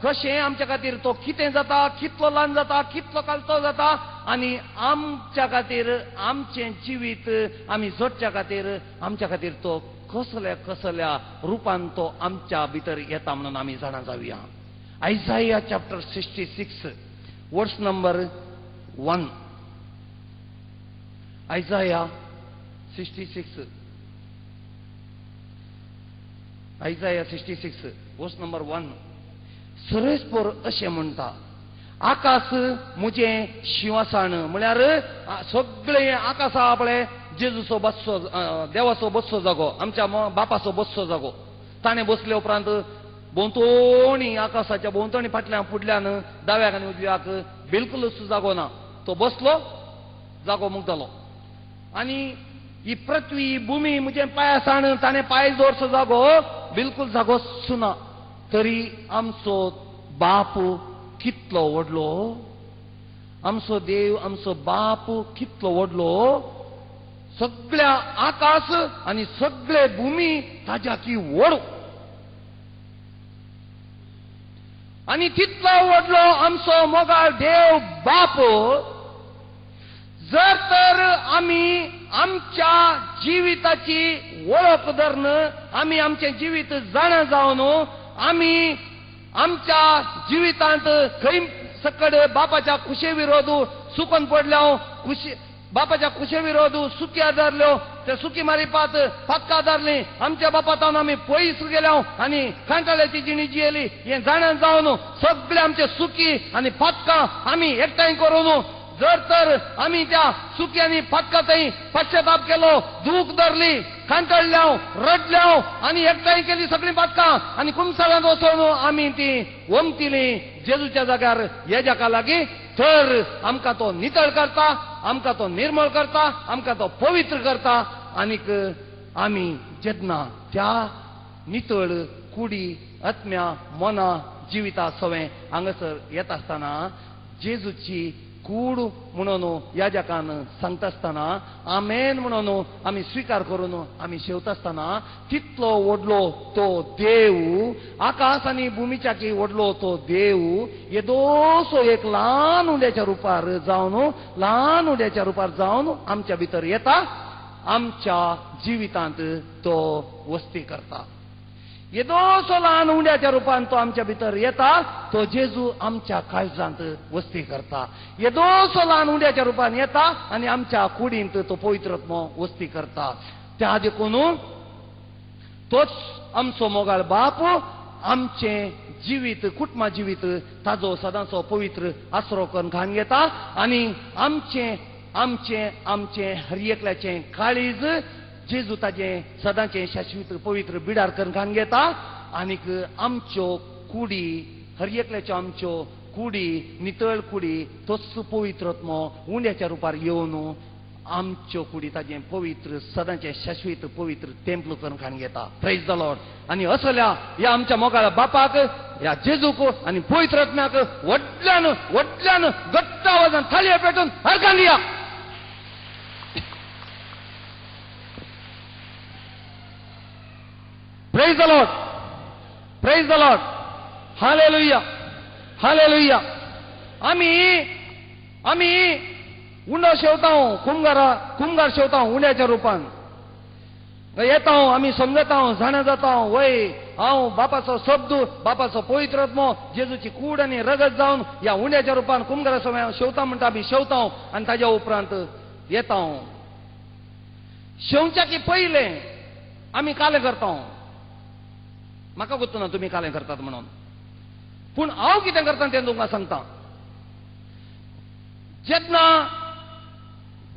A: कशें आमच्या खातीर, तो कितें जाता, कितलो ल्हान जाता, कितलो कालतो जाता, आनी आमच्या खातीर आमचें जिवीत आमी जोडच्या खातीर आमच्या खातीर तो कसल्या कसल्या रुपान तो आमच्या भितर येता म्हणून आमी जाणा जावया. Isaiah chapter 66 verse number 1. Isaiah 66, Isaiah 66 verse number 1. सरेस्पोर अशें म्हणटा, आकाश म्हजें शिंवासाण, म्हळ्यार सगळें आकाश आहा पळय जेजूचो बसचो, देवाचो बसचो जागो, आमच्या बापाचो बसचो जागो. ताणें बसले उपरांत भोंवतणी आकाशाच्या भोंवतणी फाटल्यान फुडल्यान दाव्याक आनी उजव्याक बिलकुलच जागो ना. तो बसलो जागो मुगतालो. आनी ही पृथ्वी भूमी म्हजें पांया साण, ताणें पांय दवरचो जागो बिलकुल जागोच ना. तरी आमचो बाप कितलो व्हडलो, आमचो देव आमचो बाप कितलो व्हडलो, सगळ्या आकाश आनी सगळे भूमी ताज्या की व्हड. आनी तितलो व्हडलो आमचो मोगाळ देव बाप, जर तर आमी आमच्या जिविताची वळख धरून आमी आमचें जिवीत जाणा जावन आमी आमच्या जिवितांत खंय सकड बापाच्या खुशे विरोध सुकून पडल्या, खुशी बापाच्या खुशे विरोध सुकी आदारल्यो, ते सुकी मारिपात फातका आदारली, आमच्या बापातान आमी पयस गेल्या आनी कांटाळ्याची जिणी जियेली, हें जाणा जावन सगळे आमचे सुकी आनी फातकां आमी एकठांय करून जर तर आमी त्या सुकी आनी फातका थंय पश्चाताप केलो, दूख धरली, कांटळल्याव, रडल्याव आनी एकठांय केली सगळीं पातकां आनी कुमसाळांत वचून आमी ती वमतिली जेजूच्या जाग्यार येजाका लागीं, तर आमकां तो नितळ करता, आमकां तो निर्मळ करता, आमकां तो पवित्र करता. आनीक आमी जेन्ना त्या नितळ कुडी आत्म्या मना जिविता सवें हांगासर येता आसतना जेजूची कूड म्हणून ह्या जगान सांगता आसतना आमेन म्हणून आमी स्विकार करून आमी शेवता आसतना तितलो व्हडलो तो देव, आकाश आनी भुमीच्या की व्हडलो तो देव येदोसो एक ल्हान उंड्याच्या रुपार जावन, ल्हान उंड्याच्या रुपार जावन आमच्या भितर येता, आमच्या जिवितांत तो वस्ती करता. येदोसो ल्हान उंड्याच्या रुपान तो आमच्या भितर येता, तो जेजू आमच्या काळजांत वस्ती करता. येदोसो ल्हान उंड्याच्या रुपान येता आनी आमच्या कुडींत तो पवित्र आत्मो वस्ती करता. त्या देखून तोच आमचो मोगाळ बाप आमचें जिवीत, कुटुंबा जिवीत ताजो सदांचो पवित्र आसरो करून घाण घेता आनी आमचें आमचें आमचें हर एकल्याचें काळीज जेजू ताजें सदांचें शाश्वत पवित्र बिडार करून घाण घेता. आनीक आमच्यो कुडी, हर एकल्याच्यो आमच्यो कुडी, नितळ कुडी तोच पवित्र आत्मो उंड्याच्या रुपार येवन आमच्यो कुडी ताजें पवित्र सदांचें शाश्वत पवित्र टेम्पल करून घाण घेता. Praise the Lord. आनी असल्या ह्या आमच्या मोगाळ बापाक, ह्या जेजूक आनी पवित्र आत्म्याक व्हडल्यान व्हडल्यान घट्ट आवाजान थाळये पेटून हरकान दिया. Praise the Lord, praise the Lord, hallelujah, hallelujah. आमी आमी उंडो शेवता, कुमगारा कुमगार शेवता उंड्याच्या रुपान येता, आमी समजता, जाणा जाता, वय हांव बापाचो शब्द, बापाचो पवित्र आत्मो जेजूची कूड आनी रगत जावन ह्या उंड्याच्या रुपान कुमगारा समय हांव शेवता म्हणटा, आमी शेवता आनी ताज्या उपरांत येता. शेवच्या की पयलें आमी कालें करता. म्हाका गोत्तू ना तुमी कालें करतात म्हणून, पूण हांव कितें करता तें तुमकां सांगता. जेन्ना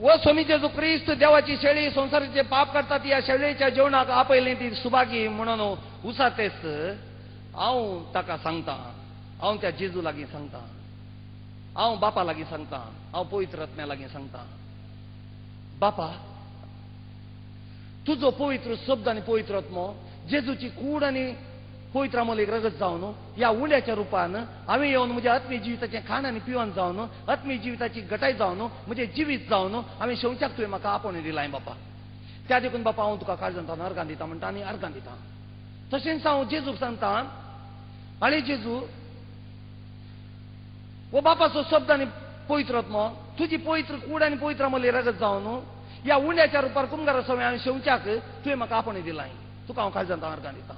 A: वो स्वामी जेजू क्रिस्त देवाची शेळी संवसाराचे पाप काडटा ती ह्या शेळयेच्या जेवणाक आपयली ती सुभागी म्हणून उसातेच हांव ताका सांगता, हांव त्या जेजू लागीं सांगता, हांव बापा लागीं सांगता, हांव पवित्र आत्म्या लागीं सांगता, बापा तुजो पवित्र शब्द आनी पवित्र आत्मो जेजूची कूड आनी पवित्र आमोलेक रगत जावन ह्या उंड्याच्या रुपान हांवें येवन म्हज्या आत्मीय जिविताचें खाण आनी पिवन जावन आत्मीय जिविताची घटाय जावन म्हजें जिवीत जावन हांवें शेवच्याक तुवें म्हाका आपोवणें दिलां बापा. त्या देखून बापा हांव तुका काळजांत अर्गां दिता म्हणटा आनी अर्गां दिता. तशेंच हांव जेजूक सांगता, आनी जेजू हो बापाचो शब्द आनी पवित्र आत्मो तुजी पवित्र कूड आनी पवित्र आमोले रगत जावन ह्या उंड्याच्या रुपार कुमगारा सवय हांवें शेवच्याक तुवें म्हाका आपोवणें दिलां, तुका हांव काळजांत अर्गां दिता.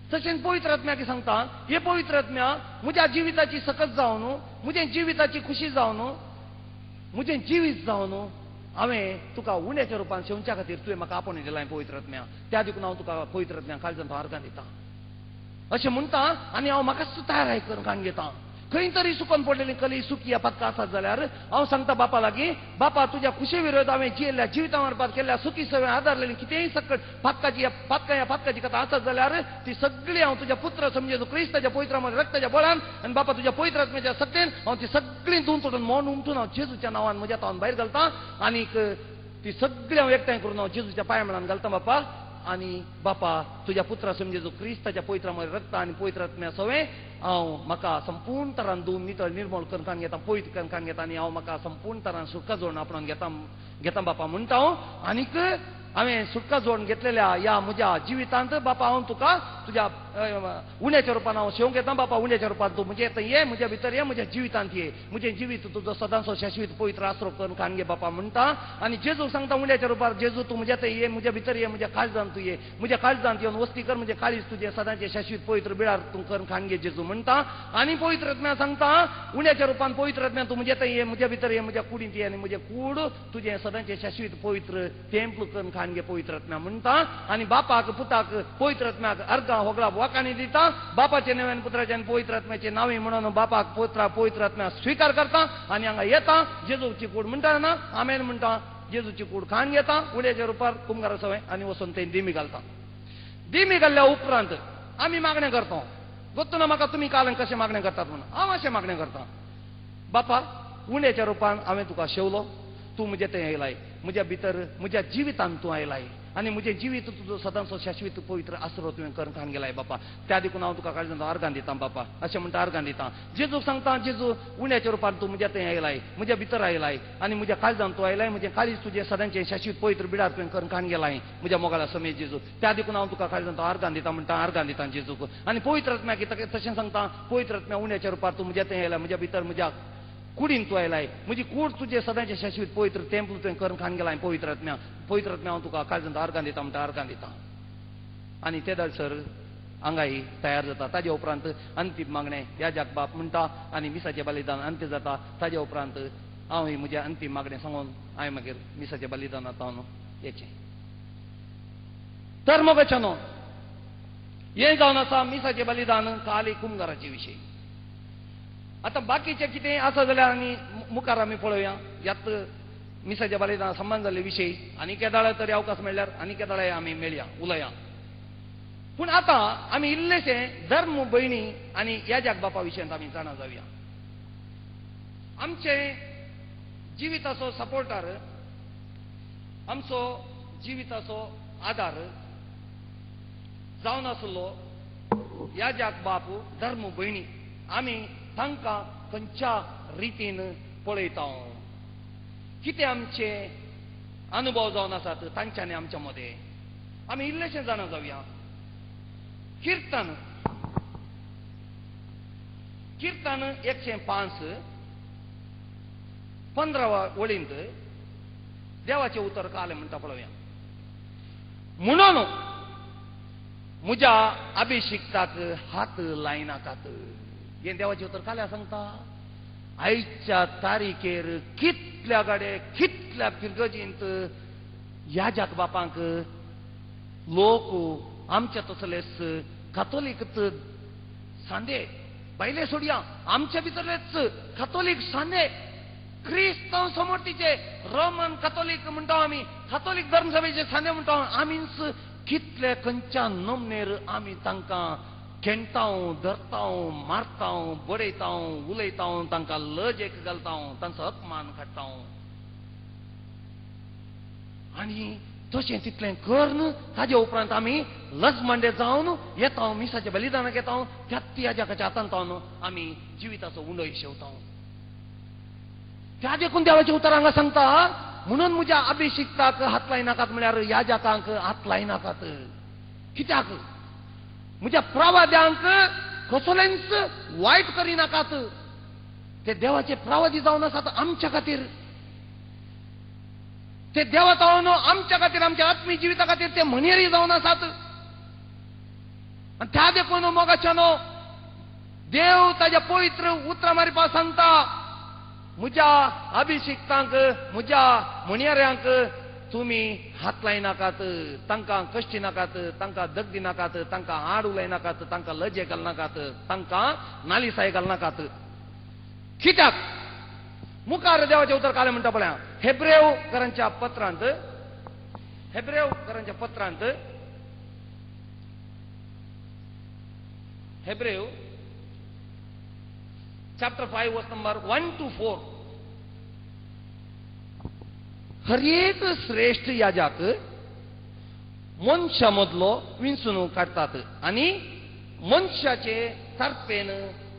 A: तशेंच पवित्र आत्म्याक सांगता, हे पवित्र आत्म्या म्हज्या जिविताची सकत जावन म्हजें जिविताची खुशी जावन म्हजें जिवीत जावन हांवें तुका उंड्याच्या रुपान शेवच्या खातीर तुवें म्हाका आपोवणें दिलां पवित्र आत्म्या, त्या देखून हांव तुका पवित्र आत्म्या काळजांत अर्गां दिता अशें म्हणटा आनी हांव म्हाकाच तयार करून काण घेता. खंय तरी सुकून पडलेली कली सुकी ह्या पातका आसत जाल्यार हांव सांगता बापा लागीं, बापा तुज्या खुशी विरोध हांवें जियेल्ल्या जिविता मार्फत केल्ल्या सुकी सवय आदारलेली कितेंय सकट पातकाची पातकां ह्या पातकाची कथा आसत जाल्यार ती सगळी हांव तुज्या पुत्र समजेचो क्रिस्ताच्या पवित्र रक्ताच्या बळान आनी बापा तुज्या पवित्र आत्म्याच्या सक्तेन हांव ती सगळी धुवन तोडून मोन उमटून हांव जेजूच्या नांवान म्हज्या तावन भायर घालता आनीक ती सगळी हांव एकठांय करून हांव जेजूच्या पांय मेळान घालता बापा. आनी बापा तुज्या पुत्रा समजेचो क्रिस्ताच्या पवित्र रक्त आनी पवित्र आत्म्या सवें हांव म्हाका संपूर्ण तरान धुवन नितळ निर्मळ करून घेता, पवित्र करून घेता आनी हांव म्हाका संपूर्ण तरान सुटका जोडून आपणावन घेता घेता बापा म्हणटा हांव. आनीक हांवें सुटका जोडून घेतलेल्या ह्या म्हज्या जिवितांत बापा हांव तुका तुज्या उण्याच्या रुपान हांव शेवंक येता बापा, उण्याच्या रुपान तूं म्हजे येता ये, म्हज्या भितर ये, म्हज्या जिवितांत ये, म्हजें जिवीत तुजो सदांचो शाश्वीत पवित्र आसरो करून खाण घे बापा म्हणटा. आनी जेजूक सांगता उण्याच्या रुपार, जेजू तूं म्हज्या थंय ये, म्हज्या भितर ये, म्हज्या काळजांत तूं ये, म्हज्या काळजांत येवन वस्ती कर, म्हजें काळीज तुजें सदांचें शाश्वीत पवित्र बिळार तूं करून खाण घे जेजू म्हणटा. आनी पवित्र आत्म्या सांगता उण्याच्या रुपान पवित्र आत्म्या तूं म्हज्या थंय ये, म्हज्या भितर ये, म्हज्या कुडींत ये आनी म्हजें कूड तुजें सदांचें शाश्वीत पवित्र तेंपल करून खाण घे पवित्र आत्म्या म्हणटा. आनी बापाक पुताक पवित्र आत्म्याक अर्गां होगळा वाकाणी दिता, बापाचे नव्यान पुत्राचे आनी पवित्र आत्म्याचे नांवी म्हणून बापाक पुत्रा पवित्र आत्म्या स्विकार करता आनी हांगा येता जेजूची कूड म्हणटा ना आमेन म्हणटा, जेजूची कूड खाण घेता उड्याच्या रुपार कुमगारा सवय आनी वचून थंय दिमी घालता. दिमी घाल्ल्या उपरांत आमी मागणें करता, गोत्तू ना म्हाका तुमी काल कशें मागणें करतात म्हणून, हांव अशें मागणें करता, बापा उण्याच्या रुपान हांवें तुका शेवलो, तूं म्हजे थंय आयलाय, म्हज्या भितर म्हज्या जिवितांत तूं आयलाय आनी म्हजें जिवीत तुजो सदांचो शाश्वीत पवित्र आसरो तुवें करून खाण गेलाय बापा, त्या देखून हांव तुका काळजांत अर्गां दिता बापा अशें म्हणटा अर्गां दिता. जेजूक सांगता, जेजू उण्याच्या रुपान तूं म्हज्या थंय आयलाय, म्हज्या भितर आयलाय आनी म्हज्या काळजांत तूं आयलाय, म्हजें काळीज तुजें सदांचें शाश्वीत पवित्र बिडार तुवें करून खाण गेलाय म्हज्या मोगाळा समेत जेजू, त्या देखून हांव तुका काळजांत अर्गां दिता म्हणटा अर्गां दिता जेजूक. आनी पवित्र आत्म्याक तशें सांगता, पवित्र आत्म्या उण्याच्या रुपार तूं म्हज्या थंय आयलाय, म्हज्या भितर म्हज्या कुडीन तूं आयलाय, म्हजी कूड तुजें सदांचें शाश्वीत पवित्र तेंपल तुवें करून खाण गेलाय पवित्र आत्म्या, पवित्र आत्म्या हांव तुका काळजांत अर्गां दिता म्हणटा अर्गां दिता. आनी ते दळसर हांगाय तयार जाता. ताजे उपरांत अंतीम मागणें याजाक बाप म्हणटा आनी मिसाचें बलिदान अंत्य जाता. ताजे उपरांत हांव म्हजें अंतीम मागणें सांगून हांवें मागीर मिसाचें बलिदानांत हांव येचें. तर मोगाच्यानो हें जावन आसा मिसाचें बलिदान काली कुमगाराचे विशय. आतां बाकीचें कितें आसा जाल्यार आनी मुखार आमी पळोवया ह्यात मिसाच्या बलिदाना संबंद जाल्ले विशय आनी केदाळा तरी अवकाश मेळ्ळ्यार आनी केदाळाय आमी मेळया उलया. पूण आतां आमी इल्लेशे धर्म भयणी आनी याजाक बापा विशयांत आमी जाणा जावया. आमचे जिविताचो सपोर्टर, आमचो जिविताचो आदार जावन आसलो याजाक बाप धर्म भयणी, आमी तांकां खंयच्या रितीन पळयता, कितें आमचे अनुभव जावन आसात तांच्यांनी आमच्या मदें आमी इल्लेशें जाणा जावया. कीर्तन कीर्तन 105 15 वळींत देवाचें उतर कालें म्हणटा पळोवया. म्हणून म्हज्या अभिषिक्ताक हात लायनाकात. हें देवाचें उतर काल्या सांगता. आयच्या तारीखेर कितल्या गाडे कितल्या फिरगजींत याजाक बापांक लोक आमच्या तसलेच कातोलीक सांदे भायले सोडया, आमच्या भितरलेच कातोलीक सांदे क्रिस्तांव समर्तीचे रोमन कातोलीक म्हणटा आमी, कातोलीक धर्मसभेचे सांदे म्हणटा आमीच कितले खंयच्या नमनेर आमी तांकां खेणटाव, धरताव, मारताव, बडयताव, उलयताव, तांकां लजेक घालताव, तांचो अपमान काडटाव. आनी तशें तितलें करून ताजे उपरांत आमी लजमांडे जावन येता, मिसाच्या बलिदानाक येता, त्याच याजाकाच्या हातांत आमी जिविताचो उंडय शेवता. त्या देखून देवाचें उतर हांगा सांगता, म्हणून म्हज्या अभिषिक्ताक हात लायनाकात म्हळ्यार याजाकांक हात लायनाकात. कित्याक? म्हज्या प्रवाद्यांक कसलेंच वायट करिनाकात. ते देवाचे प्रवादी जावन आसात आमच्या खातीर. ते देवा जावन आमच्या खातीर, आमच्या आत्मीक जिविता खातीर ते म्हणयेरी जावन आसात. आनी त्या देखून मोगाच्यानो देव ताज्या पवित्र उतरां मारिपा सांगता, म्हज्या अभिषिक्तांक म्हज्या म्हणयाऱ्यांक तुमी हात लायनाकात, तांकां कश्टी नाकात, तांकां दगदी नाकात, तांकां आड उलयनाकात, तांकां लजे घालनाकात, तांकां नालिसाय घालनाकात. कित्याक? मुखार देवाचें उतर कालें म्हणटा पळया हेब्रेवकारांच्या पत्रांत, हेब्रेवकारांच्या पत्रांत, हेब्रेव चॅप्टर 5 वर्स नंबर 1 to 4. हर एक श्रेष्ठ याजाक मनशा मदलो विंचून काडटात आनी मनशाचे तर्फेन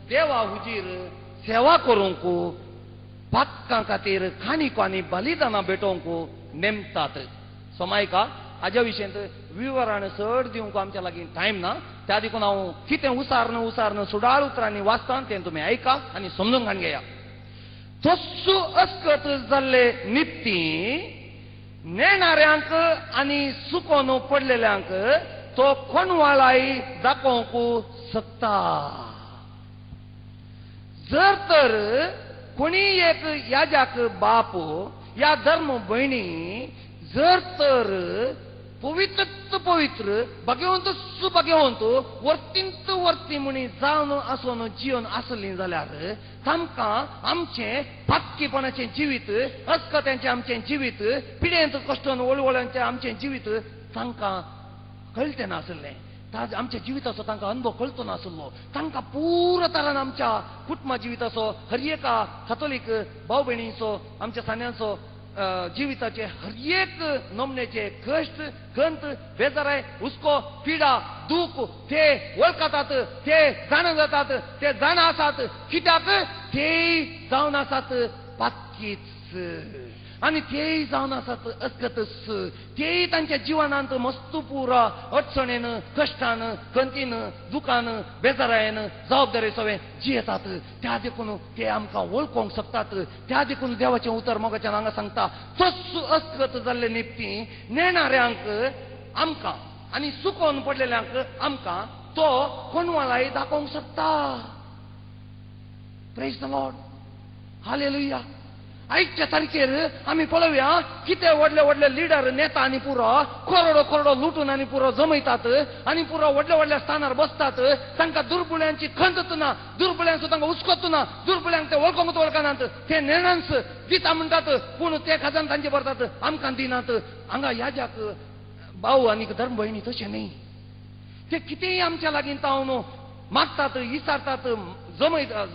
A: देवा हुजीर सेवा करूंक पातकां खातीर खाणीक आनी बलिदानां भेटोवंक नेमतात. समायका हाज्या विशयांत विवरण चड दिवंक आमच्या लागीं टायम ना, त्या देखून हांव कितें उसारन उसारन सुडाळ उतरांनी वाचता तें तुमी आयका आनी समजून घाण घेया. तस्सो अस्कत जाल्ले निप्ती नेणाऱ्यांक आनी सुकोन पडलेल्यांक तो कोणवाळाय दाखोवंक शकता. जर तर कोणी एक याजाक बाप या धर्म भयणी जर तर पवित्र पवित्र भाग्यवंत सुभाग्यवंत वर्तींत वर्ती म्हणी जावन आसून जिवन आसली जाल्यार तांकां आमचें पातकीपणाचें जिवीत, अस्कत्यांचें आमचें जिवीत, पिडेंत कश्टन वळवळ्यांचें आमचें जिवीत तांकां कळटें नासलें. आमच्या जिविताचो तांकां अनुभव कळतो नासलो. तांकां पुरो तरान आमच्या कुटुंबा जिविताचो, हर एका कातोलीक भाव भयणीचो, आमच्या सान्यांचो जिविताचे हर एक नमनेचे कश्ट, खंत, बेजाराय, हुस्को, पिडा, दूख ते वळखतात, ते जाणा जातात, ते जाणा आसात. कित्याक? तेय जावन आसात पातकीच आनी तेय जावन आसात अस्कतच. तेय तांच्या जिवनांत मस्त पुरा अडचणेन, कश्टान, खंतीन, दुखान, बेजारायेन, जबाबदारी सगळें जियेतात. त्या देखून ते आमकां वळखोवंक शकतात. त्या देखून देवाचें उतर मोगाच्यान हांगा सांगता, तस्सो अस्कत जाल्ले निपती नेणाऱ्यांक आमकां आनी सुकोवन पडलेल्यांक आमकां तो कोणवाळाय दाखोवंक शकता. Praise the Lord, hallelujah. आयच्या तारखेर आमी पळोवया कितें व्हडले व्हडले लिडर, नेता आनी पुरो करोडो करोडो लुटून आनी पुरो जमयतात आनी पुरो व्हडल्या व्हडल्या स्थानार बसतात. तांकां दुर्बुळ्यांची खंत ना, दुर्बुळ्यांचो तांकां हुस्कोत ना, दुर्बुळ्यांक ते वळखूंक वळखनात, ते नेणांच दिता म्हणटात पूण ते खाजन तांचे भरतात, आमकां दिनात. हांगा याजाक भाव आनी धर्म भयणी तशें न्ही. ते कितेंय आमच्या लागीं तावन मागतात, इसारतात,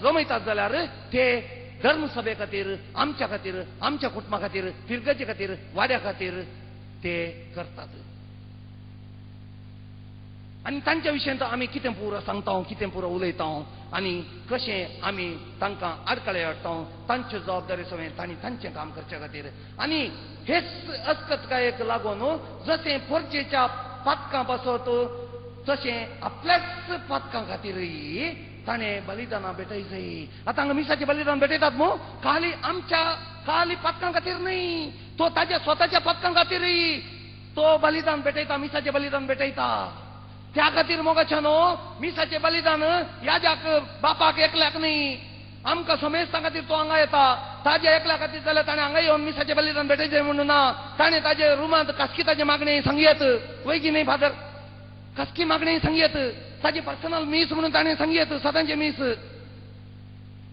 A: जमयतात जाल्यार ते धर्मसभे खातीर, आमच्या खातीर, आमच्या कुटुंबा खातीर, फिरगजे खातीर, वाड्या खातीर ते करतात. आनी तांच्या विशयांत आमी कितें पुरो सांगता, कितें पुरो उलयता आनी कशें आमी तांकां आडखळे हाडटा, तांच्यो जबाबदारी सगळें तांणी तांचें काम करचे खातीर. आनी हेच अस्कतकायेक लागून जशें परजेच्या पातकां पासत तशें आपल्याच पातकां खातीरय ताणें बलिदानां भेटय जाय. आतां हांगा मिसाचें बलिदान भेटयतात मू, खाली आमच्या खाली पातकां खातीर न्हय, तो ताज्या स्वताच्या पातकां खातीरय तो बलिदान भेटयता, मिसाचें बलिदान भेटयता. त्या खातीर मोगाच्या न्हू मिसाचें बलिदान याजाक बापाक एकल्याक न्हय, आमकां समेस्तां खातीर तो हांगा येता. ताज्या एकल्या खातीर जाल्यार ताणें हांगा येवन मिसाचें बलिदान भेटयचें म्हणून ना, ताणें ताजे रुमांत खासकी ताजें मागणें सांगयत वय की न्हय फादर, खासकी मागणें सांगयत, ताजें पर्सनल मीस म्हणून ताणें सांगयत, सदांचें मीस.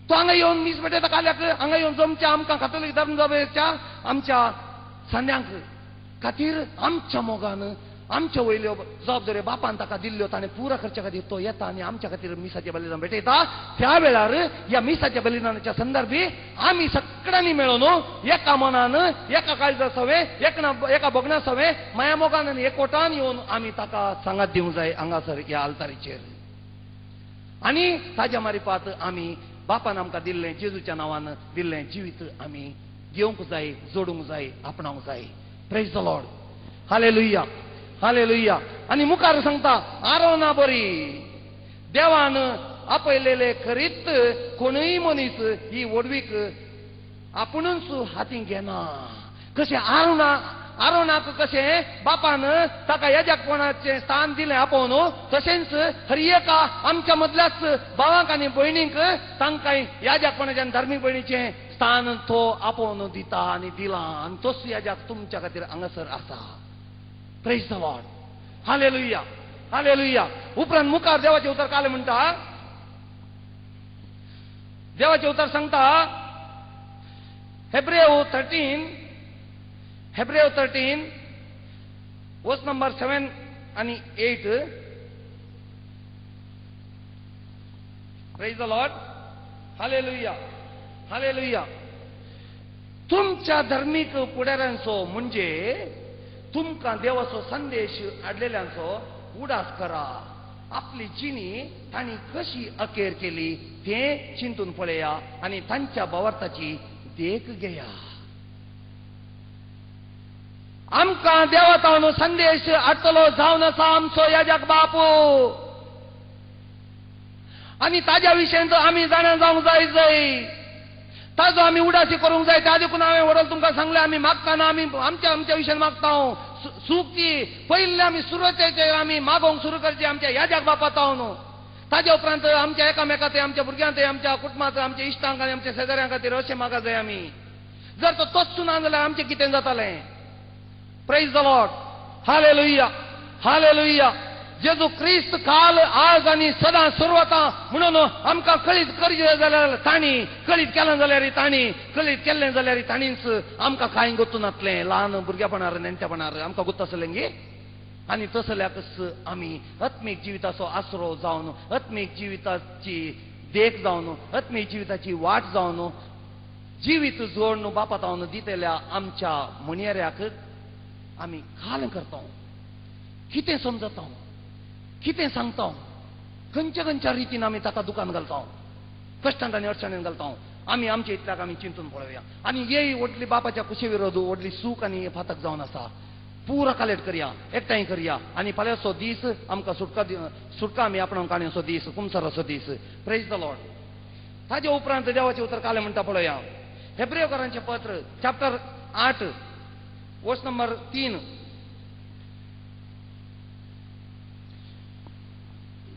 A: तो हांगा येवन मीस भेटयता काल्याक, हांगा येवन जमच्या आमकां कातोलीक धर्मसभेच्या आमच्या सांद्यांक खातीर आमच्या मोगान आमच्या वयल्यो जबाबदाऱ्यो बापान ताका दिल्ल्यो ताणें पुरा करच्या खातीर तो येता आनी आमच्या खातीर मिसाचें बलिदान भेटयता. त्या वेळार ह्या मिसाच्या बलिदानाच्या संदर्भी आमी सगळ्यांनी मेळून एका मनान, एका काळजा सवें, एका भोगणा सवें, माया मोगान आनी एकवटान येवन आमी ताका सांगात दिवंक जाय हांगासर ह्या आल्तारीचेर. आनी ताज्या मारिपात आमी बापान आमकां दिल्लें जेजूच्या नांवान दिल्लें जिवीत आमी घेवंक जाय, जोडूंक जाय, आपणावंक जाय. Praise the Lord, hallelujah, hallelujah. आनी मुखार सांगता आरोना बरी देवान आपयलेले खरीत कोणूय मनीस ही व्हडवीक आपुणूच हातीं घेना. कशें आरोना, आरोनाक कशें बापान ताका याजकपणाचें स्थान दिलें आपोवन, तशेंच हर एका आमच्या मदल्याच भावांक आनी भयणींक तांकां याजकपणाचें आनी धार्मीक भयणीचें स्थान तो आपोवन दिता आनी दिलां, आनी तोच याजक तुमच्या खातीर हांगासर आसा. Praise the Lord, hallelujah, hallelujah. उपरांत मुखार देवाचें उतर कालें म्हणटा, देवाचें उतर सांगता हेब्रेव 13, हेब्रेव 13 वर्स नंबर 7 आनी 8. Praise the Lord, hallelujah, hallelujah. तुमच्या धर्मीक फुडाऱ्यांचो म्हणजे तुमकां देवाचो संदेश हाडलेल्यांचो उडास करा. आपली जिणी तांणी कशी अखेर केली तें चिंतून पळया आनी तांच्या भावार्थाची देख घेया. आमकां देवातावन संदेश हाडटलो जावन आसा आमचो याजक बापू, आनी ताज्या विशयांचो आमी जाणा जावंक जाय जाय, ताजो आमी उडाशी करूंक जाय. त्या देखून हांवें व्हडल तुमकां सांगलें, आमी मागताना आमी आमच्या आमच्या विशयान मागता. सूख ती पयलीं आमी सुरवातेचेर आमी मागोवंक सुरू करची आमच्या याजक बापा तावन. ताज्या उपरांत आमच्या एकामेका ते आमच्या भुरग्यांक, आमच्या कुटुंबांत, आमच्या इश्टांक आनी आमच्या शेजाऱ्यां खातीर अशें मागा जाय आमी. जर तो तोच ना जाल्यार आमचें कितें जातालें? Praise the Lord, hallelujah, hallelujah. जेजू क्रिस्त काल आज आनी सदां सुरवाता म्हणून आमकां कळीत करचें जाल्यार तांणी कळीत केलें जाल्यार तांणी कळीत केल्लें जाल्यार तांणीच आमकां कांय गोत्तू नातलें. ल्हान भुरगेपणार नेणटेपणार आमकां गोत्त आसलें गे, आनी तसल्याकच आमी आत्मीक जिविताचो आसरो जावन, आत्मीक जिविताची देख जावन, आत्मीक जिविताची वाट जावन जिवीत जोडून बापा तावन दितल्या आमच्या म्हणयाऱ्याक आमी काल करता, कितें समजता, कितें सांगता, खंयच्या खंयच्या रितीन आमी ताका दुकान घालता, कश्टांत आनी अडचणीन घालता. आमी आमच्या इतल्याक आमी चिंतून पळोवया. आनी हे व्हडली बापाच्या कुशे विरोध व्हडली सूख आनी फातक जावन आसा. पुरा कालेट करया, एकठांय करया आनी फाल्यांचो दीस आमकां सुटका सुटका आमी आपणाक काणयेचो दीस, कुमसाराचो दीस. Praise the Lord. ताजे उपरांत देवाचें उतर कालें म्हणटा पळोवया. हेब्रेवकारांचें पत्र चॅप्टर 8 वर्स नंबर 3.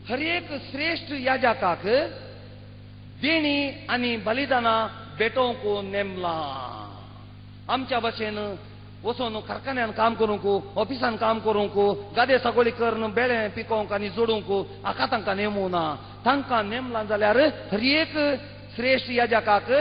A: हर एक श्रेश्ठ याजकाक देणी आनी बलिदानां भेटोवंक नेमलां. आमच्या भाशेन वचून कारखान्यान काम करूंक, ऑफिसान काम करूंक, गादे सागोळी करून बेळे पिकोवंक आनी जोडूंक हाका तांकां नेमूं ना. तांकां नेमलां जाल्यार हर एक श्रेश्ठ याजकाक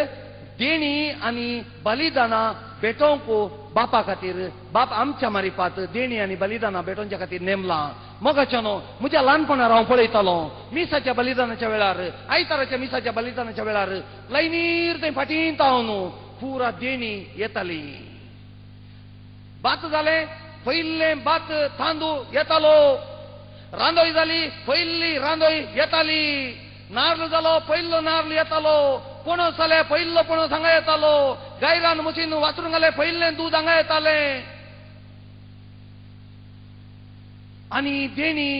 A: देणी आनी बलिदानां भेटोवंक बापा खातीर, बाप आमच्या मारिपात देणी आनी बलिदानां भेटोवच्या खातीर नेमलां. मोगाच्यानो म्हज्या ल्हानपणार हांव पळयतालो मिसाच्या बलिदानाच्या वेळार, आयताराच्या मिसाच्या बलिदानाच्या वेळार लायनीर थंय फाटींत हांव न्हू पुरा देणी येताली. भात जालें पयलें भात तांदूळ येतालो, रांदोय जाली पयली रांदोय येताली, नार्ल जालो पयलो नार्ल येतालो, पणस जालें पयलो पणस हांगा येतालो, गायरान म्हशीन वासरूं घालें पयलें दूद हांगा येतालें. आनी देणी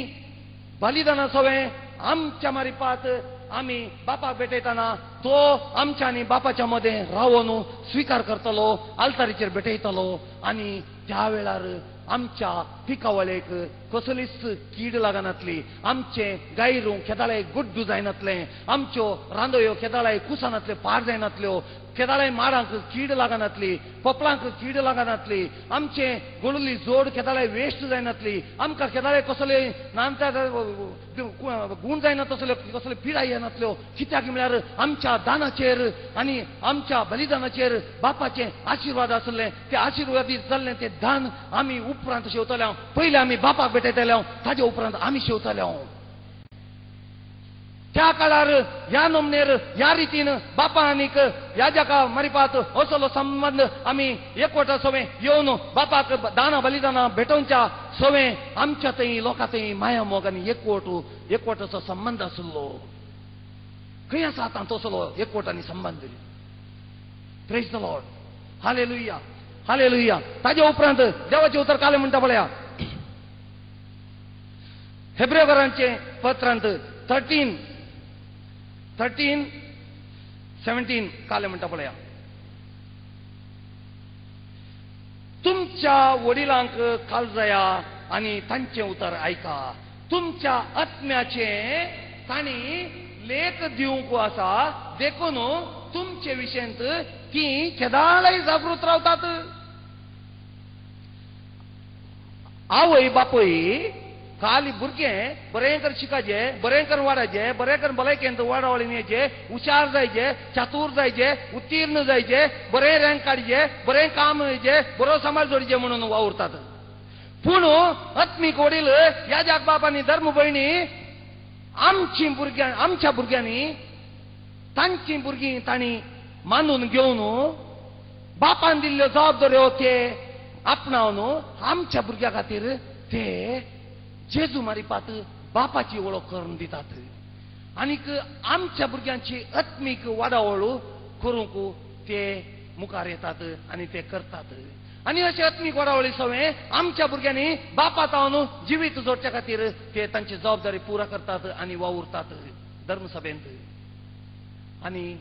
A: बलिदाना सवें आमच्या मारिपात आमी बापाक भेटयतना तो आमच्या आनी बापाच्या मदें रावन स्विकार करतलो, आल्तारीचेर भेटयतलो आनी त्या वेळार आमच्या पिकावळेक कसलीच कीड लागनातली, आमचें गायरू केदाळे गुड्डू जायनातलें, आमच्यो रांदोयो केदाळे कुसनातल्यो, पार जायनातल्यो, केदाळे माडांक कीड लागनातली, पोपलांक कीड लागनातली, आमचें गोडुली जोड केदाळे वेस्ट जायनातली, आमकां केदाळे कसले नामता गूण जायना तसल्यो कसल्यो पिडाय येनातल्यो. कित्याक म्हळ्यार आमच्या दानाचेर आनी आमच्या बलिदानाचेर बापाचें आशिर्वाद आसलें, ते आशिर्वादीत जाल्लें तें दान आमी उपरांत शेवतले. पयलें आमी बापाक भेटयतले, ताजे उपरांत आमी शेवतले. त्या काळार ह्या नमनेर ह्या रितीन बापा आनीक याजका मरिपात असलो संबंद आमी एकवटा सवें येवन बापाक दाना बलिदाना भेटोवच्या सवें आमच्या थंय लोकां थंय माया मोग आनी एकवट एकवटाचो संबंद आसलो. खंय आसा आतां तसलो एकवट आनी संबंद? Praise the Lord, hallelujah, hallelujah. ताजे उपरांत देवाचें उतर कालें म्हणटा पळया हेब्रेवरांचे पत्रांत 13:13-17 कालें म्हणटा पळया, तुमच्या वडिलांक कालजया आनी तांचें उतर आयका, तुमच्या आत्म्याचें तांणी लेख दिवंक आसा, देखून तुमचे विशयंत ती केदाळय जागृत रावतात. आवय बापूय खाली भुरगें बरें कर शिकाचे, बरें कर वाडायचे, बरें कर भलायकेंत वाडावळीन येचे, हुशार जायचे, चातूर जायचे, उत्तीर्ण जायचे, बरें रँक काडचे, बरें काम येचे, बरो समाज जोडचे म्हणून वावुरतात. पूण आत्मीक वडील याजक बाप आनी धर्म भयणी आमची भुरग्यां आमच्या भुरग्यांनी तांची भुरगीं तांणी मानून घेवन बापान दिल्ल्यो जबाबदाऱ्यो ते आपणावन आमच्या भुरग्यां खातीर ते जेजू मारिपात बापाची वळख करून दितात आनीक आमच्या भुरग्यांची आत्मीक वाडावळ करूंक ते मुखार येतात आनी ते करतात. आनी अशे आत्मीक वाडावळी सवें आमच्या भुरग्यांनी बापा तावन जिवीत जोडच्या खातीर ते तांची जबाबदारी पुरा करतात आनी वावुरतात धर्मसभेंत. आनी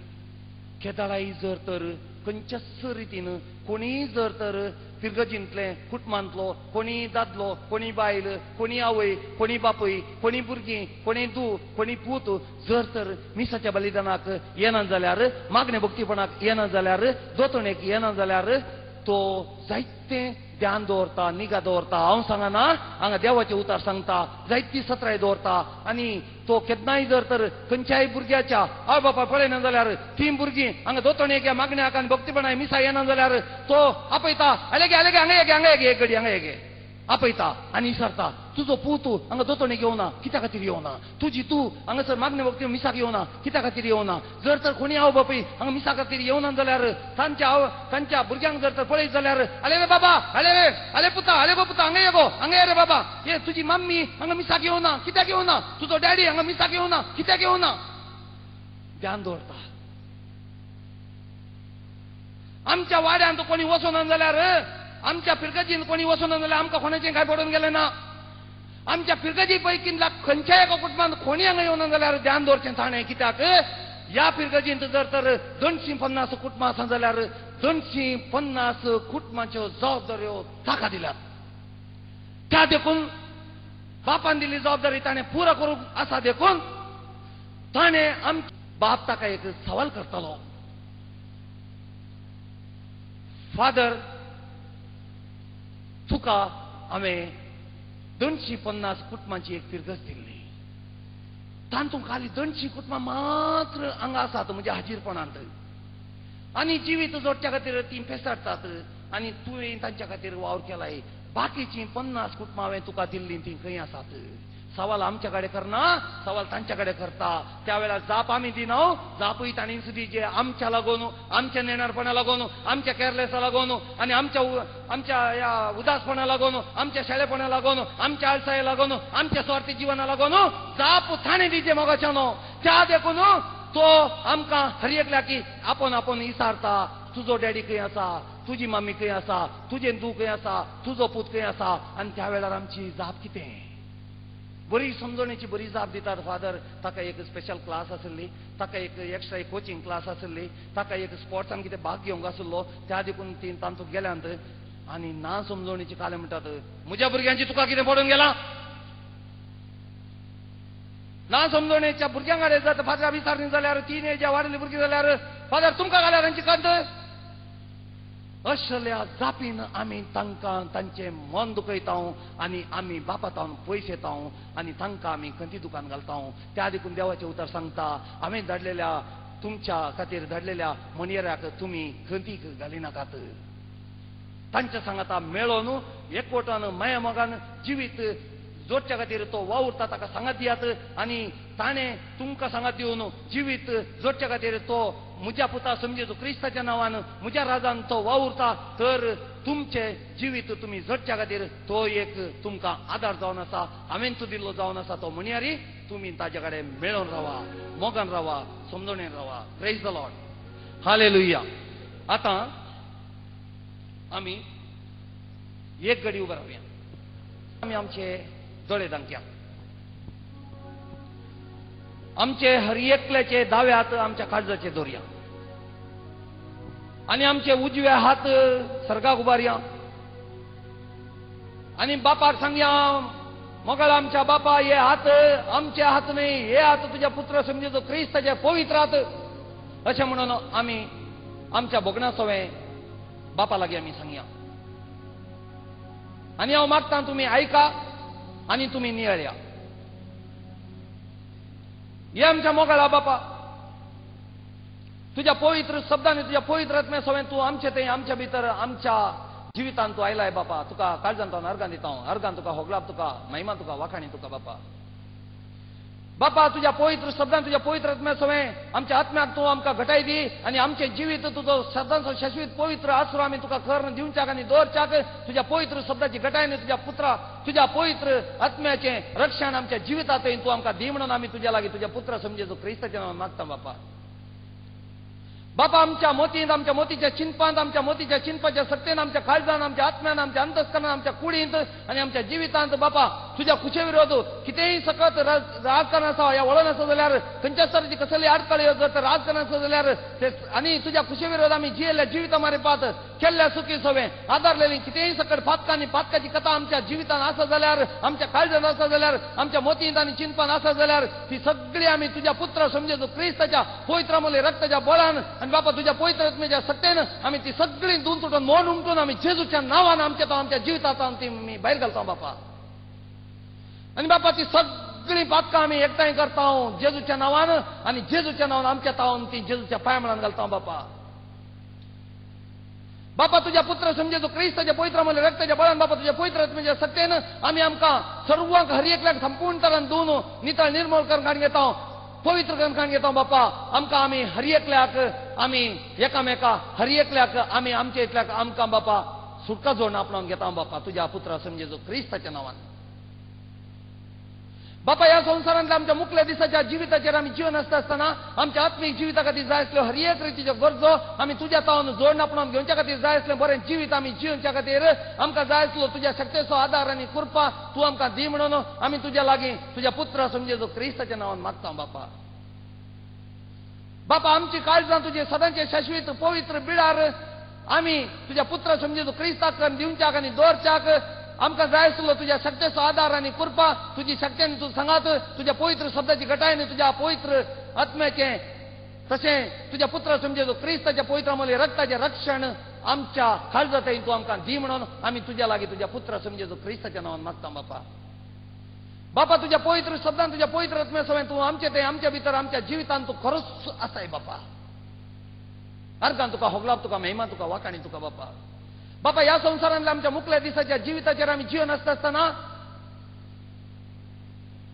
A: केदाळाय जर तर खंयच्याच रितीन कोणीय जर तर फिरगजींतले कुटुंबांतलो कोणी दादलो, कोणी बायल, कोणी आवय, कोणी बापूय, कोणी भुरगीं, कोणी दू, कोणी पूत जर तर मिसाच्या बलिदानाक येना जाल्यार, मागणे भक्तीपणाक येना जाल्यार, दोतणेक येना जाल्यार तो जायतें ध्यान दवरता, निगा दवरता. हांव सांगना, हांगा देवाचें उतार सांगता, जायती सत्राय दवरता. आनी तो केन्नाय जर तर खंयच्याय भुरग्याच्या आवय बापाय पळयना जाल्यार तीं भुरगीं हांगा दोतणेक मागण्याक आनी भक्तीपणाक मिसा येना जाल्यार तो आपयता, आलेगे आलेगे हांगा येगे, हांगा येगे, एक घडी हांगा येगे, आपयता आनी विचारता, तुजो पूत हांगा दोतणेक येवना कित्या खातीर येवना, तुजी तूं हांगासर मागणे भक्ती मिसाक येवना कित्या खातीर येवना. जर तर कोणी आवय बापूय हांगा मिसा खातीर येवना जाल्यार तांच्या तांच्या भुरग्यांक जर तर पळयत जाल्यार, आले रे बाबा, आले रे, आले पुता, आले गो पुता, हांगा ये गो, हांगा ये रे बाबा, ये तुजी मम्मी हांगा मिसाक येवना कित्याक येवना, तुजो डॅडी हांगा मिसाक येवना कित्याक येवना. ध्यान दवरता. आमच्या वाड्यांत कोणी वचना जाल्यार, आमच्या फिरगजीन कोणी वचना जाल्यार आमकां कोणाचें कांय पडून गेलें ना. आमच्या फिरगजी पैकींतल्या खंयच्याय एका कुटुंबांत कोणी हांगा येवना जाल्यार ध्यान दवरचें ताणें, कित्याक ह्या फिरगजींत जर तर 250 कुटुंबां आसा जाल्यार 250 कुटुंबांच्यो जबाबदाऱ्यो ताका दिल्यात. त्या देखून बापान दिल्ली जबाबदारी ताणें पुरा करूंक आसा, देखून ताणें आमच्या बाप ताका एक सवाल करतालो, फादर तुका हांवें 250 कुटुंबांची एक फिरगज दिल्ली, तातूंत खाली 200 कुटुंबां मात्र हांगा आसात म्हज्या हाजीरपणांत, आनी जिवीत जोडच्या खातीर तीं पेसाडटात आनी तुवें तांच्या खातीर वावर केलाय, बाकीचीं 50 कुटुंबां हांवें तुका दिल्लीं तीं खंय आसात. सवाल आमच्या कडेन करना, सवाल तांच्या कडेन करता. त्या वेळार जाप आमी दिना, जापूय तांणी दिजे. आमच्या लागून, आमच्या नेणारपणा लागून, आमच्या केअरलेसा लागून आनी आमच्या आमच्या ह्या उदासपणा लागून, आमच्या शेळेपणा लागून, आमच्या आळसाये लागून, आमच्या स्वार्थी जिवना लागून जाप ताणें दिजे मोगाच्यानो. त्या देखून तो आमकां हर एकल्या की आपोवन आपोवन विचारता, तुजो डॅडी खंय आसा, तुजी मम्मी खंय आसा, तुजें धूव खंय आसा, तुजो पूत खंय आसा. आनी त्या वेळार आमची जाप कितें? बरी समजणेची बरी जाप दितात फादर. ताका एक स्पेशल क्लास आसली, ताका एक एक्स्ट्रा एक कोचिंग क्लास आसली, ताका एक स्पोर्ट्सान कितें भाग घेवंक आसलो, त्या देखून ती तांतूत गेल्यांत. आनी ना समजणेची काले म्हणटात म्हज्या भुरग्यांची तुका कितें पडून गेला? ना समजणेच्या भुरग्यां कडेन जाता फादरा विचारणी जाल्यार 3 एजा वाडली भुरगीं जाल्यार फादर तुमकां घाल्यार तांची कंत. असल्या जापीन आमी तांकां तांचें मन दुखयता आनी आमी बापातावन पयस येता आनी तांकां आमी खंती दुकान घालता. त्या देखून देवाचें उतर सांगता, हांवें धाडलेल्या तुमच्या खातीर धाडलेल्या मनयेराक तुमी खंतीक घालिनाकात. तांच्या सांगाता मेळोन एकवटान माया मोगान जिवीत जोडच्या खातीर तो वावुरता, ताका सांगात दियात. आनी ताणें तुमकां सांगात दिवन जिवीत जोडच्या खातीर तो म्हज्या पुता समजेचो क्रिस्ताच्या नांवान म्हज्या राजान तो वावुरता, तर तुमचें जिवीत तुमी जोडच्या खातीर तो एक तुमकां आदार जावन आसा, हांवें तूं दिल्लो जावन आसा तो म्हणयारी तुमी ताज्या कडेन मेळोन रावा, मोगान रावा, समजणेन रावा. Praise the Lord, hallelujah. आतां आमी एक घडी उबे रावया, आमी आमचे दोळे दांकया, आमचे हर एकल्याचे दावे हात आमच्या काळजाचे दोरया आनी आमचे उजवे हात सर्गाक उबारया आनी बापाक सांगया, मोगाळ आमच्या बापा, हे हात आमचे हात न्हय, हे हात तुज्या पुत्र समजेचो क्रिस्ताचे पवित्र हात. अशें म्हणून आमी आमच्या भोगणा सवें बापा लागीं आमी सांगया. आनी हांव मागता तुमी आयका आनी तुमी नियाळया. हे आमच्या मोगाळा बापा, तुज्या पवित्र शब्दांनी तुज्या पवित्र आत्म्या सवें तूं आमचे थंय आमच्या भितर आमच्या जिवितांत तूं आयलाय बापा. तुका काळजांत हांव अर्गान दिता, अर्गान तुका होगलाप, तुका महिमा, तुका वाखाणी तुका बापा. बापा तुज्या पवित्र शब्दान तुज्या पवित्र आत्म्या सवें आमच्या आत्म्याक तूं आमकां घटाय दी आनी आमचें जिवीत तुजो शब्दांचो शाश्वीत पवित्र आसरो आमी तुका करून दिवच्याक आनी दवरच्याक तुज्या पवित्र शब्दाची घटाय आनी तुज्या पुत्रा तुज्या पवित्र आत्म्याचें रक्षण आमच्या जिवितांत तूं आमकां दी म्हणून आमी तुज्या लागीं तुज्या पुत्रा समजेचो क्रिस्ताच्या नांवान मागता बापा. बापा आमच्या मोतींत, आमच्या मोतीच्या चिंतपांत, आमच्या मोतीच्या चिंतपाच्या सत्तेन, आमच्या काळजान, आमच्या आत्म्यान, आमच्या अंतस्करणान, आमच्या कुडींत आनी आमच्या जिवितांत बापा तुज्या खुशे विरोध कितेंय सकत राजकारण आसा ह्या वळण आसा जाल्यार खंयच्याच तरेची कसली आडखळ जर तर राजकारण आसा जाल्यार ते आनी तुज्या खुशे विरोध आमी जियेल्ल्या जिविता मारिपात केल्ल्या सुखी सवें आदारलेली कितेंय सकट पातकां आनी पातकाची कथा आमच्या जिवितांत आसा जाल्यार, आमच्या काळजांत आसा जाल्यार, आमच्या मोतींत आनी चिंतपान आसा जाल्यार ती सगळी आमी तुज्या पुत्रा समजेचो क्रिस्ताच्या पवित्र मुले रक्ताच्या बळान आनी बापा तुज्या पवित्र आत्म्याच्या सत्तेन आमी ती सगळी दोन तुटून मोड उमटून आमी जेजूच्या नांवान आमच्या तो आमच्या जिवितांत ती आमी भायर घालता बापा. आनी बापा ती सगळी पातकां आमी एकठांय करता जेजूच्या नांवान आनी जेजूच्या नांवान आमच्या तावन ती जेजूच्या पांय म्हणून घालता बापा. बापा तुज्या पुत्र समजेचो क्रिस्ताच्या पवित्र मुले रक्ताच्या बळान बापा तुज्या पवित्र आत्म्याच्या सत्तेन आमी आमकां सर्वांक हर एकल्याक संपूर्ण तरान दोन नितळ निर्मूल करून काडून घेता, पवित्र करून काडून घेता बापा. आमकां आमी हर एकल्याक आमी एकामेका हर एकल्याक आमी आमच्या एकल्याक आमकां बापा सुटका जोडणं आपणावन घेता बापा तुज्या पुत्रा समजेचो क्रिस्ताच्या नांवान. बापा ह्या संवसारांतल्या आमच्या मुखल्या दिसाच्या जिविताचेर आमी जिवन आसता आसतना आमच्या आत्मीक जिविता खातीर जाय आसल्यो हर एक रितीच्यो गरजो आमी तुज्या तावन जोडणं आपणावन घेवच्या खातीर जाय आसलें बरें जिवीत आमी जिवच्या खातीर आमकां जाय आसलो तुज्या शक्तेचो आदार आनी कृपा तूं आमकां दी म्हणून आमी तुज्या लागीं तुज्या पुत्रा समजेचो क्रिस्ताच्या नांवान मागता बापा. बापा आमची काळजां तुजे सदांचे शाश्वीत पवित्र बिळार आमी तुज्या पुत्रा समजेचो क्रिस्ताक दिवच्याक आनी दवरच्याक आमकां जाय आसलो तुज्या शक्तेचो आदार आनी कृपा तुजी शक्त्यान तूं सांगात तुज्या पवित्र शब्दाची घटाय आनी तुज्या पवित्र आत्म्याचें तशें तुज्या पुत्रा समजेचो क्रिस्ताच्या पवित्र मुले रक्ताचें रक्षण आमच्या काळजांत तूं आमकां दी म्हणून आमी तुज्या लागीं तुज्या पुत्रा समजेचो क्रिस्ताच्या नांवान मागता बापा. बापा तुज्या पवित्र शब्दान तुज्या पवित्र आत्म्या सवें तूं आमचे ते आमच्या भितर आमच्या जिवितांत तूं खरोच आसाय बापा. अर्गान तुका होगलाप, तुका महिमा, तुका वाखाणी तुका बापा. बापा ह्या संवसारांतल्या आमच्या मुखल्या दिसाच्या जिविताचेर आमी जिवन आसता आसतना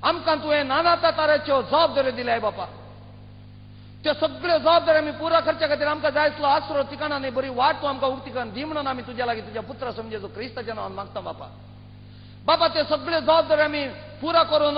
A: आमकां तुवें नाना ताऱ्याच्यो जबाबदाऱ्यो दिल्याय बापा. त्यो सगळ्यो जबाबदाऱ्यो आमी पुरा करच्या खातीर आमकां जाय आसलो आसरो ठिकाणा आनी बरी वाट तूं आमकां उक्ती करून दी म्हणून आमी तुज्या लागीं तुज्या पुत्रा समजेचो क्रिस्ताच्या नांवान मागता बापा. बापा त्यो सगळ्यो जबाबदाऱ्यो आमी पुरा करून